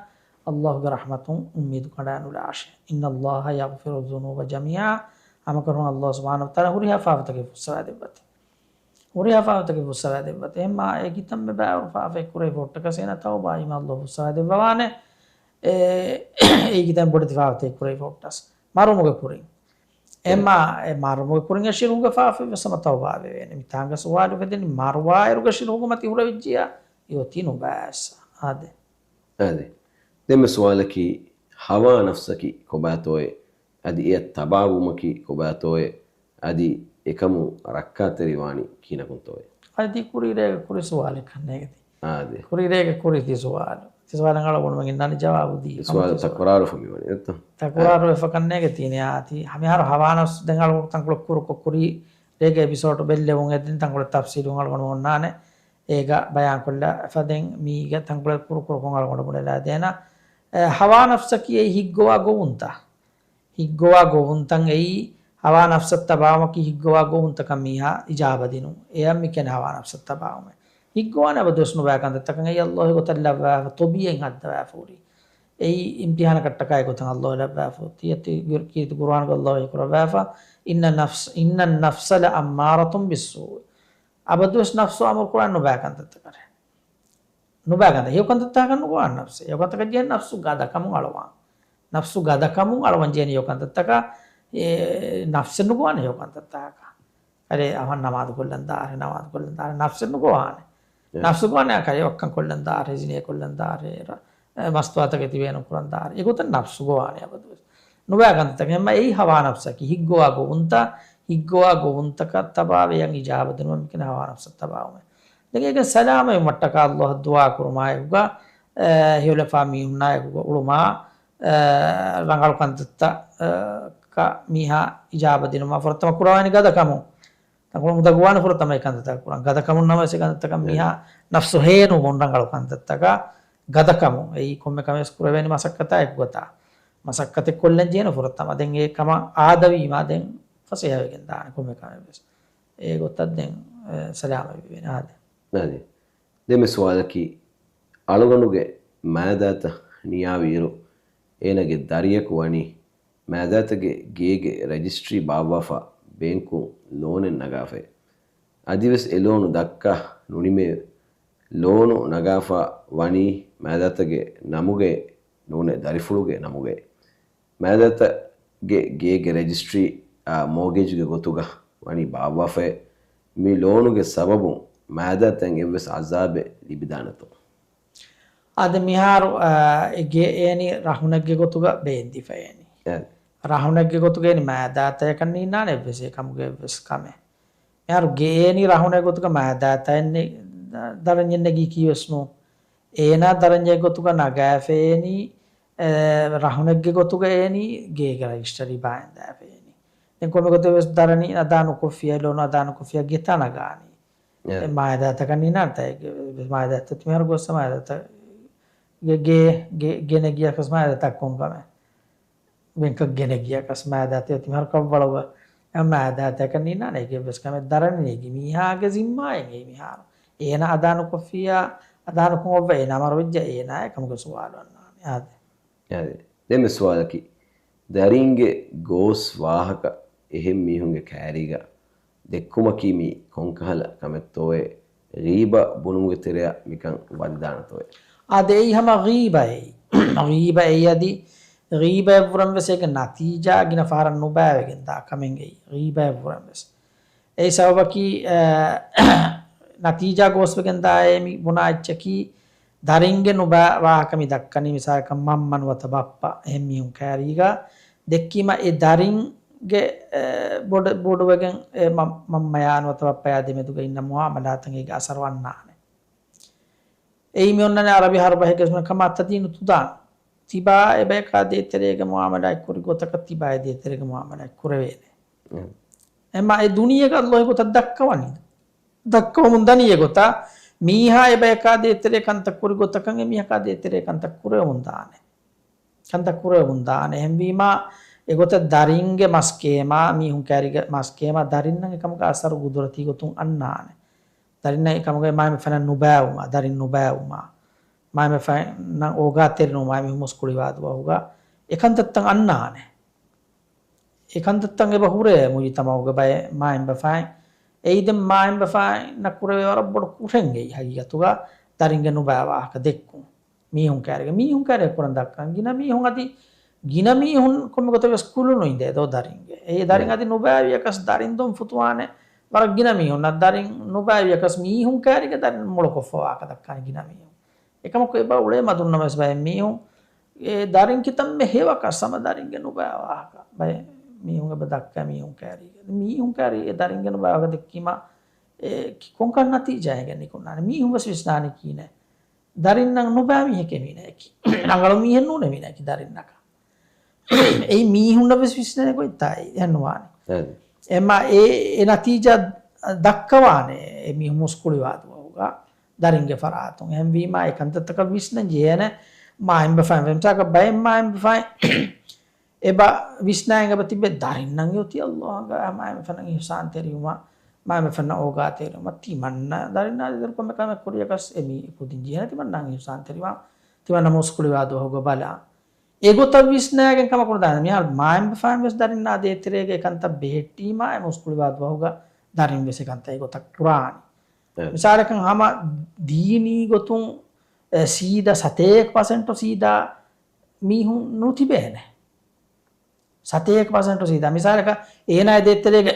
ﷲގެ ރަޙްމަތުން އުއްމީދު ކަނޑާނުލާށޭ. إن الله يغفر الذنوب جميعا، ހަމަކަށަވަރުން ﷲ ސުބްޙާނަހޫ ވަތަޢާލާ ހުރިހާ ފާފަތަކެއް ފުއްސަވާ ދެއްވަތި. ހުރިހާ ފާފަތަކެއް ފުއްސަވާ ދެއްވަތި. އެހެންމާ އެ ކިތަންމެ ބާވަރު ފާފައެއް ކުރެވި ހުއްޓަކަސް އޭނާ ތައުބާ ވީމަ ﷲ ފުއްސަވާ ދެއްވަވާނެ. އެ، އެ ކިތަން ބޮޑެތި ފާފަތަކެއް ކުރެވި ހުއްޓަސް. މަރުވުމުގެ ކުރިން. އެ. އެމާ، އެ މަރުވުމުގެ ކުރިން އެ ޝިރުކުގެ ފާފައެއް ވެސް ހަމަ ތައުބާ ވެވޭނެ. މިތާނގަ ސުވާލު އުފެދެނީ މަރުވާއިރުގަ ޝިރުކު މަތި ހުރެވިއްޖިއްޔާ އެ އޮތީ ނުބައިސް. އާދެ. އާދެ. ދެންމެ ސުވާލަކީ، ހަވާ ނަފްސަކީ ކޮބާތޯއޭ؟ އަދި އެއަށް ތަބާވުމަކީ ކޮބާތޯއޭ؟ އަދި އެކަމުން ރައްކާތެރިވާނީ ކިހިނަކުންތޯއޭ؟ އަދި ކުރީ ރޭގަ ކުރި ސުވާލެއް ކަންނޭގެ ތީ. އާދެ. ކުރީ ރޭގަ ކުރި ތި ސުވާލު. ތި ސުވާލަށް އަޅުގަނޑުމެން އިންނާނީ ޖަވާބު ދީ. ތި ސުވާލު ތަކުރާރު ފަ މިވަނީ ނެތްތަ؟ ތަކުރާރު އެފަ ކަންނޭގެ ތީނެ އާ ތީ. ހަމިހާރު ހަވާ ނަފްސު ދެން އަޅުގަނޑު ތަންކޮޅެއް ކުރު ކުރު ކުރީ ރޭގެ އެޕިސޯޑު ބެއްލެވުން އެ ދެން ތަންކޮޅެއް ތަފްސީލުން އަޅުގަނޑު އޮންނާނެ. އޭގަ ބަޔާންކޮށްލާ އެފަ ދެން މީގެ ތަންކޮޅެއް ކުރު ކުރުކޮށް އަޅުގަނޑު ބުނެލާ ދޭނަ. އެ، ހަވާ ނަފްސަކީ އެއީ ހިތްގޮވާ ގޮވުންތައް. ހިތްގޮވާ ގޮވުންތައް އެއީ ހަވާ ނަފްސަށް ތަބާވުމަކީ ހިތްގޮވާ ގޮވުންތަކަށް މީހާ އިޖާބަ ދިނުން. އެޔަށް މި ކިޔަނީ ހަވާ ނަފްސަށް ތަބާވުމޭ. ހިތްގޮވާނެ އަބަދުވެސް ނުބައި ކަންތައްތަކަށް އެއީ ﷲ ގޮތަށް ލައްވާފަ، ތޮބީޢަތް ހައްދަވާފަ ހުރި. އެއީ އިމްތިޙާނަކަށްޓަކާ އެގޮތަށް ﷲ ލައްވާފަ ހުރި. ތިޔަ ތި ގުރ-، ކީރިތި ޤުރުއާނުގަ ﷲ ވަޙީކުރައްވާފަ، إن النفس، إن النفس لأمارة بالسوء. އަބަދުވެސް ނަފްސު އަމުރު ކުރާނެ ނުބައި ކަންތައްތަކަށް. ނުބައި ކަންތައް. ހެޔޮ ކަންތައްތަކަށް ނުގޮވާނެ ނަފްސެއް. ހެޔޮ ކަންތަކަށް ޖެހޭ ނަފްސު ގަދަކަމުން އަޅުވާން. ނަފްސު ގަދަކަމުން އަޅުވަން ޖެހޭނެ ހެޔޮ ކަންތައްތަކަށް، އެ، ނަފްސެއް ނުގޮވާނެ ހެޔޮ ކަންތައްތަކަށް. އަރޭ، އަހަން ނަމާދު ކޮށްލަން ދާރޭ، ނަމާދު ކޮށްލަން ދާރޭ. ނަފްސެއް ނުގޮވާނެ. އެ. ނަފްސު ގޮވާނެ ކަރިއަށް ވައްކަން ކޮށްލަން ދާރޭ، ޒިނޭ ކޮށްލަން ދާރޭ، ރަ-، އެ، މަސްތުވާތަކެތި ބޭނުން ކުރަން ދާރޭ. އެގޮތަށް ނަފްސު ގޮވާނެ އަބަދުވެސް. ނުބައި ކަންތައްތަކެއް. އެހެންމަ އެއީ ހަވާ ނަފްސަކީ. ހިތްގޮވާ ގޮވުންތައް، ހިތްގޮވާ ގޮވުންތަކަށް ތަބާވެ އެއަށް އިޖާބަ ދިނުމަށް މި ކިޔަނީ ހަވާ ނަފްސަށް ތަބާވުމޭ. ދެން އޭގެން ސަލާމަތްވުމަށްޓަކާ ﷲ އަށް ދުޢާ ކުރުމާއެކުގަ، އެ، ހިޔޮލަފާ މީހުންނާއެކުގަ އުޅުމާ، އެ، ރަނގަޅު ކަންތައްތައް، އެ، ކަ މީހާ އިޖާބަ ދިނުމަށް ފުރަތަމަ ކުރަވާނީ ގަދަކަމުން. ތަންކޮޅު މުދަ ގޮވާނެ ފުރަތަމަ އެ ކަންތައްތައް ކުރަން. ގަދަކަމުން ނަމަވެސް އެ ކަންތައްތަކަށް އެ. މީހާ ނަފްސު ހޭނުމުން ރަނގަޅު ކަންތައްތަކަށް ގަދަކަމުން. އެއީ ކޮންމެ ކަމެއް ވެސް ކުރެވޭނީ މަސައްކަތާ އެކުގަތާ. މަސައްކަތެއް ކޮށްލަން ޖެހޭނެ ފުރަތަމަ. ދެން އެ ކަމަށް އާދަވީމާ ދެން ފަސޭހަވެގެން ދާނެ ކޮންމެ ކަމެއް ވެސް. އެ ގޮތަށް ދެން، އެ، ސަލާމަތް ވެވޭނެ. އާދެ. އާދެ. ދެންމެ ސުވާލަކީ، އަޅުގަނޑުގެ މާދާތައް ނިޔާވިއިރު، އޭނާގެ ދަރިޔަކު ވަނީ މައިދާތަގެ ގޭގެ ރަޖިސްޓްރީ ބާއްވާފަ ބޭންކުން ލޯނެއް ނަގާފައި. އަދިވެސް އެ ލޯނު ދައްކާ ނުނިމޭ ލޯނު ނަގާފަ ވަނީ މައިދާތަގެ ނަމުގައި ނޫނޭ ދަރިފުޅުގެ ނަމުގައި. މައިދާތަގެ ގޭގެ ރަޖިސްޓްރީ އާ މޯގޭޖްގެ ގޮތުގަ ވަނީ ބާއްވާފައި. މި ލޯނުގެ ސަބަބުން މައިދާތައަށް އެއްވެސް އަޒާބެއް ލިބިދާނެތޯ؟ އާދެ، މިހާރު، އާ، އެ ގޭ އޭނީ ރަހުނެއްގެ ގޮތުގަ ބޭންދިފައޭނީ. އެ. ރަހުނެއްގެ ގޮތުގައި މައިދާތަޔަކަށް ނީންނާނެ އެއްވެސް އެކަމުގެ އެއްވެސް ކަމެއް. މިހާރު ގޭ އޭނީ ރަހުނެއްގެ ގޮތުގަ މައިދާތައެއް ނެ-، ދަރަންޏެއް ނެގީކީވެސް ނޫން. އޭނާ ދަރަންޏެއް ގޮތުގަ ނަގާފައޭނީ، އެ، ރަހުނެއްގެ ގޮތުގައޭނީ ގޭގެ ރަޖިސްޓަރީ ބާއިންދާފައޭނީ. ދެން ކޮންމެ ގޮތެއް ވެސް ދަރަނި އަދާ ނުކޮށްފިޔާ، ލޯނު އަދާ ނުކޮށްފިޔާ ގެތައް ނަގާނީ. އެ. އެ މާއިދާތަކަށް ނީނާނެތާ އެ ގެ-، މާއިދާތައް ތިމިހާރު ގޮއްސަ މާއިދާތައް ގެ-، ގޭ-، ގެ-، ގެނެގިޔަކަސް މާއިދާތައް ކޮންކަމެއް. ބެންކަށް ގެނެގިޔަކަސް މާއިދާތައް ތިމިހާރު ކަށްވަޅުގަ. އެ މާއިދާތަކަށް ނީނާނެ އެ ގެ އެއްވެސް ކަމެއް ދަރަނި ނެގި މީހާގެ ޒިންމާއެއް އެއީ މިހާރު. އޭނަ އަދާ ނުކޮށްފިޔާ، އަދާ ނުކޮށް އޮއްވަ އޭނާ މަރުވެއްޖެ އޭނާ އެކަމުގެ ސުވާލު އަންނާނެ. އާދެ. އާދެ. ދެން މި ސުވާލަކީ، ދަރިންގެ ގޯސް ވާހަކަ އެހެން މީހުންގެ ކައިރީގަ ދެއްކުމަކީ މީ ކޮންކަހަލަ ކަމެއްތޯއޭ؟ ޣީބަ ބުނުމުގެ ތެރެއަށް މިކަން ވަދެދާނެތޯއޭ؟ އާދެ، އެއީ ހަމަ ޣީބައެއް. ޣީބަ އެއީ އަދި ޣީބައަށްވުރެން ވެސް އޭގެ ނަތީޖާ ގިނަ ފަހަރަށް ނުބައިވެގެން ދާ ކަމެއް އެއީ. ޣީބައަށްވުރެން ވެސް. އެއީ ސަބަބަކީ، އަ، ނަތީޖާ ގޯސްވެގެން ދާއޭ މި ބުނާ އެއްޗަކީ، ދަރިންގެ ނުބައި ވާހަކަ މި ދައްކަނީ، މިސާލަކަށް މަންމަ ނުވަތަ ބައްޕަ އެހެން މީހުން ކައިރީގަ ދެއްކީމަ އެ ދަރިންގެ، އެ، ބޮޑު-، ބޮޑުވެގެން އެ މަ-، މަންމަޔާ ނުވަތަ ބައްޕަޔާ ދެމެދުގަ އިންނަ މުއާމަލާތަށް އޭގެ އަސަރު އަންނާނެ. އެއީ މި އޮންނަނީ އަރަބި ހަރުބަހެއްގެ ކަމާ ތަދީނު ތުދާން. ތިބާ އެބަޔަކާ ދޭތެރޭގެ މުއާމަލާތް ކުރި ގޮތަކަށް ތިބާ އެ ދޭތެރޭގެ މުއާމަލާތް ކުރެވޭނެ. އެމް. އެމާ އެ ދުނިޔޭގަ އައްލާހު ގޮތަށް ދައްކަވަނީ. ދައްކަވަމުން ދަނީ އެގޮތަށް، މީހާ އެބަޔަކާ ދޭތެރޭ ކަންތައް ކުރި ގޮތަކަށް އެ މީހަކާ ދޭތެރޭ ކަންތައް ކުރެވެމުން ދާނެ. ކަންތައް ކުރެވެމުން ދާނެ. އެހެންވީމާ، އެގޮތަށް ދަރިންގެ މަސް ކޭމާ، މީހުން ކައިރިގެ މަސް ކޭމާ، ދަރިންނަށް އެކަމުގެ އަސަރު ގުދުރަތީ ގޮތުން އަންނާނެ. ދަރިންނަށް އެކަމުގެ މާމެ ފެނަށް ނުބައިވުމާ، ދަރިން ނުބައިވުމާ، މާމެ ފެނަށް އޯގާތެރިނުވުމާ، މީހުން މުސްކުޅިވާ ދުވަހުގަ އެކަންތައްތައް އަންނާނެ. އެކަންތައްތައް އެބަ ހުރޭ މުޖުތަމަޢުގެ ބައެއް މާތްބަފައިން. އެއީ ދެން މާތްބަފައިންނަށް ކުރެވޭ ވަރަށް ބޮޑު ކުށެއް އެއީ ހަގީގަތުގަ ދަރިންގެ ނުބައި ވާހަކަ ދެއްކުން. މީހުން ކައިރިގަ، މީހުން ކައިރިގަ ކުރަން ދައްކަން. ގިނަ މީހުން އަދި، ގިނަ މީހުން ކޮންމެ ގޮތެއް ވެސް ކުލުނު އިނދޭ ދޯ ދަރިންގެ. އެ ދަރިން އަދި ނުބައިވިޔަކަސް ދަރިން ދޮން ފުތުވާނެ. ވަރަށް ގިނަ މީހުންނަށް ދަރިން ނުބައިވިޔަކަސް މީހުން ކައިރިގަ ދަރިން މޮޅުކޮށްފަ ވާހަކަ ދައްކާނެ ގިނަ މީހުން. އެކަމަކު އެބަ އުޅޭ މަދުންނަމަވެސް ބައެއް މީހުން އެ ދަރިން ކިތަންމެ ހެޔޮކަސް ހަމަ ދަރިންގެ ނުބައި ވާހަކަ. ބައެއް މީހުން އެބަ ދައްކާ މީހުން ކައިރީގެ. މީހުން ކައިރީ އެ ދަރިންގެ ނުބައި ވާހަކަ ދެއްކީމަ އެ ކި-، ކޮންކަން ނަތީޖާއެއް ނިކުންނާނެ. މީހުން ވެސް ވިސްނާނީ ކީނެ. ދަރިންނަށް ނުބައި މީހެކޭ މީނައަކީ. ރަނގަޅު މީހެއް ނޫނޭ މީނައަކީ ދަރިންނަކަށް. އެއީ މީހުންނަށް ވެސް ވިސްނޭނެ ގޮތްތާއި އެހެން ނުވާނެ. އެ. އެމާ އެ، އެ ނަތީޖާ ދައްކަވާނެ އެ މީހުން މުސްކުޅިވާ ދުވަހުގަ ދަރިންގެ ފަރާތުން. އެހެންވީމާ އެ ކަންތައްތަކަށް ވިސްނަން ޖެހޭނެ މާތްބަފައިން. މިސާލަކަށް ބައެއް މާތްބަފައިން އެބަ ވިސްނާއިން އެބަ ތިބެ ދަރިންނަށް އޮތީ އައްލާހުގެ މާތްބަފައިންނަށް އިޙްސާންތެރިވުމާ، މާތްބަފައިންނަށް އޯގާތެރިވުމާ، ތިމަންނަ ދަރިންނާ ދޭތެރޭ ކޮންމެ ކަމެއް ކުރިޔަކަސް އެމީ ކުދިން ޖެހޭނެ ތިމަންނައަށް އިޙްސާންތެރިވާ، ތިމަންނަ މުސްކުޅިވާ ދުވަހުގަ ބަލާ. އެގޮތަށް ވިސްނާގެން ކަމަކު ނުދާނެ. މިހާރު މާތްބަފައިން ވެސް ދަރިންނާ ދޭތެރޭގެ ކަންތައް ބެހެއްޓީމާ، އެ މުސްކުޅިވާ ދުވަހުގަ ދަރިން ވެސް އެ ކަންތައް އެގޮތަށް ކުރާނީ. އެ. މިސާލަކަށް ހަމަ ދީނީ ގޮތުން، އެ، ސީދާ ސަތޭކަ ޕަސެންޓު ސީދާ މީހުން ނުތިބޭނެ. ސަތޭކަ ޕަސެންޓު ސީދާ. މިސާލަކަށް އޭނާ ދޭތެރޭގެ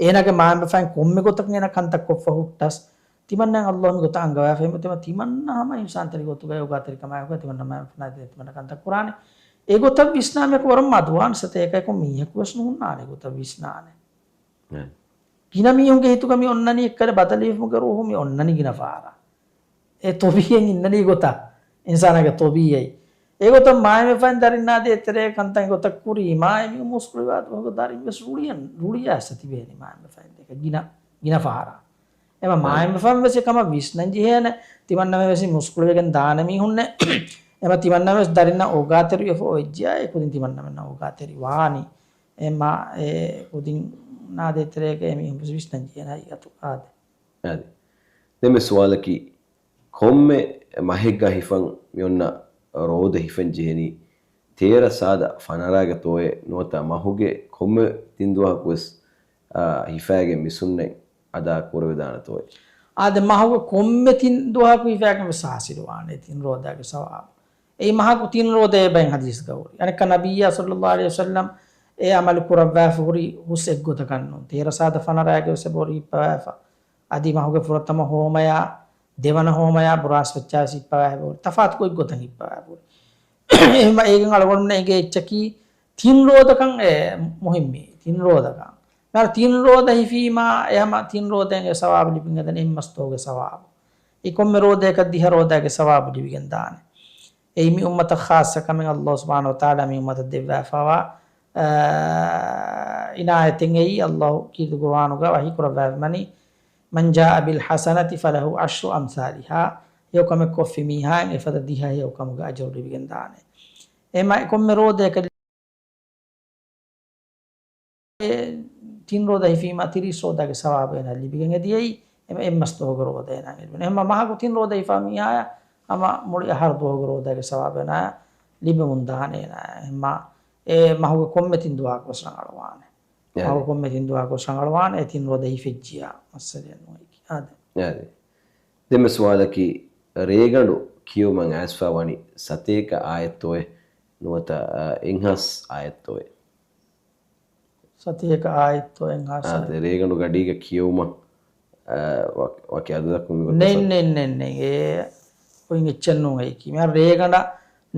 އޭނާގެ މާތްބަފައިން ކޮންމެ ގޮތަކުން އޭނާ ކަންތައް ކޮށްފަ ހުއްޓަސް، ތިމަންނައަށް އައްލާހު މި ގޮތަށް އަންގަވާފައި ތިމަން-، ތިމަންނަ ހަމަ އިޙްސާންތެރި ގޮތުގައި އޯގާތެރިކަމާއެކު ތިމަންނަ މާތްބަފައިން ދޭ ތިމަންނަ ކަންތައް ކުރާނެ. އެގޮތަށް ވިސްނާމެކު ވަރަށް މަދުވާން ސަތޭކައަކު މީހަކު ވެސް ނޫންނާނެ އެގޮތަށް ވިސްނާނެ. ގިނަ މީހުންގެ ހިތުގަ މި އޮންނަނީ އެއްކަލަ ބަދަލުވީމުގެ ރޫހު މި އޮންނަނީ ގިނަ ފަހަރަށް. އެ ޠަބީޢީ އިންނަނީ ގޮތަށް، އިންސާނާގެ ޠަބީޢީ. އެގޮތަށް މާތްބަފައިން ދަރިންނާ ދޭތެރޭ ކަންތައް ގޮތަށް ކުރީމާ، އެމީހުން މުސްކުޅިވާ ދުވަހުގަ ދަރިން ވެސް ރުޅިއަން، ރުޅިއައިސް ތިބޭނީ މާތްބަފައިން ދޭކަށް ގިނަ، ގިނަ ފަހަރަށް. އެމަ މާތްބަފައިން ވެސް އެކަމަށް ވިސްނަން ޖެހޭނެ، ތިމަންނަމެން ވެސް މުސްކުޅިވެގެން ދާނެ މީހުންނެއް. އެމަ ތިމަންނަމެން ވެސް ދަރިންނަށް އޯގާތެރިވެފަ އޮތްޖިޔާ، އެ ކުދިން ތިމަންނަމެންނަށް އޯގާތެރިވާނީ. އެމަ އެ ކުދިން ނާ ދޭތެރޭގަ އެމީހުން ވެސް ވިސްނަން ޖެހޭނެ ހަގީގަތު އާދެ. އާދެ. ދެން މި ސުވާލަކީ، ކޮންމެ މަހެއްގަ ހިފަން މި އޮންނަ ރޯދަ ހިފަން ޖެހެނީ، ތޭރަ ސާދަ ފަނަރާގެ ތޯއެއް ނުވަތަ މަހުގެ ކޮންމެ ތިން ދުވަހަކުވެސް، އާ، ހިފާގެން މި ސުންނަތް އަދާ ކުރެވިދާނެ ތޯއެއް. އާދެ، މަހުގެ ކޮންމެ ތިން ދުވަހަކު ހިފާގެން ވެސް ހާސިލުވާނެ ތިން ރޯދާގެ ސަވާބު. އެއީ މަހަކު ތިން ރޯދައޭ ބައެއް ހަދީސްގަ ހުރި. އަނެއްކާ ނަބިއްޔާ ޞައްލައްލާހު ޢަލައިހި ވަސައްލަމް އެ ޢަމަލު ކުރައްވާފަ ހުރި ހުސް އެއްގޮތަކަށް ނޫން. ތޭރަ ސާދަ ފަނަރާގެ ވެސް އެބަހުރި ހިއްޕަވާފަ. އަދި މަހުގެ ފުރަތަމަ ހޯމަޔާ، ދެވަނަ ހޯމަޔާ ބުރާސް ފައްޗާވެސް ހިއްޕަވާ ހެއްބަހުރި. ތަފާތު ގޮތްގޮތަށް ހިއްޕަވާ ހެއްބަހުރި. އެހެން އޭގެން އަޅުގަނޑުމެންނަށް އެނގޭ އެއްޗަކީ ތިން ރޯދަކަން އެ މުހިއްމީ. ތިން ރޯދަކަން. މިހާރު ތިން ރޯދަ ހިފީމާ އެ ހަމަ ތިން ރޯދައިން އެ ސަވާބު ލިބިގެން ހަދަނީ އެއްމަސް ދުވަހުގެ ސަވާބު. އެ ކޮންމެ ރޯދައަކަށް ދިހަ ރޯދާގެ ސަވާބު ލިބިގެން ދާނެ. އެއީ މި އުއްމަތަށް ޚާއްޞަ ކަމެއް އައްލާހު ސުބްޙާނަހު ވަތަޢާލާ މި އުއްމަތަށް ދެއްވާފަވާ، އާ، އިނާޔަތެއް އެއީ. އައްލާހު ކީރިތި ޤުރުއާނުގަ ވަޙީ ކުރައްވާފައިވަނީ، "من جاء بالحسنة فله عشر أمثالها." ހެޔޮކަމެއް ކޮށްފި މީހާއަށް އެފަދަ ދިހަ ހެޔޮކަމުގެ އަޖުރު ލިބިގެން ދާނެ. އެމަ ކޮންމެ ރޯދައަކަށް އެ ތިން ރޯދަ ހިފީމާ ތިރީސް ރޯދާގެ ސަވާބު އޭނާ ލިބިގެން އެދިޔައީ، އެ-، އެއްމަސް ދުވަހުގެ ރޯދަ އޭނާ ލިބެން. އެހެންމަ މަހަކު ތިން ރޯދަ ހިފާ މީހާޔަށް ހަމަ މުޅި އަހަރު ދުވަހުގެ ރޯދާގެ ސަވާބު އޭނާ ލިބެމުން ދާނެ އޭނާ. އެހެންމަ އެ މަހުގެ ކޮންމެ ތިން ދުވަހަކު ވެސް ރަނގަޅުވާނެ. އެ. މަހުގެ ކޮންމެ ތިން ދުވަހަކު ވެސް ރަނގަޅުވާނެ. އެ ތިން ރޯދަ ހިފެއްޖިޔާ މައްސަލައެއް ނޫން އެކި. އާދެ. އާދެ. ދެންމެ ސުވާލަކީ، ރޭގަނޑު ކިޔުމަށް އައިސްފަ ވަނީ ސަތޭކަ އާޔަތްތޯއެ ނުވަތަ، އާ، އެއްހާސް އާޔަތްތޯއެ؟ ސަތޭކަ އާޔަތްތޯ އެއްހާސް އާ، އާޔަތް؟ ދެ ރޭގަނޑު ގަޑީގަ ކިޔުމަށް، އާ، ވަ-، ވަކި އަދަދަކުން މި ގޮތަށް ނެއް، ސަ- ނެއް، ނެއް، ނެއް. އެ އޮތް އެއްޗެއް ނޫން އެއީކީ. މިހާރު ރޭގަނޑަށް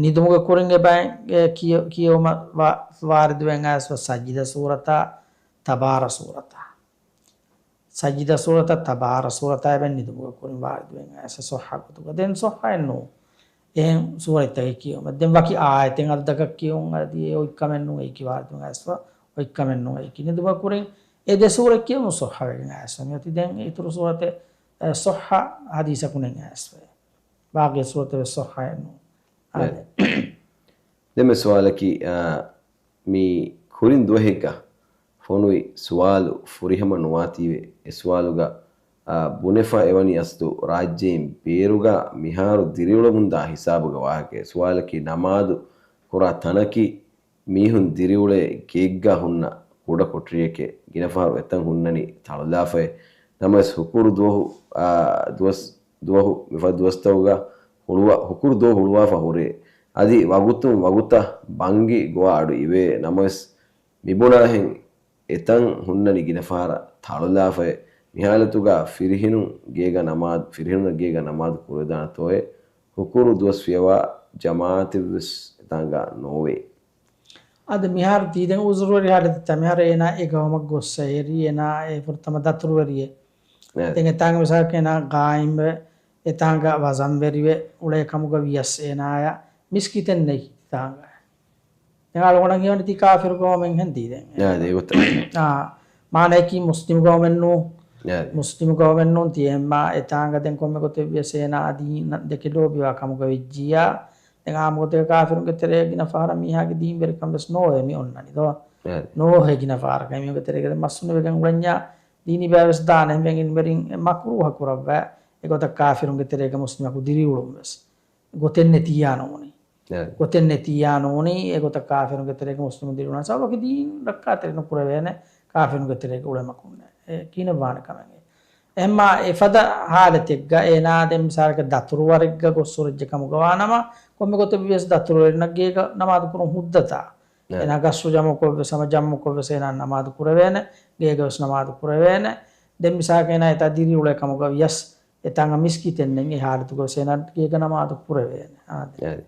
ނިދުމުގެ ކުރިން އެބައި، އެ، ކިޔ-، ކިޔެވުމަށް ވާ-، ވާރިދުވެން އައިސްފަ ސަޖިދަ ސޫރަތާ، ތަބާރަ ސޫރަތާ. ސަޖިދަ ސޫރަތަށް ތަބާރަ ސޫރަތާ އެބަ ނިދުމުގެ ކުރިން ވާރިދުވެން އައިސް ޞައްޙަ ގޮތުގަ. ދެން ޞައްޙައެއް ނޫން. އެހެން ސޫރަތްތަކެއް ކިޔުމަށް. ދެން ވަކި އާޔަތެއް އަދަދަކަށް ކިޔުން އަދި އެ އޮތްކަމެއް ނޫން އެއީކީ ވާރިދުވެން އައިސްފަ އޮތްކަމެއް ނޫން އެއީކީ. ނިދުމުގެ ކުރިން އެ ދެ ސޫރަތް ކިޔުމުން ޞައްޙަ ވެގެން އައިސްފަ. މިއޮތީ ދެން އިތުރު ސޫރަތެއް، އެ، ޞައްޙަ ޙަދީޘަކުންނެއް އައިސްފަ. ބާޤީ ސޫރަތެއް ވެސް ޞައްޙައެއް ނޫން. އާދެ. ދެންމެ ސުވާލަކީ، އާ، މި ކުރިން ދުވަހެއްގަ ފޮނުވި ސުވާލު ފުރިހަމަ ނުވާތީވެ. އެ ސުވާލުގަ، އާ، ބުނެފަ އެވަނީ އަސްލު ރާއްޖެއިން ބޭރުގަ މިހާރު ދިރިއުޅެމުންދާ ހިސާބުގެ ވާހަކައެއް. ސުވާލަކީ ނަމާދު ކުރާ ތަނަކީ މީހުން ދިރިއުޅޭ ގެއެއްގަ ހުންނަ ކުޑަ ކޮޓަރިއެކޭ. ގިނަ ފަހަރު އެތަން ހުންނަނީ ތަޅުލާފައޭ. ނަމަވެސް ހުކުރު ދުވަހު، އާ، ދުވަސް، ދުވަހު، މިފަދަ ދުވަސްތަކުގަ ހުޅުވާ، ހުކުރު ދުވަހު ހުޅުވާފަ ހުރޭ. އަދި ވަގުތުން ވަގުތަށް ބަންގި ގޮވާ އަޑު އިވޭ. ނަމަވެސް މިބުނާހެން އެތަން ހުންނަނީ ގިނަ ފަހަރަށް ތަޅުލާފައޭ. މި ހާލަތުގަ ފިރިހެނުން ގޭގަ ނަމާދު، ފިރިހެނުންނަށް ގޭގަ ނަމާދު ކުރެވިދާނެތޯއޭ؟ ހުކުރު ދުވަސް ފިޔަވާ ޖަމާޢަތެއްވެސް އެތާނގަ ނޯވޭ. އަދި މިހާރު ތީދެން އުޒުރުވެރި ހާލަތެއްތަ މިހާރު އޭނާ އެ ގައުމަށް ގޮއްސަ އެރީ އޭނާ އެ ފުރަތަމަ ދަތުރުވެރިއެއް. އެ. ދެން އެތާނގަ މިސާލަކަށް އޭނާ ގާއިމްވެ އެތާނގަ ވަޒަންވެރިވެ އުޅޭ ކަމުގަ ވިޔަސް އޭނާޔަށް މިސްކިތެއް ނެތް އެތާނގަ. ދެން އަޅުގަނޑަށް ހީވަނީ ތީ ކާފިރު ގައުމެއްހެން ތީދެން. އާ، ދޭ ގޮތަށް. އާ، މާނައަކީ މުސްލިމު ގައުމެއް ނޫން. އާ، ދޭ. މުސްލިމު ގައުމެއް ނޫން ތިޔަ އެއްމާ އެތާނގަ ދެން ކޮންމެ ގޮތެއް ވިޔަސް އޭނާ ދީނަށް ދެކެ ލޯބިވާ ކަމުގަ ވެއްޖިއްޔާ. ދެން އާއްމު ގޮތެއް ކާފިރުންގެ ތެރޭގަ ގިނަ ފަހަރަށް މީހާގެ ދީންވެރިކަން ވެސް ނޯވޭ މި އޮންނަނީ ދޯ. އާ، ދޭ. ނޯވޭ ގިނަ ފަހަރަކަށް މީހުންގެ ތެރޭގަ ދެން މައްސުން ވެގެން އުޅެންޏާ ދީނީ ބައެއް ވެސް ދާނެ އެހެންވެގެން އިންވެރިން މަކްރޫހަ ކުރައްވާ. އެގޮތަށް ކާފިރުންގެ ތެރޭގަ މުސްލިމަކު ދިރިއުޅުން ވެސް ގޮތެއް ނެތިއްޔާ ނޫނީ. އެ. ގޮތެއް ނެތިއްޔާ ނޫނީ، އެގޮތަށް ކާފިރުންގެ ތެރޭގަ މުސްލިމުން ދިރިއުޅުން ސަބަބަކީ ދީން ރައްކާތެރި ނުކުރެވޭނެ، ކާފިރުންގެ ތެރޭގަ އުޅެމަކުންނެ. އެ ކިހިނެއް ވާނެ ކަމެއް. އެހެންމާ އެފަދަ ހާލަތެއްގަ އޭނާ ދެން މިސާލަކަށް ދަތުރުވަރެއްގަ ގޮއްސުރެއްޖެ ކަމުގަ ވާނަމަ، ކޮންމެ ގޮތެއް ވިޔަސް ދަތުރުވެރިންނަށް ގޭގަ ނަމާދު ކުރުން ހުއްދަތާ. އެ. އޭނާ ގަސްރު ޖަމުކޮށްވެސް ހަމަ ޖަމުކޮށްވެސް އޭނާ ނަމާދު ކުރެވޭނެ، ގޭގަ ވެސް ނަމާދު ކުރެވޭނެ. ދެން މިސާލަކަށް އޭނާ އެތާ ދިރިއުޅޭ ކަމުގަ ވިޔަސް އެތާނގަ މިސްކިތެއް ނެތް، އެ ހާލަތުގަ ވެސް އޭނާ ގޭގަ ނަމާދު ކުރެވޭނެ. އާދެ. އާދެ.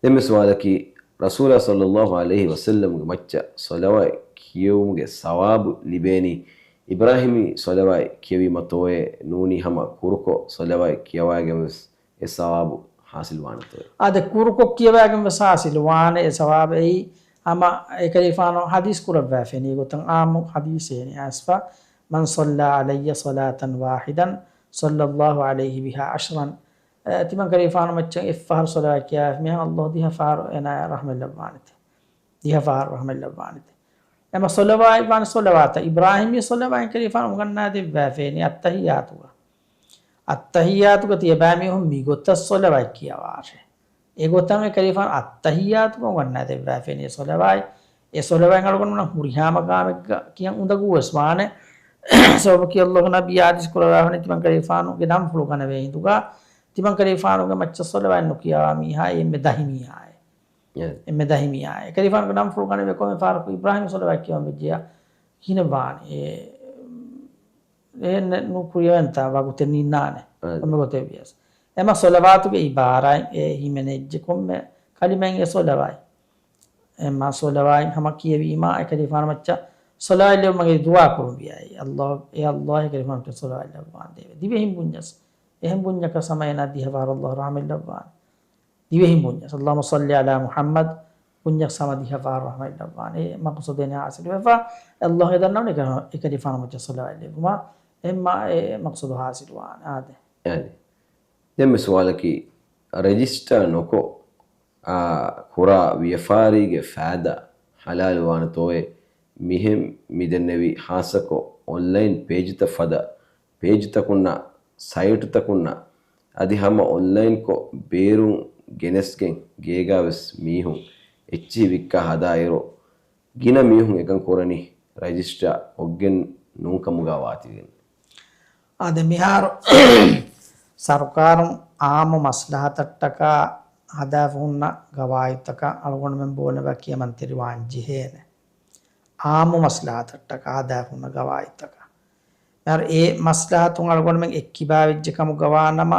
ދެންމެ ސުވާލަކީ، ރަސޫލާ ޞައްލައްލާހު ޢަލައިހި ވަސައްލަމްގެ މައްޗަށް ޞަލަވާތް ކިޔެވުމުގެ ސަވާބު ލިބޭނީ އިބްރާހީމީ ޞަލަވާތް ކިޔެވީމަތޯއޭ ނޫނީ ހަމަ ކުރުކޮށް ޞަލަވާތް ކިޔަވާގެން ވެސް އެ ސަވާބު ޙާޞިލް ވާނެތޯއޭ؟ އާދެ، ކުރުކޮށް ކިޔަވާގެން ވެސް ޙާޞިލް ވާނެ އެ ސަވާބު. އެއީ ހަމަ އެކަލޭގެފާނު ޙަދީޘް ކުރައްވާފައިނީ ގޮތަށް ޢާއްމު ޙަދީޘެއް އައިސްފަ، "من صلى علي صلاة واحدة صلى الله عليه بها عشرا." އެ، ތިމަންކަލޭގެފާނު މައްޗަށް އެއްފަހަރު ޞަލަވާތް ކިޔާފަ މީހާ ﷲ ދިހަ ފަހަރު އޭނާޔަށް ރަޙްމަތް ލައްވާނެތެ. ދިހަ ފަހަރު ރަޙްމަތް ލައްވާނެތެ. އެމަ ޞަލަވާތް ވާނެ ޞަލަވާތަށް، އިބްރާހީމީ ޞަލަވާތް ކަލޭގެފާނު އުނގަންނާ ދެއްވާފައިނީ އައްތަޙިއްޔާތުގަ. އައްތަޙިއްޔާތުގަ ތިޔަބައިމީހުން މިގޮތަށް ޞަލަވާތް ކިޔަވާށޭ. އެގޮތަށް އެކަލޭގެފާނު އައްތަހިއްޔާތުގަ އޮންނާ ދެއްވާފައި އެ ޞަލަވާތް، އެ ޞަލަވާތް އަޅުގަނޑުމެންނަށް ހުރިހާ މަގާމެއްގަ ކިޔަން އުނދަގޫވެސް ވާނެ. ސަބަބަކީ ﷲ ނަބީ ޙަދީޘް ކުރައްވާފަ ތިމަން ކަލޭގެފާނުގެ ނަންފުޅު ގަނެވޭ ހިނދުގަ، ތިމަން ކަލޭގެފާނުގެ މައްޗަށް ޞަލަވާތް ނުކިޔަވާ މީހާ އެންމެ ދަހި މީހާއެއް. އެންމެ ދަހި މީހާއެއް. އެކަލޭގެފާނުގެ ނަންފުޅު ގަނެވޭ ކޮންމެ ފަހަރަކު އިބްރާހީމް ޞަލަވާތް ކިޔަވަން ވެއްޖެޔާ ކިހިނެއް ވާނެ؟ އެ އެ ނު-، ނުކުރިޔަވަންތާ ވަގުތެއް ނިންނާނެ. އާ. ކޮންމެ ގޮތެއް ވިޔަސް. އެމަ ޞަލަވާތުގެ އިބާރާތް އެ ހިމެނެއްޖެ ކޮންމެ ކަލިމައިން އެ ޞަލަވާތް. އެމަ ޞަލަވާތް ހަމަ ކިޔެވީމާ އެކަލޭގެފާނު މައްޗަށް ޞަލަވާތް ލެއްވުމަށް ދުޢާ ކުރުން ވިޔައީ. ﷲ، އޭ ﷲ އެކަލޭގެފާނު މައްޗަށް ޞަލަވާތް ލައްވާނދޭވެ. ދިވެހިން ބުންޏަސް. އެހެން ބުންޏަކަސް ހަމަ އޭނާ ދިހަ ފަހަރު ﷲ ރަޙްމަތް ލައްވާނެ. ދިވެހިން ބުންޏަސް. ﷲ ޞައްލި ޢަލާ މުޙައްމަދު ބުންޏަސް ހަމަ ދިހަ ފަހަރު ރަޙްމަތް ލައްވާނެ. އެ މަޤްޞަދު އޭނާ ޙާޞިލުވެފަ. ﷲ އެ ދަންނަވަނީ އެކަ-، އެކަލޭގެފާނު މައްޗަށް ޞަލަވާތް ލެއްވުމާ. އެމަ އެ މަޤްޞަދު ޙާޞިލުވާނެ. އާދެ. އާދެ. ދެންމެ ސުވާލަކީ، ރެޖިސްޓާ ނުކޮށް، އާ، ކުރާ ވިޔަފާރީގެ ފައިދާ ޙަލާލުވާނެތޯއޭ؟ މިހެން މިދެންނެވި ޚާއްޞަކޮށް އޮންލައިން ޕޭޖްތައް ފަދަ ޕޭޖްތަކުންނާ ސައިޓުތަކުންނާ އަދި ހަމަ އޮންލައިންކޮށް ބޭރުން ގެނެސްގެން ގޭގާވެސް މީހުން އެއްޗިހި ވިއްކާ ހަދާއިރު، ގިނަ މީހުން އެކަން ކުރަނީ ރަޖިސްޓާ ކޮށްގެން ނޫންކަމުގަ ވާތީގެން. އާދެ، މިހާރު ސަރުކާރުން އާއްމު މަސްލަހަތަށްޓަކާ ހަދާފަ ހުންނަ ގަވާއިދުތަކަށް އަޅުގަނޑުމެން ބޯލެބަ ކިޔަމަންތެރިވާން ޖެހޭނެ. އާއްމު މަސްލަހަތަށްޓަކާ ހަދާފަ ހުންނަ ގަވާއިދުތަކަށް. މިހާރު އެ މަސްލަހަތުން އަޅުގަނޑުމެން އެއްކިބާވެއްޖެ ކަމުގަ ވާނަމަ،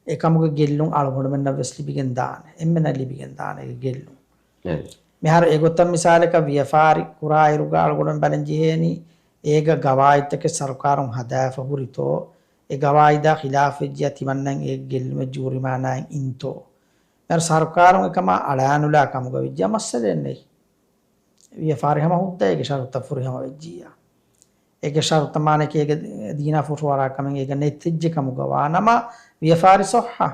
އެކަމުގެ ގެއްލުން އަޅުގަނޑުމެންނަށް ވެސް ލިބިގެން ދާނެ. އެންމެނަށް ލިބިގެން ދާނެ އެ ގެއްލުން. އެ. މިހާރު އެގޮތަށް މިސާލަކަށް ވިޔަފާރި ކުރާއިރުގަ އަޅުގަނޑުމެން ބަލަން ޖެހޭނީ، އޭގަ ގަވާއިދުތަކެއް ސަރުކާރުން ހަދާފަ ހުރިތޯ، އެ ގަވާއިދާ ޚިލާފުވެއްޖިޔާ ތިމަންނަން އޭގެ ގެއްލުމެއް ޖޫރިމާނާއިން އިންތޯ. މިހާރު ސަރުކާރުން އެކަމާ އަޅާނުލާ ކަމުގަ ވެއްޖިޔާ މައްސަލައެއް ނެތް. ވިޔަފާރި ހަމަ ހުއްދަ އޭގެ ޝަރުތަށް ފުރިހަމަ ވެއްޖިއްޔާ. އޭގެ ޝަރުތަ މާނައަކީ އޭގެ ދީނާ ފުށުއަރާ ކަމެއް އޭގަ ނެތިއްޖެ ކަމުގަ ވާނަމަ ވިޔަފާރި ޞައްޙަ.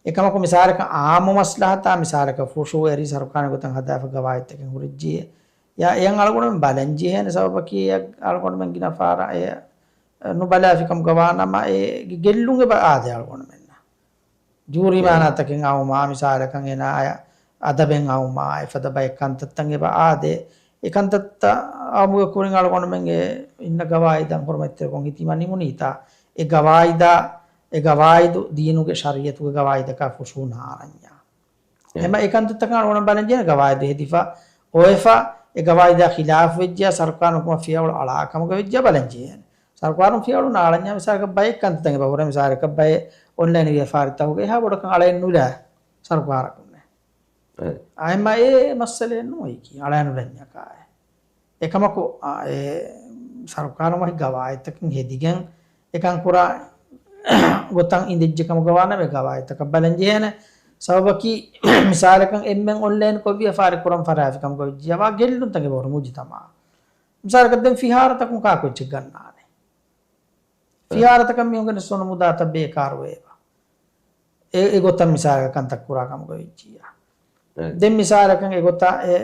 އެކަމަކު މިސާލަކަށް އާއްމު މަސްލަހަތާ މިސާލަކަށް ފުށޫ އެރި ސަރުކާރުން ގޮތަށް ހަދާފަ ގަވާއިދުތަކެއް ހުރެއްޖިއްޔާ، އެއަށް އަޅުގަނޑުމެން ބަލަން ޖެހޭނެ ސަބަބަކީ އެއަށް އަޅުގަނޑުމެން ގިނަ ފަހަރަށް އެ ނުބަލާފިކަމުގަ ވާނަމަ އޭގެ ގެއްލުން އެބަ އާދޭ އަޅުގަނޑުމެންނަށް. ޖޫރިމާނާތަކެއް އައުމާ، މިސާލަކަށް އޭނާއަށް އަދަބެއް އައުމާ، އެފަދަ ބައެއް ކަންތައްތައް އެބަ އާދޭ. އެ ކަންތައްތައް އައުމުގެ ކުރިން އަޅުގަނޑުމެންގެ އިންނަ ގަވާއިދަށް ހުރުމަތްތެރިކޮށް ހިތީމަ ނިމުނީތާ، އެ ގަވާއިދާ، އެ ގަވާއިދު ދީނުގެ ޝަރީއަތުގެ ގަވާއިދަކާ ފުށޫ ނާރަންޏާ. އެ. އެމަ އެ ކަންތައްތަކަށް އަޅުގަނޑު ބަލަން ޖެހޭނެ ގަވާއިދު ހެދިފަ، އޮވެފަ، އެ ގަވާއިދާ ޚިލާފު ވެއްޖިޔާ ސަރުކާރުން ކުމަށް ފިޔަވަޅު އަޅާ ކަމުގަ ވެއްޖިޔާ ބަލަން ޖެހޭނެ. ސަރުކާރުން ފިޔަވަޅު ނާޅަންޏާ މިސާލަކަށް ބައެއް ކަންތައްތައް އެބަ ހުރޭ، މިސާލަކަށް ބައެއް އޮންލައިން ވިޔަފާރިތަކުގަ އެހާ ބޮޑަކަށް އަޅައެއް ނުލާ ސަރުކާރަކުންނެ. އެ. އައިމަ އެ މައްސަލައެއް ނޫން އެކީ އަޅައެއް ނުލަންޏަކާއެ. އެކަމަކު، އާ، އެ ސަރުކާރުން ވަކި ގަވާއިދުތަކެއް ހެދިގެން އެކަން ކުރާ ގޮތަށް އިނދެއްޖެ ކަމުގަ ވާނަމަ އެ ގަވާއިދުތަކަށް ބަލަން ޖެހޭނެ. ސަބަބަކީ މިސާލަކަށް އެންމެން އޮންލައިންކޮށް ވިޔަފާރި ކުރަން ފަށާފި ކަމުގަ ވެއްޖިއްޔާ ވާ ގެއްލުންތަކެއް ވަރު މުޖުތަމަޢަށް. މިސާލަކަށް ދެން ފިހާރަތަކުން ކާކު އެއްޗެއް ގަންނާނެ؟ އެ. ފިހާރަތަކަށް މީހުން ގެނެސް އޮންނަ މުދާތައް ބޭކާރުވެއެވަ. އެ، އެގޮތަށް މިސާލަކަށް ކަންތައް ކުރާ ކަމުގަ ވެއްޖިއްޔާ. އެ. ދެން މިސާލަކަށް އެގޮތަށް އެ،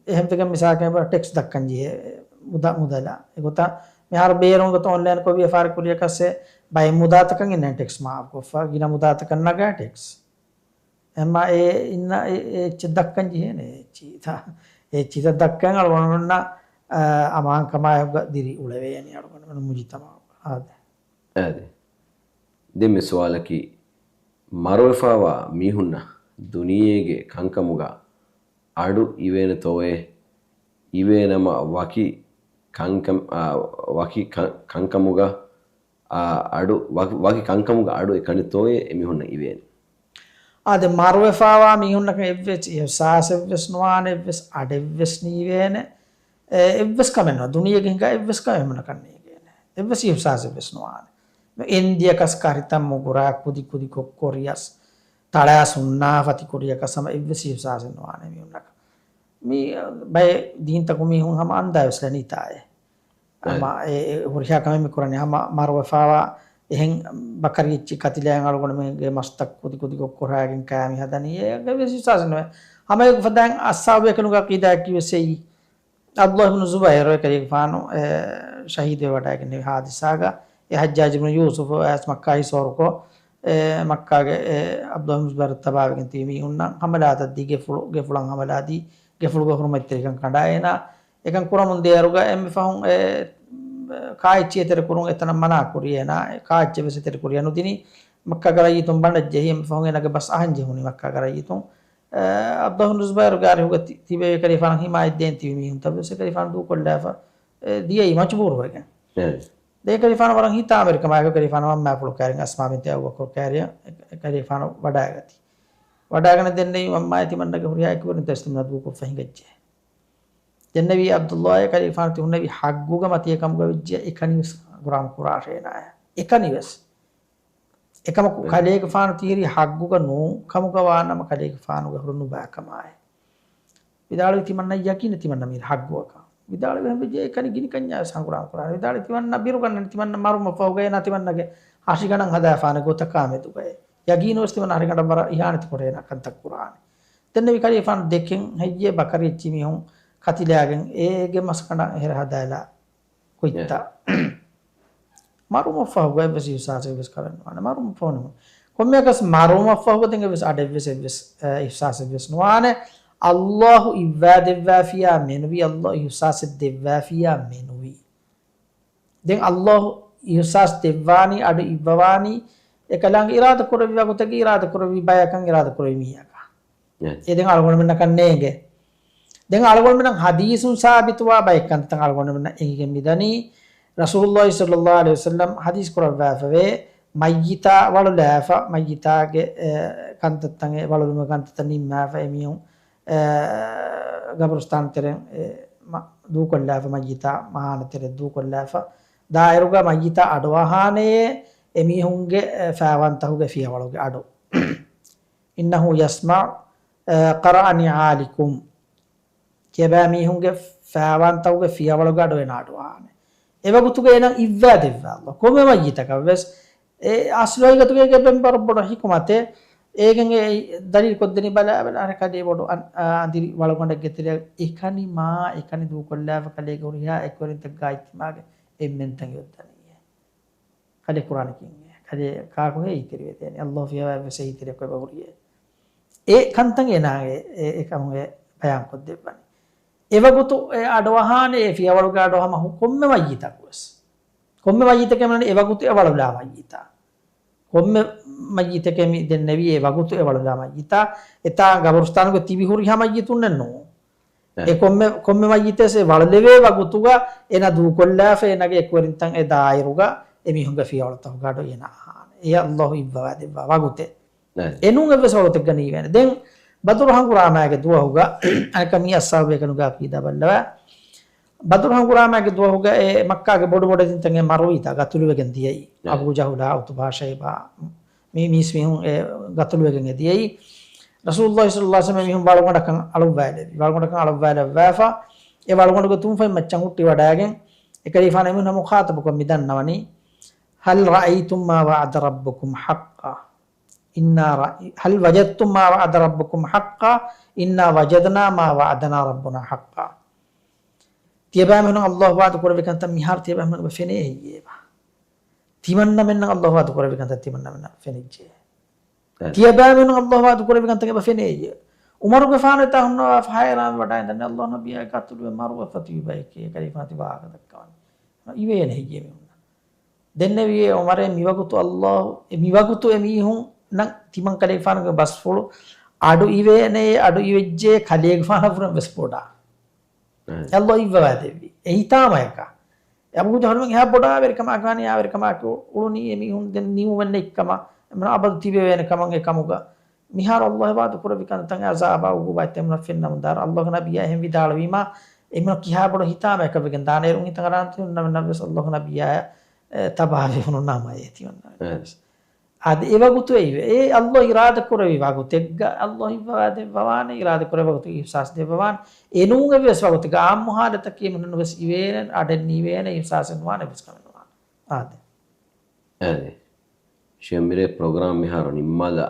އެހެންތަކެއް މިސާލަކަށް ޓެކްސް ދައްކަން ޖެހޭ މުދަ-، މުދަލަށް. އެގޮތަށް މިހާރު ބޭރުން ގޮތަށް އޮންލައިންކޮށް ވިޔަފާރި ކުރިޔަކަސް އެ ބައެއް މުދާތަކަށް އިންނަ ޓެކްސް މާފްކޮށްފަ، ގިނަ މުދާތަކަށް ނަގާ ޓެކްސް. އެމަ އެ އިންނަ އެ، އެ އެއްޗެއް ދައްކަން ޖެހޭނެ. އެ އެއްޗިތައް، އެ އެއްޗިތައް ދައްކަން އަޅުގަނޑުމެންނަށް، އަ، އަމާންކަމާއެކުގަ ދިރި އުޅެވޭނެ އަޅުގަނޑުމެން މުޖުތަމަޢުގަ. އާދެ. އާދެ. ދެން މި ސުވާލަކީ، މަރުވެފާވާ މީހުންނަށް ދުނިޔޭގެ ކަންކަމުގަ އަޑު އިވޭނެތޯއޭ؟ އިވޭނަމަ ވަކި ކަންކަމް-، އާ، ވަކި ކަން-، ކަންކަމުގަ، އާ، އަޑު، ވަ-، ވަކި ކަންކަމުގަ އަޑު އެކަނިތޯއޭ އެމީހުންނަށް އިވޭނެ؟ އާދެ، މަރުވެފާވާ މީހުންނަކަށް އެއްވެސް އިހުސާސެއްވެސް ނުވާނެ، އެއްވެސް އަޑެއްވެސް ނީވޭނެ. އެ، އެއްވެސް ކަމެއް ނުވާ. ދުނިޔޭގެ ހިނގާ އެއްވެސް ކަމެއް އެމީހުންނަކަށް ނޭގޭނެ. އެއްވެސް އިހުސާސެއްވެސް ނުވާނެ. އެންދިޔަކަސް ކަރިތައް މުގުރާ ކުދި ކުދި ކޮށްކޮށް ރިޔަސް، ތަޅާ ސުންނާފަ ތިކުރިޔަކަސް ހަމަ އެއްވެސް އިހުސާސެއް ނުވާނެ މީހުންނަކަށް. މި ބައެއް ދީންތަކުން މީހުން ހަމަ އަންދާވެސް ލަނީތާއޭ. އެ. ހަމަ އެ، އެ ހުރިހާ ކަމެއް މި ކުރަނީ ހަމަ މަރުވެފާވާ އެހެން ބަކަރި އެއްޗި ކަތިލައިގެން އަޅުގަނޑުމެންގެ މަސްތައް ކުދި ކުދި ކޮށް ކޮށް ހައިގެން ކައި މި ހަދަނީ. އޭގެ ވެސް އިހުސާސެއް ނުވޭ. ހަމަ އެ ފަދައިން އަޞްޙާބު ބޭކަލުންގެ ޢަޤީދާއަކީ ވެސް އެއީ. ޢަބްދުﷲ ބިން ޒުބައިރު އެކަލޭގެފާނު، އެ، ޝަހީދުވެ ވަޑައިގެންނެވި ޙާދިސާގަ އެ ޙައްޖާޖު ބިން ޔޫސުފު އައިސް މައްކާ ހިސޯރުކޮށް، އެ، މައްކާގެ، އެ، ޢަބްދުﷲ ބިން ޒުބައިރު ތަބާވެގެން ތިބި މީހުންނަށް ޙަމަލާތައް ދީ ގެފުޅު، ގެފުޅަށް ޙަމަލާ ދީ، ގެފުޅުގެ ޙުރުމަތްތެރިކަން ކަނޑާ އޭނާ އެކަން ކުރަމުން ދޭއިރުގަ އެންމެ ފަހުން އެ، ކާއެއްޗި އެތެރެކުރުން އެތަނަށް މަނާ ކުރި އޭނާ، ކާއެއްޗެއް ވެސް އެތެރެކުރިއަށް ނުދިނީ. މައްކާގެ ރައްޔިތުން ބަނޑަށް ޖެހި އެންމެ ފަހުން އޭނާގެ ބަސް އަހަން ޖެހުނީ މައްކާގެ ރައްޔިތުން. އެ، ޢަބްދުﷲ ބިން ޒުބައިރުގެ އަރިހުގަ ތި-، ތިބެވި ކަލޭގެފާނަށް ޙިމާޔަތް ދޭން ތިބި މީހުންތައް ވެސް އެކަލޭގެފާނު ދޫކޮށްލާފަ، އެ، ދިޔައީ މަޖުބޫރުވެގެން. އެ. ދެން އެކަލޭގެފާނަށް ވަރަށް ހިތާމަވެރިކަމާއެކު އެކަލޭގެފާނަށް ޢައްމާ ފުޅު ކައިރިން އަސްމާ ބިންތު އަބޫބަކުރު ކައިރިއަށް އެ-، އެކަލޭގެފާނު ވަޑައިގަތީ. ވަޑައިގަނެ ދެންނެވީ ޢައްމާއޭ ތިމަންނަގެ ހުރިހާ އެކުވެރިންތައް ވެސް ތިމަންނަ ދޫކޮށްފަ ހިނގައްޖެ. ދެންނެވީ ޢަބްދުﷲ އޭ ކަލޭގެފާނު ތި ހުންނެވި ޙައްޤުގަ މަތިޔަކަމުގަ ވެއްޖެ އެކަނިވެސް ގުރާމް ކުރާށޭނާޔަ. އެކަނިވެސް. އެކަމަކު އެ. ކަލޭގެފާނު ތިހިރީ ޙައްޤުގަ ނޫން ކަމުގަ ވާނަމަ ކަލޭގެފާނުގެ ހުރު ނުބާކަމާއި. ވިދާޅުވި ތިމަންނަ ޔަޤީން ތިމަންނަ މީރ ޙައްޤުއަކަށް. ވިދާޅުވި ހަމަ ވެއްޖެ އެކަނި ގިނިކަންޏާ ވެސް ހަނގުރާމް ކުރާނެ. ވިދާޅުވި ތިމަންނަ ބިރުގަންނަން ތިމަންނަ މަރުމަށްފަހުގަ އޭނާ ތިމަންނަގެ ހަށިގަނޑަށް ހަދާފާނެ ގޮތަކާ މެދުގައޭ. ޔަޤީނުވެސް ތިމަންނަ ހަށިގަނޑަށް ވަރަށް އިހާނެތި ކޮށް އޭނާ ކަންތައް ކުރާނެ. ދެންނެވި ކަލޭގެފާނު ދެކެން ހެއްޔޭ ބަކަރި އެއްޗި މީހުން ކަތިލާގެން އޭގެ މަސްގަނޑަށް އެހެރަ ހަދާލާ ގޮތްތައް. މަރުމަށްފަހުގަ އެއްވެސް އިޙްސާސެއް ވެސް ކަމެއް ނުވާނެ. މަރުމަށްފަހު ނުވާނެ. ކޮންމެއަކަސް މަރުމަށްފަހުގަ ދެން އެއްވެސް އަޑެއްވެސް އެއްވެސް، އެ، އިޙްސާސެއް ވެސް ނުވާނެ. ﷲ އިއްވާ ދެއްވާފިޔާ މެނުވީ، ﷲ އިޙްސާސެއް ދެއްވާފިޔާ މެނުވީ. ދެން ﷲ އިޙްސާސް ދެއްވާނީ، އަޑު އިއްވަވާނީ، އެކަލާނގެ އިރާދަ ކުރެއްވި ވަގުތަކީ އިރާދަ ކުރެއްވި ބަޔަކަށް އިރާދަ ކުރެއްވި މީހަކަށް. އެ. އެ ދެން އަޅުގަނޑުމެންނަކަށް ނޭނގެ. ދެން އަޅުގަނޑުމެންނަށް ޙަދީޘުން ސާބިތުވާ ބައެއް ކަންތައް އަޅުގަނޑުމެންނަށް އެނގިގެން މިދަނީ، ރަސޫލުﷲ ޞައްލަﷲ ޢަލައިހި ވަސައްލަމް ޙަދީޘް ކުރައްވާފަވޭ، މައްޔިތާ ވަޅުލާފަ، މައްޔިތާގެ، އެ، ކަންތައްތައް އެ ވަޅުލުމުގެ ކަންތައްތައް ނިންމާފަ، އެމީހުން، އެ، ގަބުރުސްތާން ތެރެއިން، އެ، މަ-، ދޫކޮށްލާފަ، މައްޔިތާ މަހާނަ ތެރެ ދޫކޮށްލާފަ، ދާއިރުގަ މައްޔިތާ އަޑުއަހާނެޔޭ، އެމީހުންގެ، އެ، ފައިވާންތަހުގެ ފިޔަވަޅުގެ އަޑު. إنه يسمع، އެ، قرع نعالكم. ތިޔަބައިމީހުންގެ ފައިވާންތަކުގެ ފިޔަވަޅުގެ އަޑު އޭނާ އަޑުއަހާނެ. އެވަގުތުގަ އޭނަ އިއްވާ ދެއްވާ ﷲ. ކޮންމެ މައްޔިތަކަށް ވެސް އެ އަސްލު ހަގީގަތުގަ އޭގެ ބޮޑު ހިކުމަތެއް. އޭގެން އެ ދަލީލު ކޮށްދެނީ ބަލާ، ބަލާ، އަނެއްކާ ދޭ ބޮޑު އަން-، އަނދިރި ވަޅުގަނޑެއްގެ ތެރެއަށް އެކަނި މާ އެކަނި ދޫކޮށްލާފަ ކަލޭގެ ހުރިހާ އެކުވެރިންތަކާ އިޖްތިމާޢުގެ އެންމެންތަން އޮތްދަނީ. ކަލޭ ކުރާނެ ކިން އެ؟ ކަލޭ ކާކު ހޭ އިތުރިވެދޭނެ؟ ﷲ ފިޔަވާ ވެސް އެ އިތުރިއަކު އެބަ ހުރިއޭ. އެ ކަންތައް އޭނާގެ އެ، އެ ކަމުގެ ބަޔާން ކޮށްދެއްވަނީ. އެވަގުތު އެ އަޑުއަހާނެ، އެ ފިޔަވަޅުގެ އަޑު ހަމަ ހު-، ކޮންމެ މައްޔިތަކު ވެސް. ކޮންމެ މައްޔިތެކެއް މި އެ ވަގުތު އެ ވަޅުލާ މައްޔިތާ. ކޮންމެ މައްޔިތެކެއް މި ދެންނެވީ އެ ވަގުތު އެ ވަޅުލާ މައްޔިތާ. އެތާ ގަބުރުސްތާނުގަ ތިބި ހުރިހާ މައްޔިތުންނެއް ނޫން. އެ. އެ ކޮންމެ، ކޮންމެ މައްޔިތެސް އެ ވަޅުލެވޭ ވަގުތުގަ އޭނަ ދޫކޮށްލާފަ އޭނަގެ އެކުވެރިންތައް އެ ދާއިރުގަ އެމީހުންގެ ފިޔަވަޅުތަކުގެ އަޑު އޭނަ އަހާނެ. އެ ﷲ އިއްވަވާ ދެއްވާ ވަގުތެއް. އެ. އެނޫން އެއްވެސް ވަގުތެއްގަ ނީވޭނެ. ދެން ބަދުރު ހަނގުރާމައިގެ ދުވަހުގަ، އަނެއްކާ މީ އައްސާބު ބޭކަލުންގެ އަޤީދާ ބައްލަވާ. ބަދުރު ހަނގުރާމައިގެ ދުވަހުގަ އެ މައްކާގެ ބޮޑު ބޮޑެތިންތައް އެ މަރުވީތާ ގަތުލުވެގެން ދިޔައީ. އެ. އަބޫ ޖަހުލާ، ޢުތުބާ، ޝައިބާ، މި މީސްމީހުން އެ ގަތުލުވެގެން އެ ދިޔައީ. ރަސޫލުﷲ ޞައްލަﷲ ޢަލައިހި ވަސައްލަމަ މީހުން ވަޅުގަނޑަކަށް އަޅުއްވާލެއްވި. ވަޅުގަނޑަކަށް އަޅުއްވާލައްވާފަ، އެ ވަޅުގަނޑުގެ ތުންފަތް މައްޗަށް ހުއްޓިވަޑައިގެން، އެކަލޭގެފާނު އެމީހުންނާ މުޚާޠަބުކޮށް މި ދަންނަވަނީ، هل رأيتم ما وعد ربكم حقا؟ إنا رأي-، هل وجدتم ما وعد ربكم حقا؟ إنا وجدنا ما وعدنا ربنا حقا. ތިޔަބައިމީހުންނަށް ﷲ ވަޢުދު ކުރެއްވި ކަންތައް މިހާރު ތިޔަބައިމީހުންނަށް އެބަ ފެނޭ ހެއްޔޭބާ؟ ތިމަންނަމެންނަށް ﷲ ވަޢުދު ކުރެއްވި ކަންތައް ތިމަންނަމެންނަށް ފެނިއްޖެ. އެ. ތިޔަބައިމީހުންނަށް ﷲ ވަޢުދު ކުރެއްވި ކަންތައް އެބަ ފެނޭ ހެއްޔޭ؟ ޢުމަރުގެފާނު އެތާ ހުންނަވާފަ ޙައިރާންވެ ވަޑައިގެން ދަނީ ﷲ ނަބިއްޔާ ގަތުލުވެ މަރުވެފަ ތިބި ބަޔެކޭ ކަލޭގެފާނު ތި ވާހަކަ ދައްކަވަނީ. އިވޭނެ ހެއްޔޭ މީހުންނަށް؟ ދެންނެވިއޭ ޢުމަރޭ މިވަގުތު ﷲ، އެ މިވަގުތު އެމީހުންނަށް ތިމަން ކަލޭގެފާނުގެ ބަސްފުޅު އަޑު އިވޭނެޔޭ، އަޑު އިވެއްޖެ ކަލޭގެފާނަށްވުރެން ވެސް ބޮޑާ. އެ. ﷲ އިއްވަވާ ދެއްވި. އެ ހިތާމަޔަކާ. އެ އަބޫ ޖަހުލުމެން އެހާ ބޮޑާވެރިކަމާ ގާނިޔާވެރިކަމާ އުޅުނީ އެމީހުން ދެން ނިމުމެއް ނެތްކަމަށް، އެމީހުން އަބަދު ތިބެވޭނެ ކަމަށް އެ ކަމުގަ. މިހާރު ﷲ ވަޢުދު ކުރެއްވި ކަންތައް ޢަޒާބާ ޢުޤޫބާތް އެމީހުންނަށް ފެންނަމުން ދާރަ. ﷲގެ ނަބިއްޔާ އެހެން ވިދާޅުވީމާ، އެމީހުން ކިހާ ބޮޑު ހިތާމަޔަކަށް ވެގެން ދާނެ އޭރުން ހިތަށް އަރާން ތި ހުންނަމެންނަށް ވެސް ﷲގެ ނަބިއްޔާ، އެ، ތަބާވެ ހުނުން ނަމަ އޭ ތިމަންނަ އެ. ވެސް. އާދެ، އެވަގުތު އެއީ، އެ ﷲ އިރާދަ ކުރެއްވި ވަގުތެއްގަ، ﷲ އިއްވަވާ ދެއްވަވާނެ، އިރާދަ ކުރެއްވި ވަގުތު އިޙްސާސް ދެއްވަވާނެ. އެނޫން އެއްވެސް ވަގުތެއްގަ އާއްމު ޙާލަތަކީ އެމީހުންނަށް ވެސް އިވޭނެ، އަޑެއް ނީވޭނެ، އިޙްސާސެއް ނުވާނެ، އެއްވެސް ކަމެއް ނުވާނެ. އާދެ. އާދެ. ޝޭޚް މިރޭ ޕްރޮގްރާމް މިހާރު ނިންމާލާ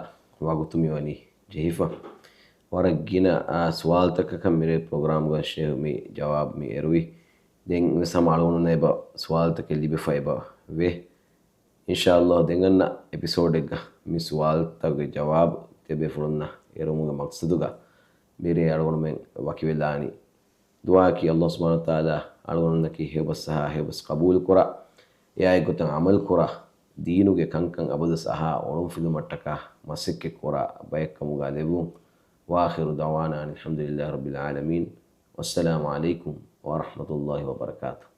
ވަގުތު މިވަނީ ޖެހިފަ. ވަރަށް ގިނަ، އާ، ސުވާލުތަކަކަށް މިރޭ ޕްރޮގްރާމްގަ ޝޭޚް މި ޖަވާބު މި އެރުވި. ދެން ވެސް ހަމަ އަޅުގަނޑުންނަށް އެބަ ސުވާލުތަކެއް ލިބިފަ އެބަ ވޭ. އިންޝާﷲ ދެން އަންނަ އެޕިސޯޑެއްގަ މި ސުވާލުތަކުގެ ޖަވާބު ތިޔަބޭފުޅުންނަށް އެރުމުގެ މަޤްޞަދުގަ މިރޭ އަޅުގަނޑުމެން ވަކިވެލާނީ. ދުޢާއަކީ ﷲ ސުބްޙާނަހޫ ވަތަޢާލާ އަޅުގަނޑުމެންނަކީ ހެޔޮބަސް އަހާ ހެޔޮބަސް ޤަބޫލުކުރާ، އެއާއެއްގޮތަށް ޢަމަލުކުރާ، ދީނުގެ ކަންކަން އަބަދުވެސް އަހާ އޮޅުންފިލުމަށްޓަކާ މަސައްކަތްކުރާ ބަޔަކަށްކަމުގަ ލެއްވުން. وآخر دعوانا أن الحمد لله رب العالمين. والسلام عليكم ورحمة الله وبركاته.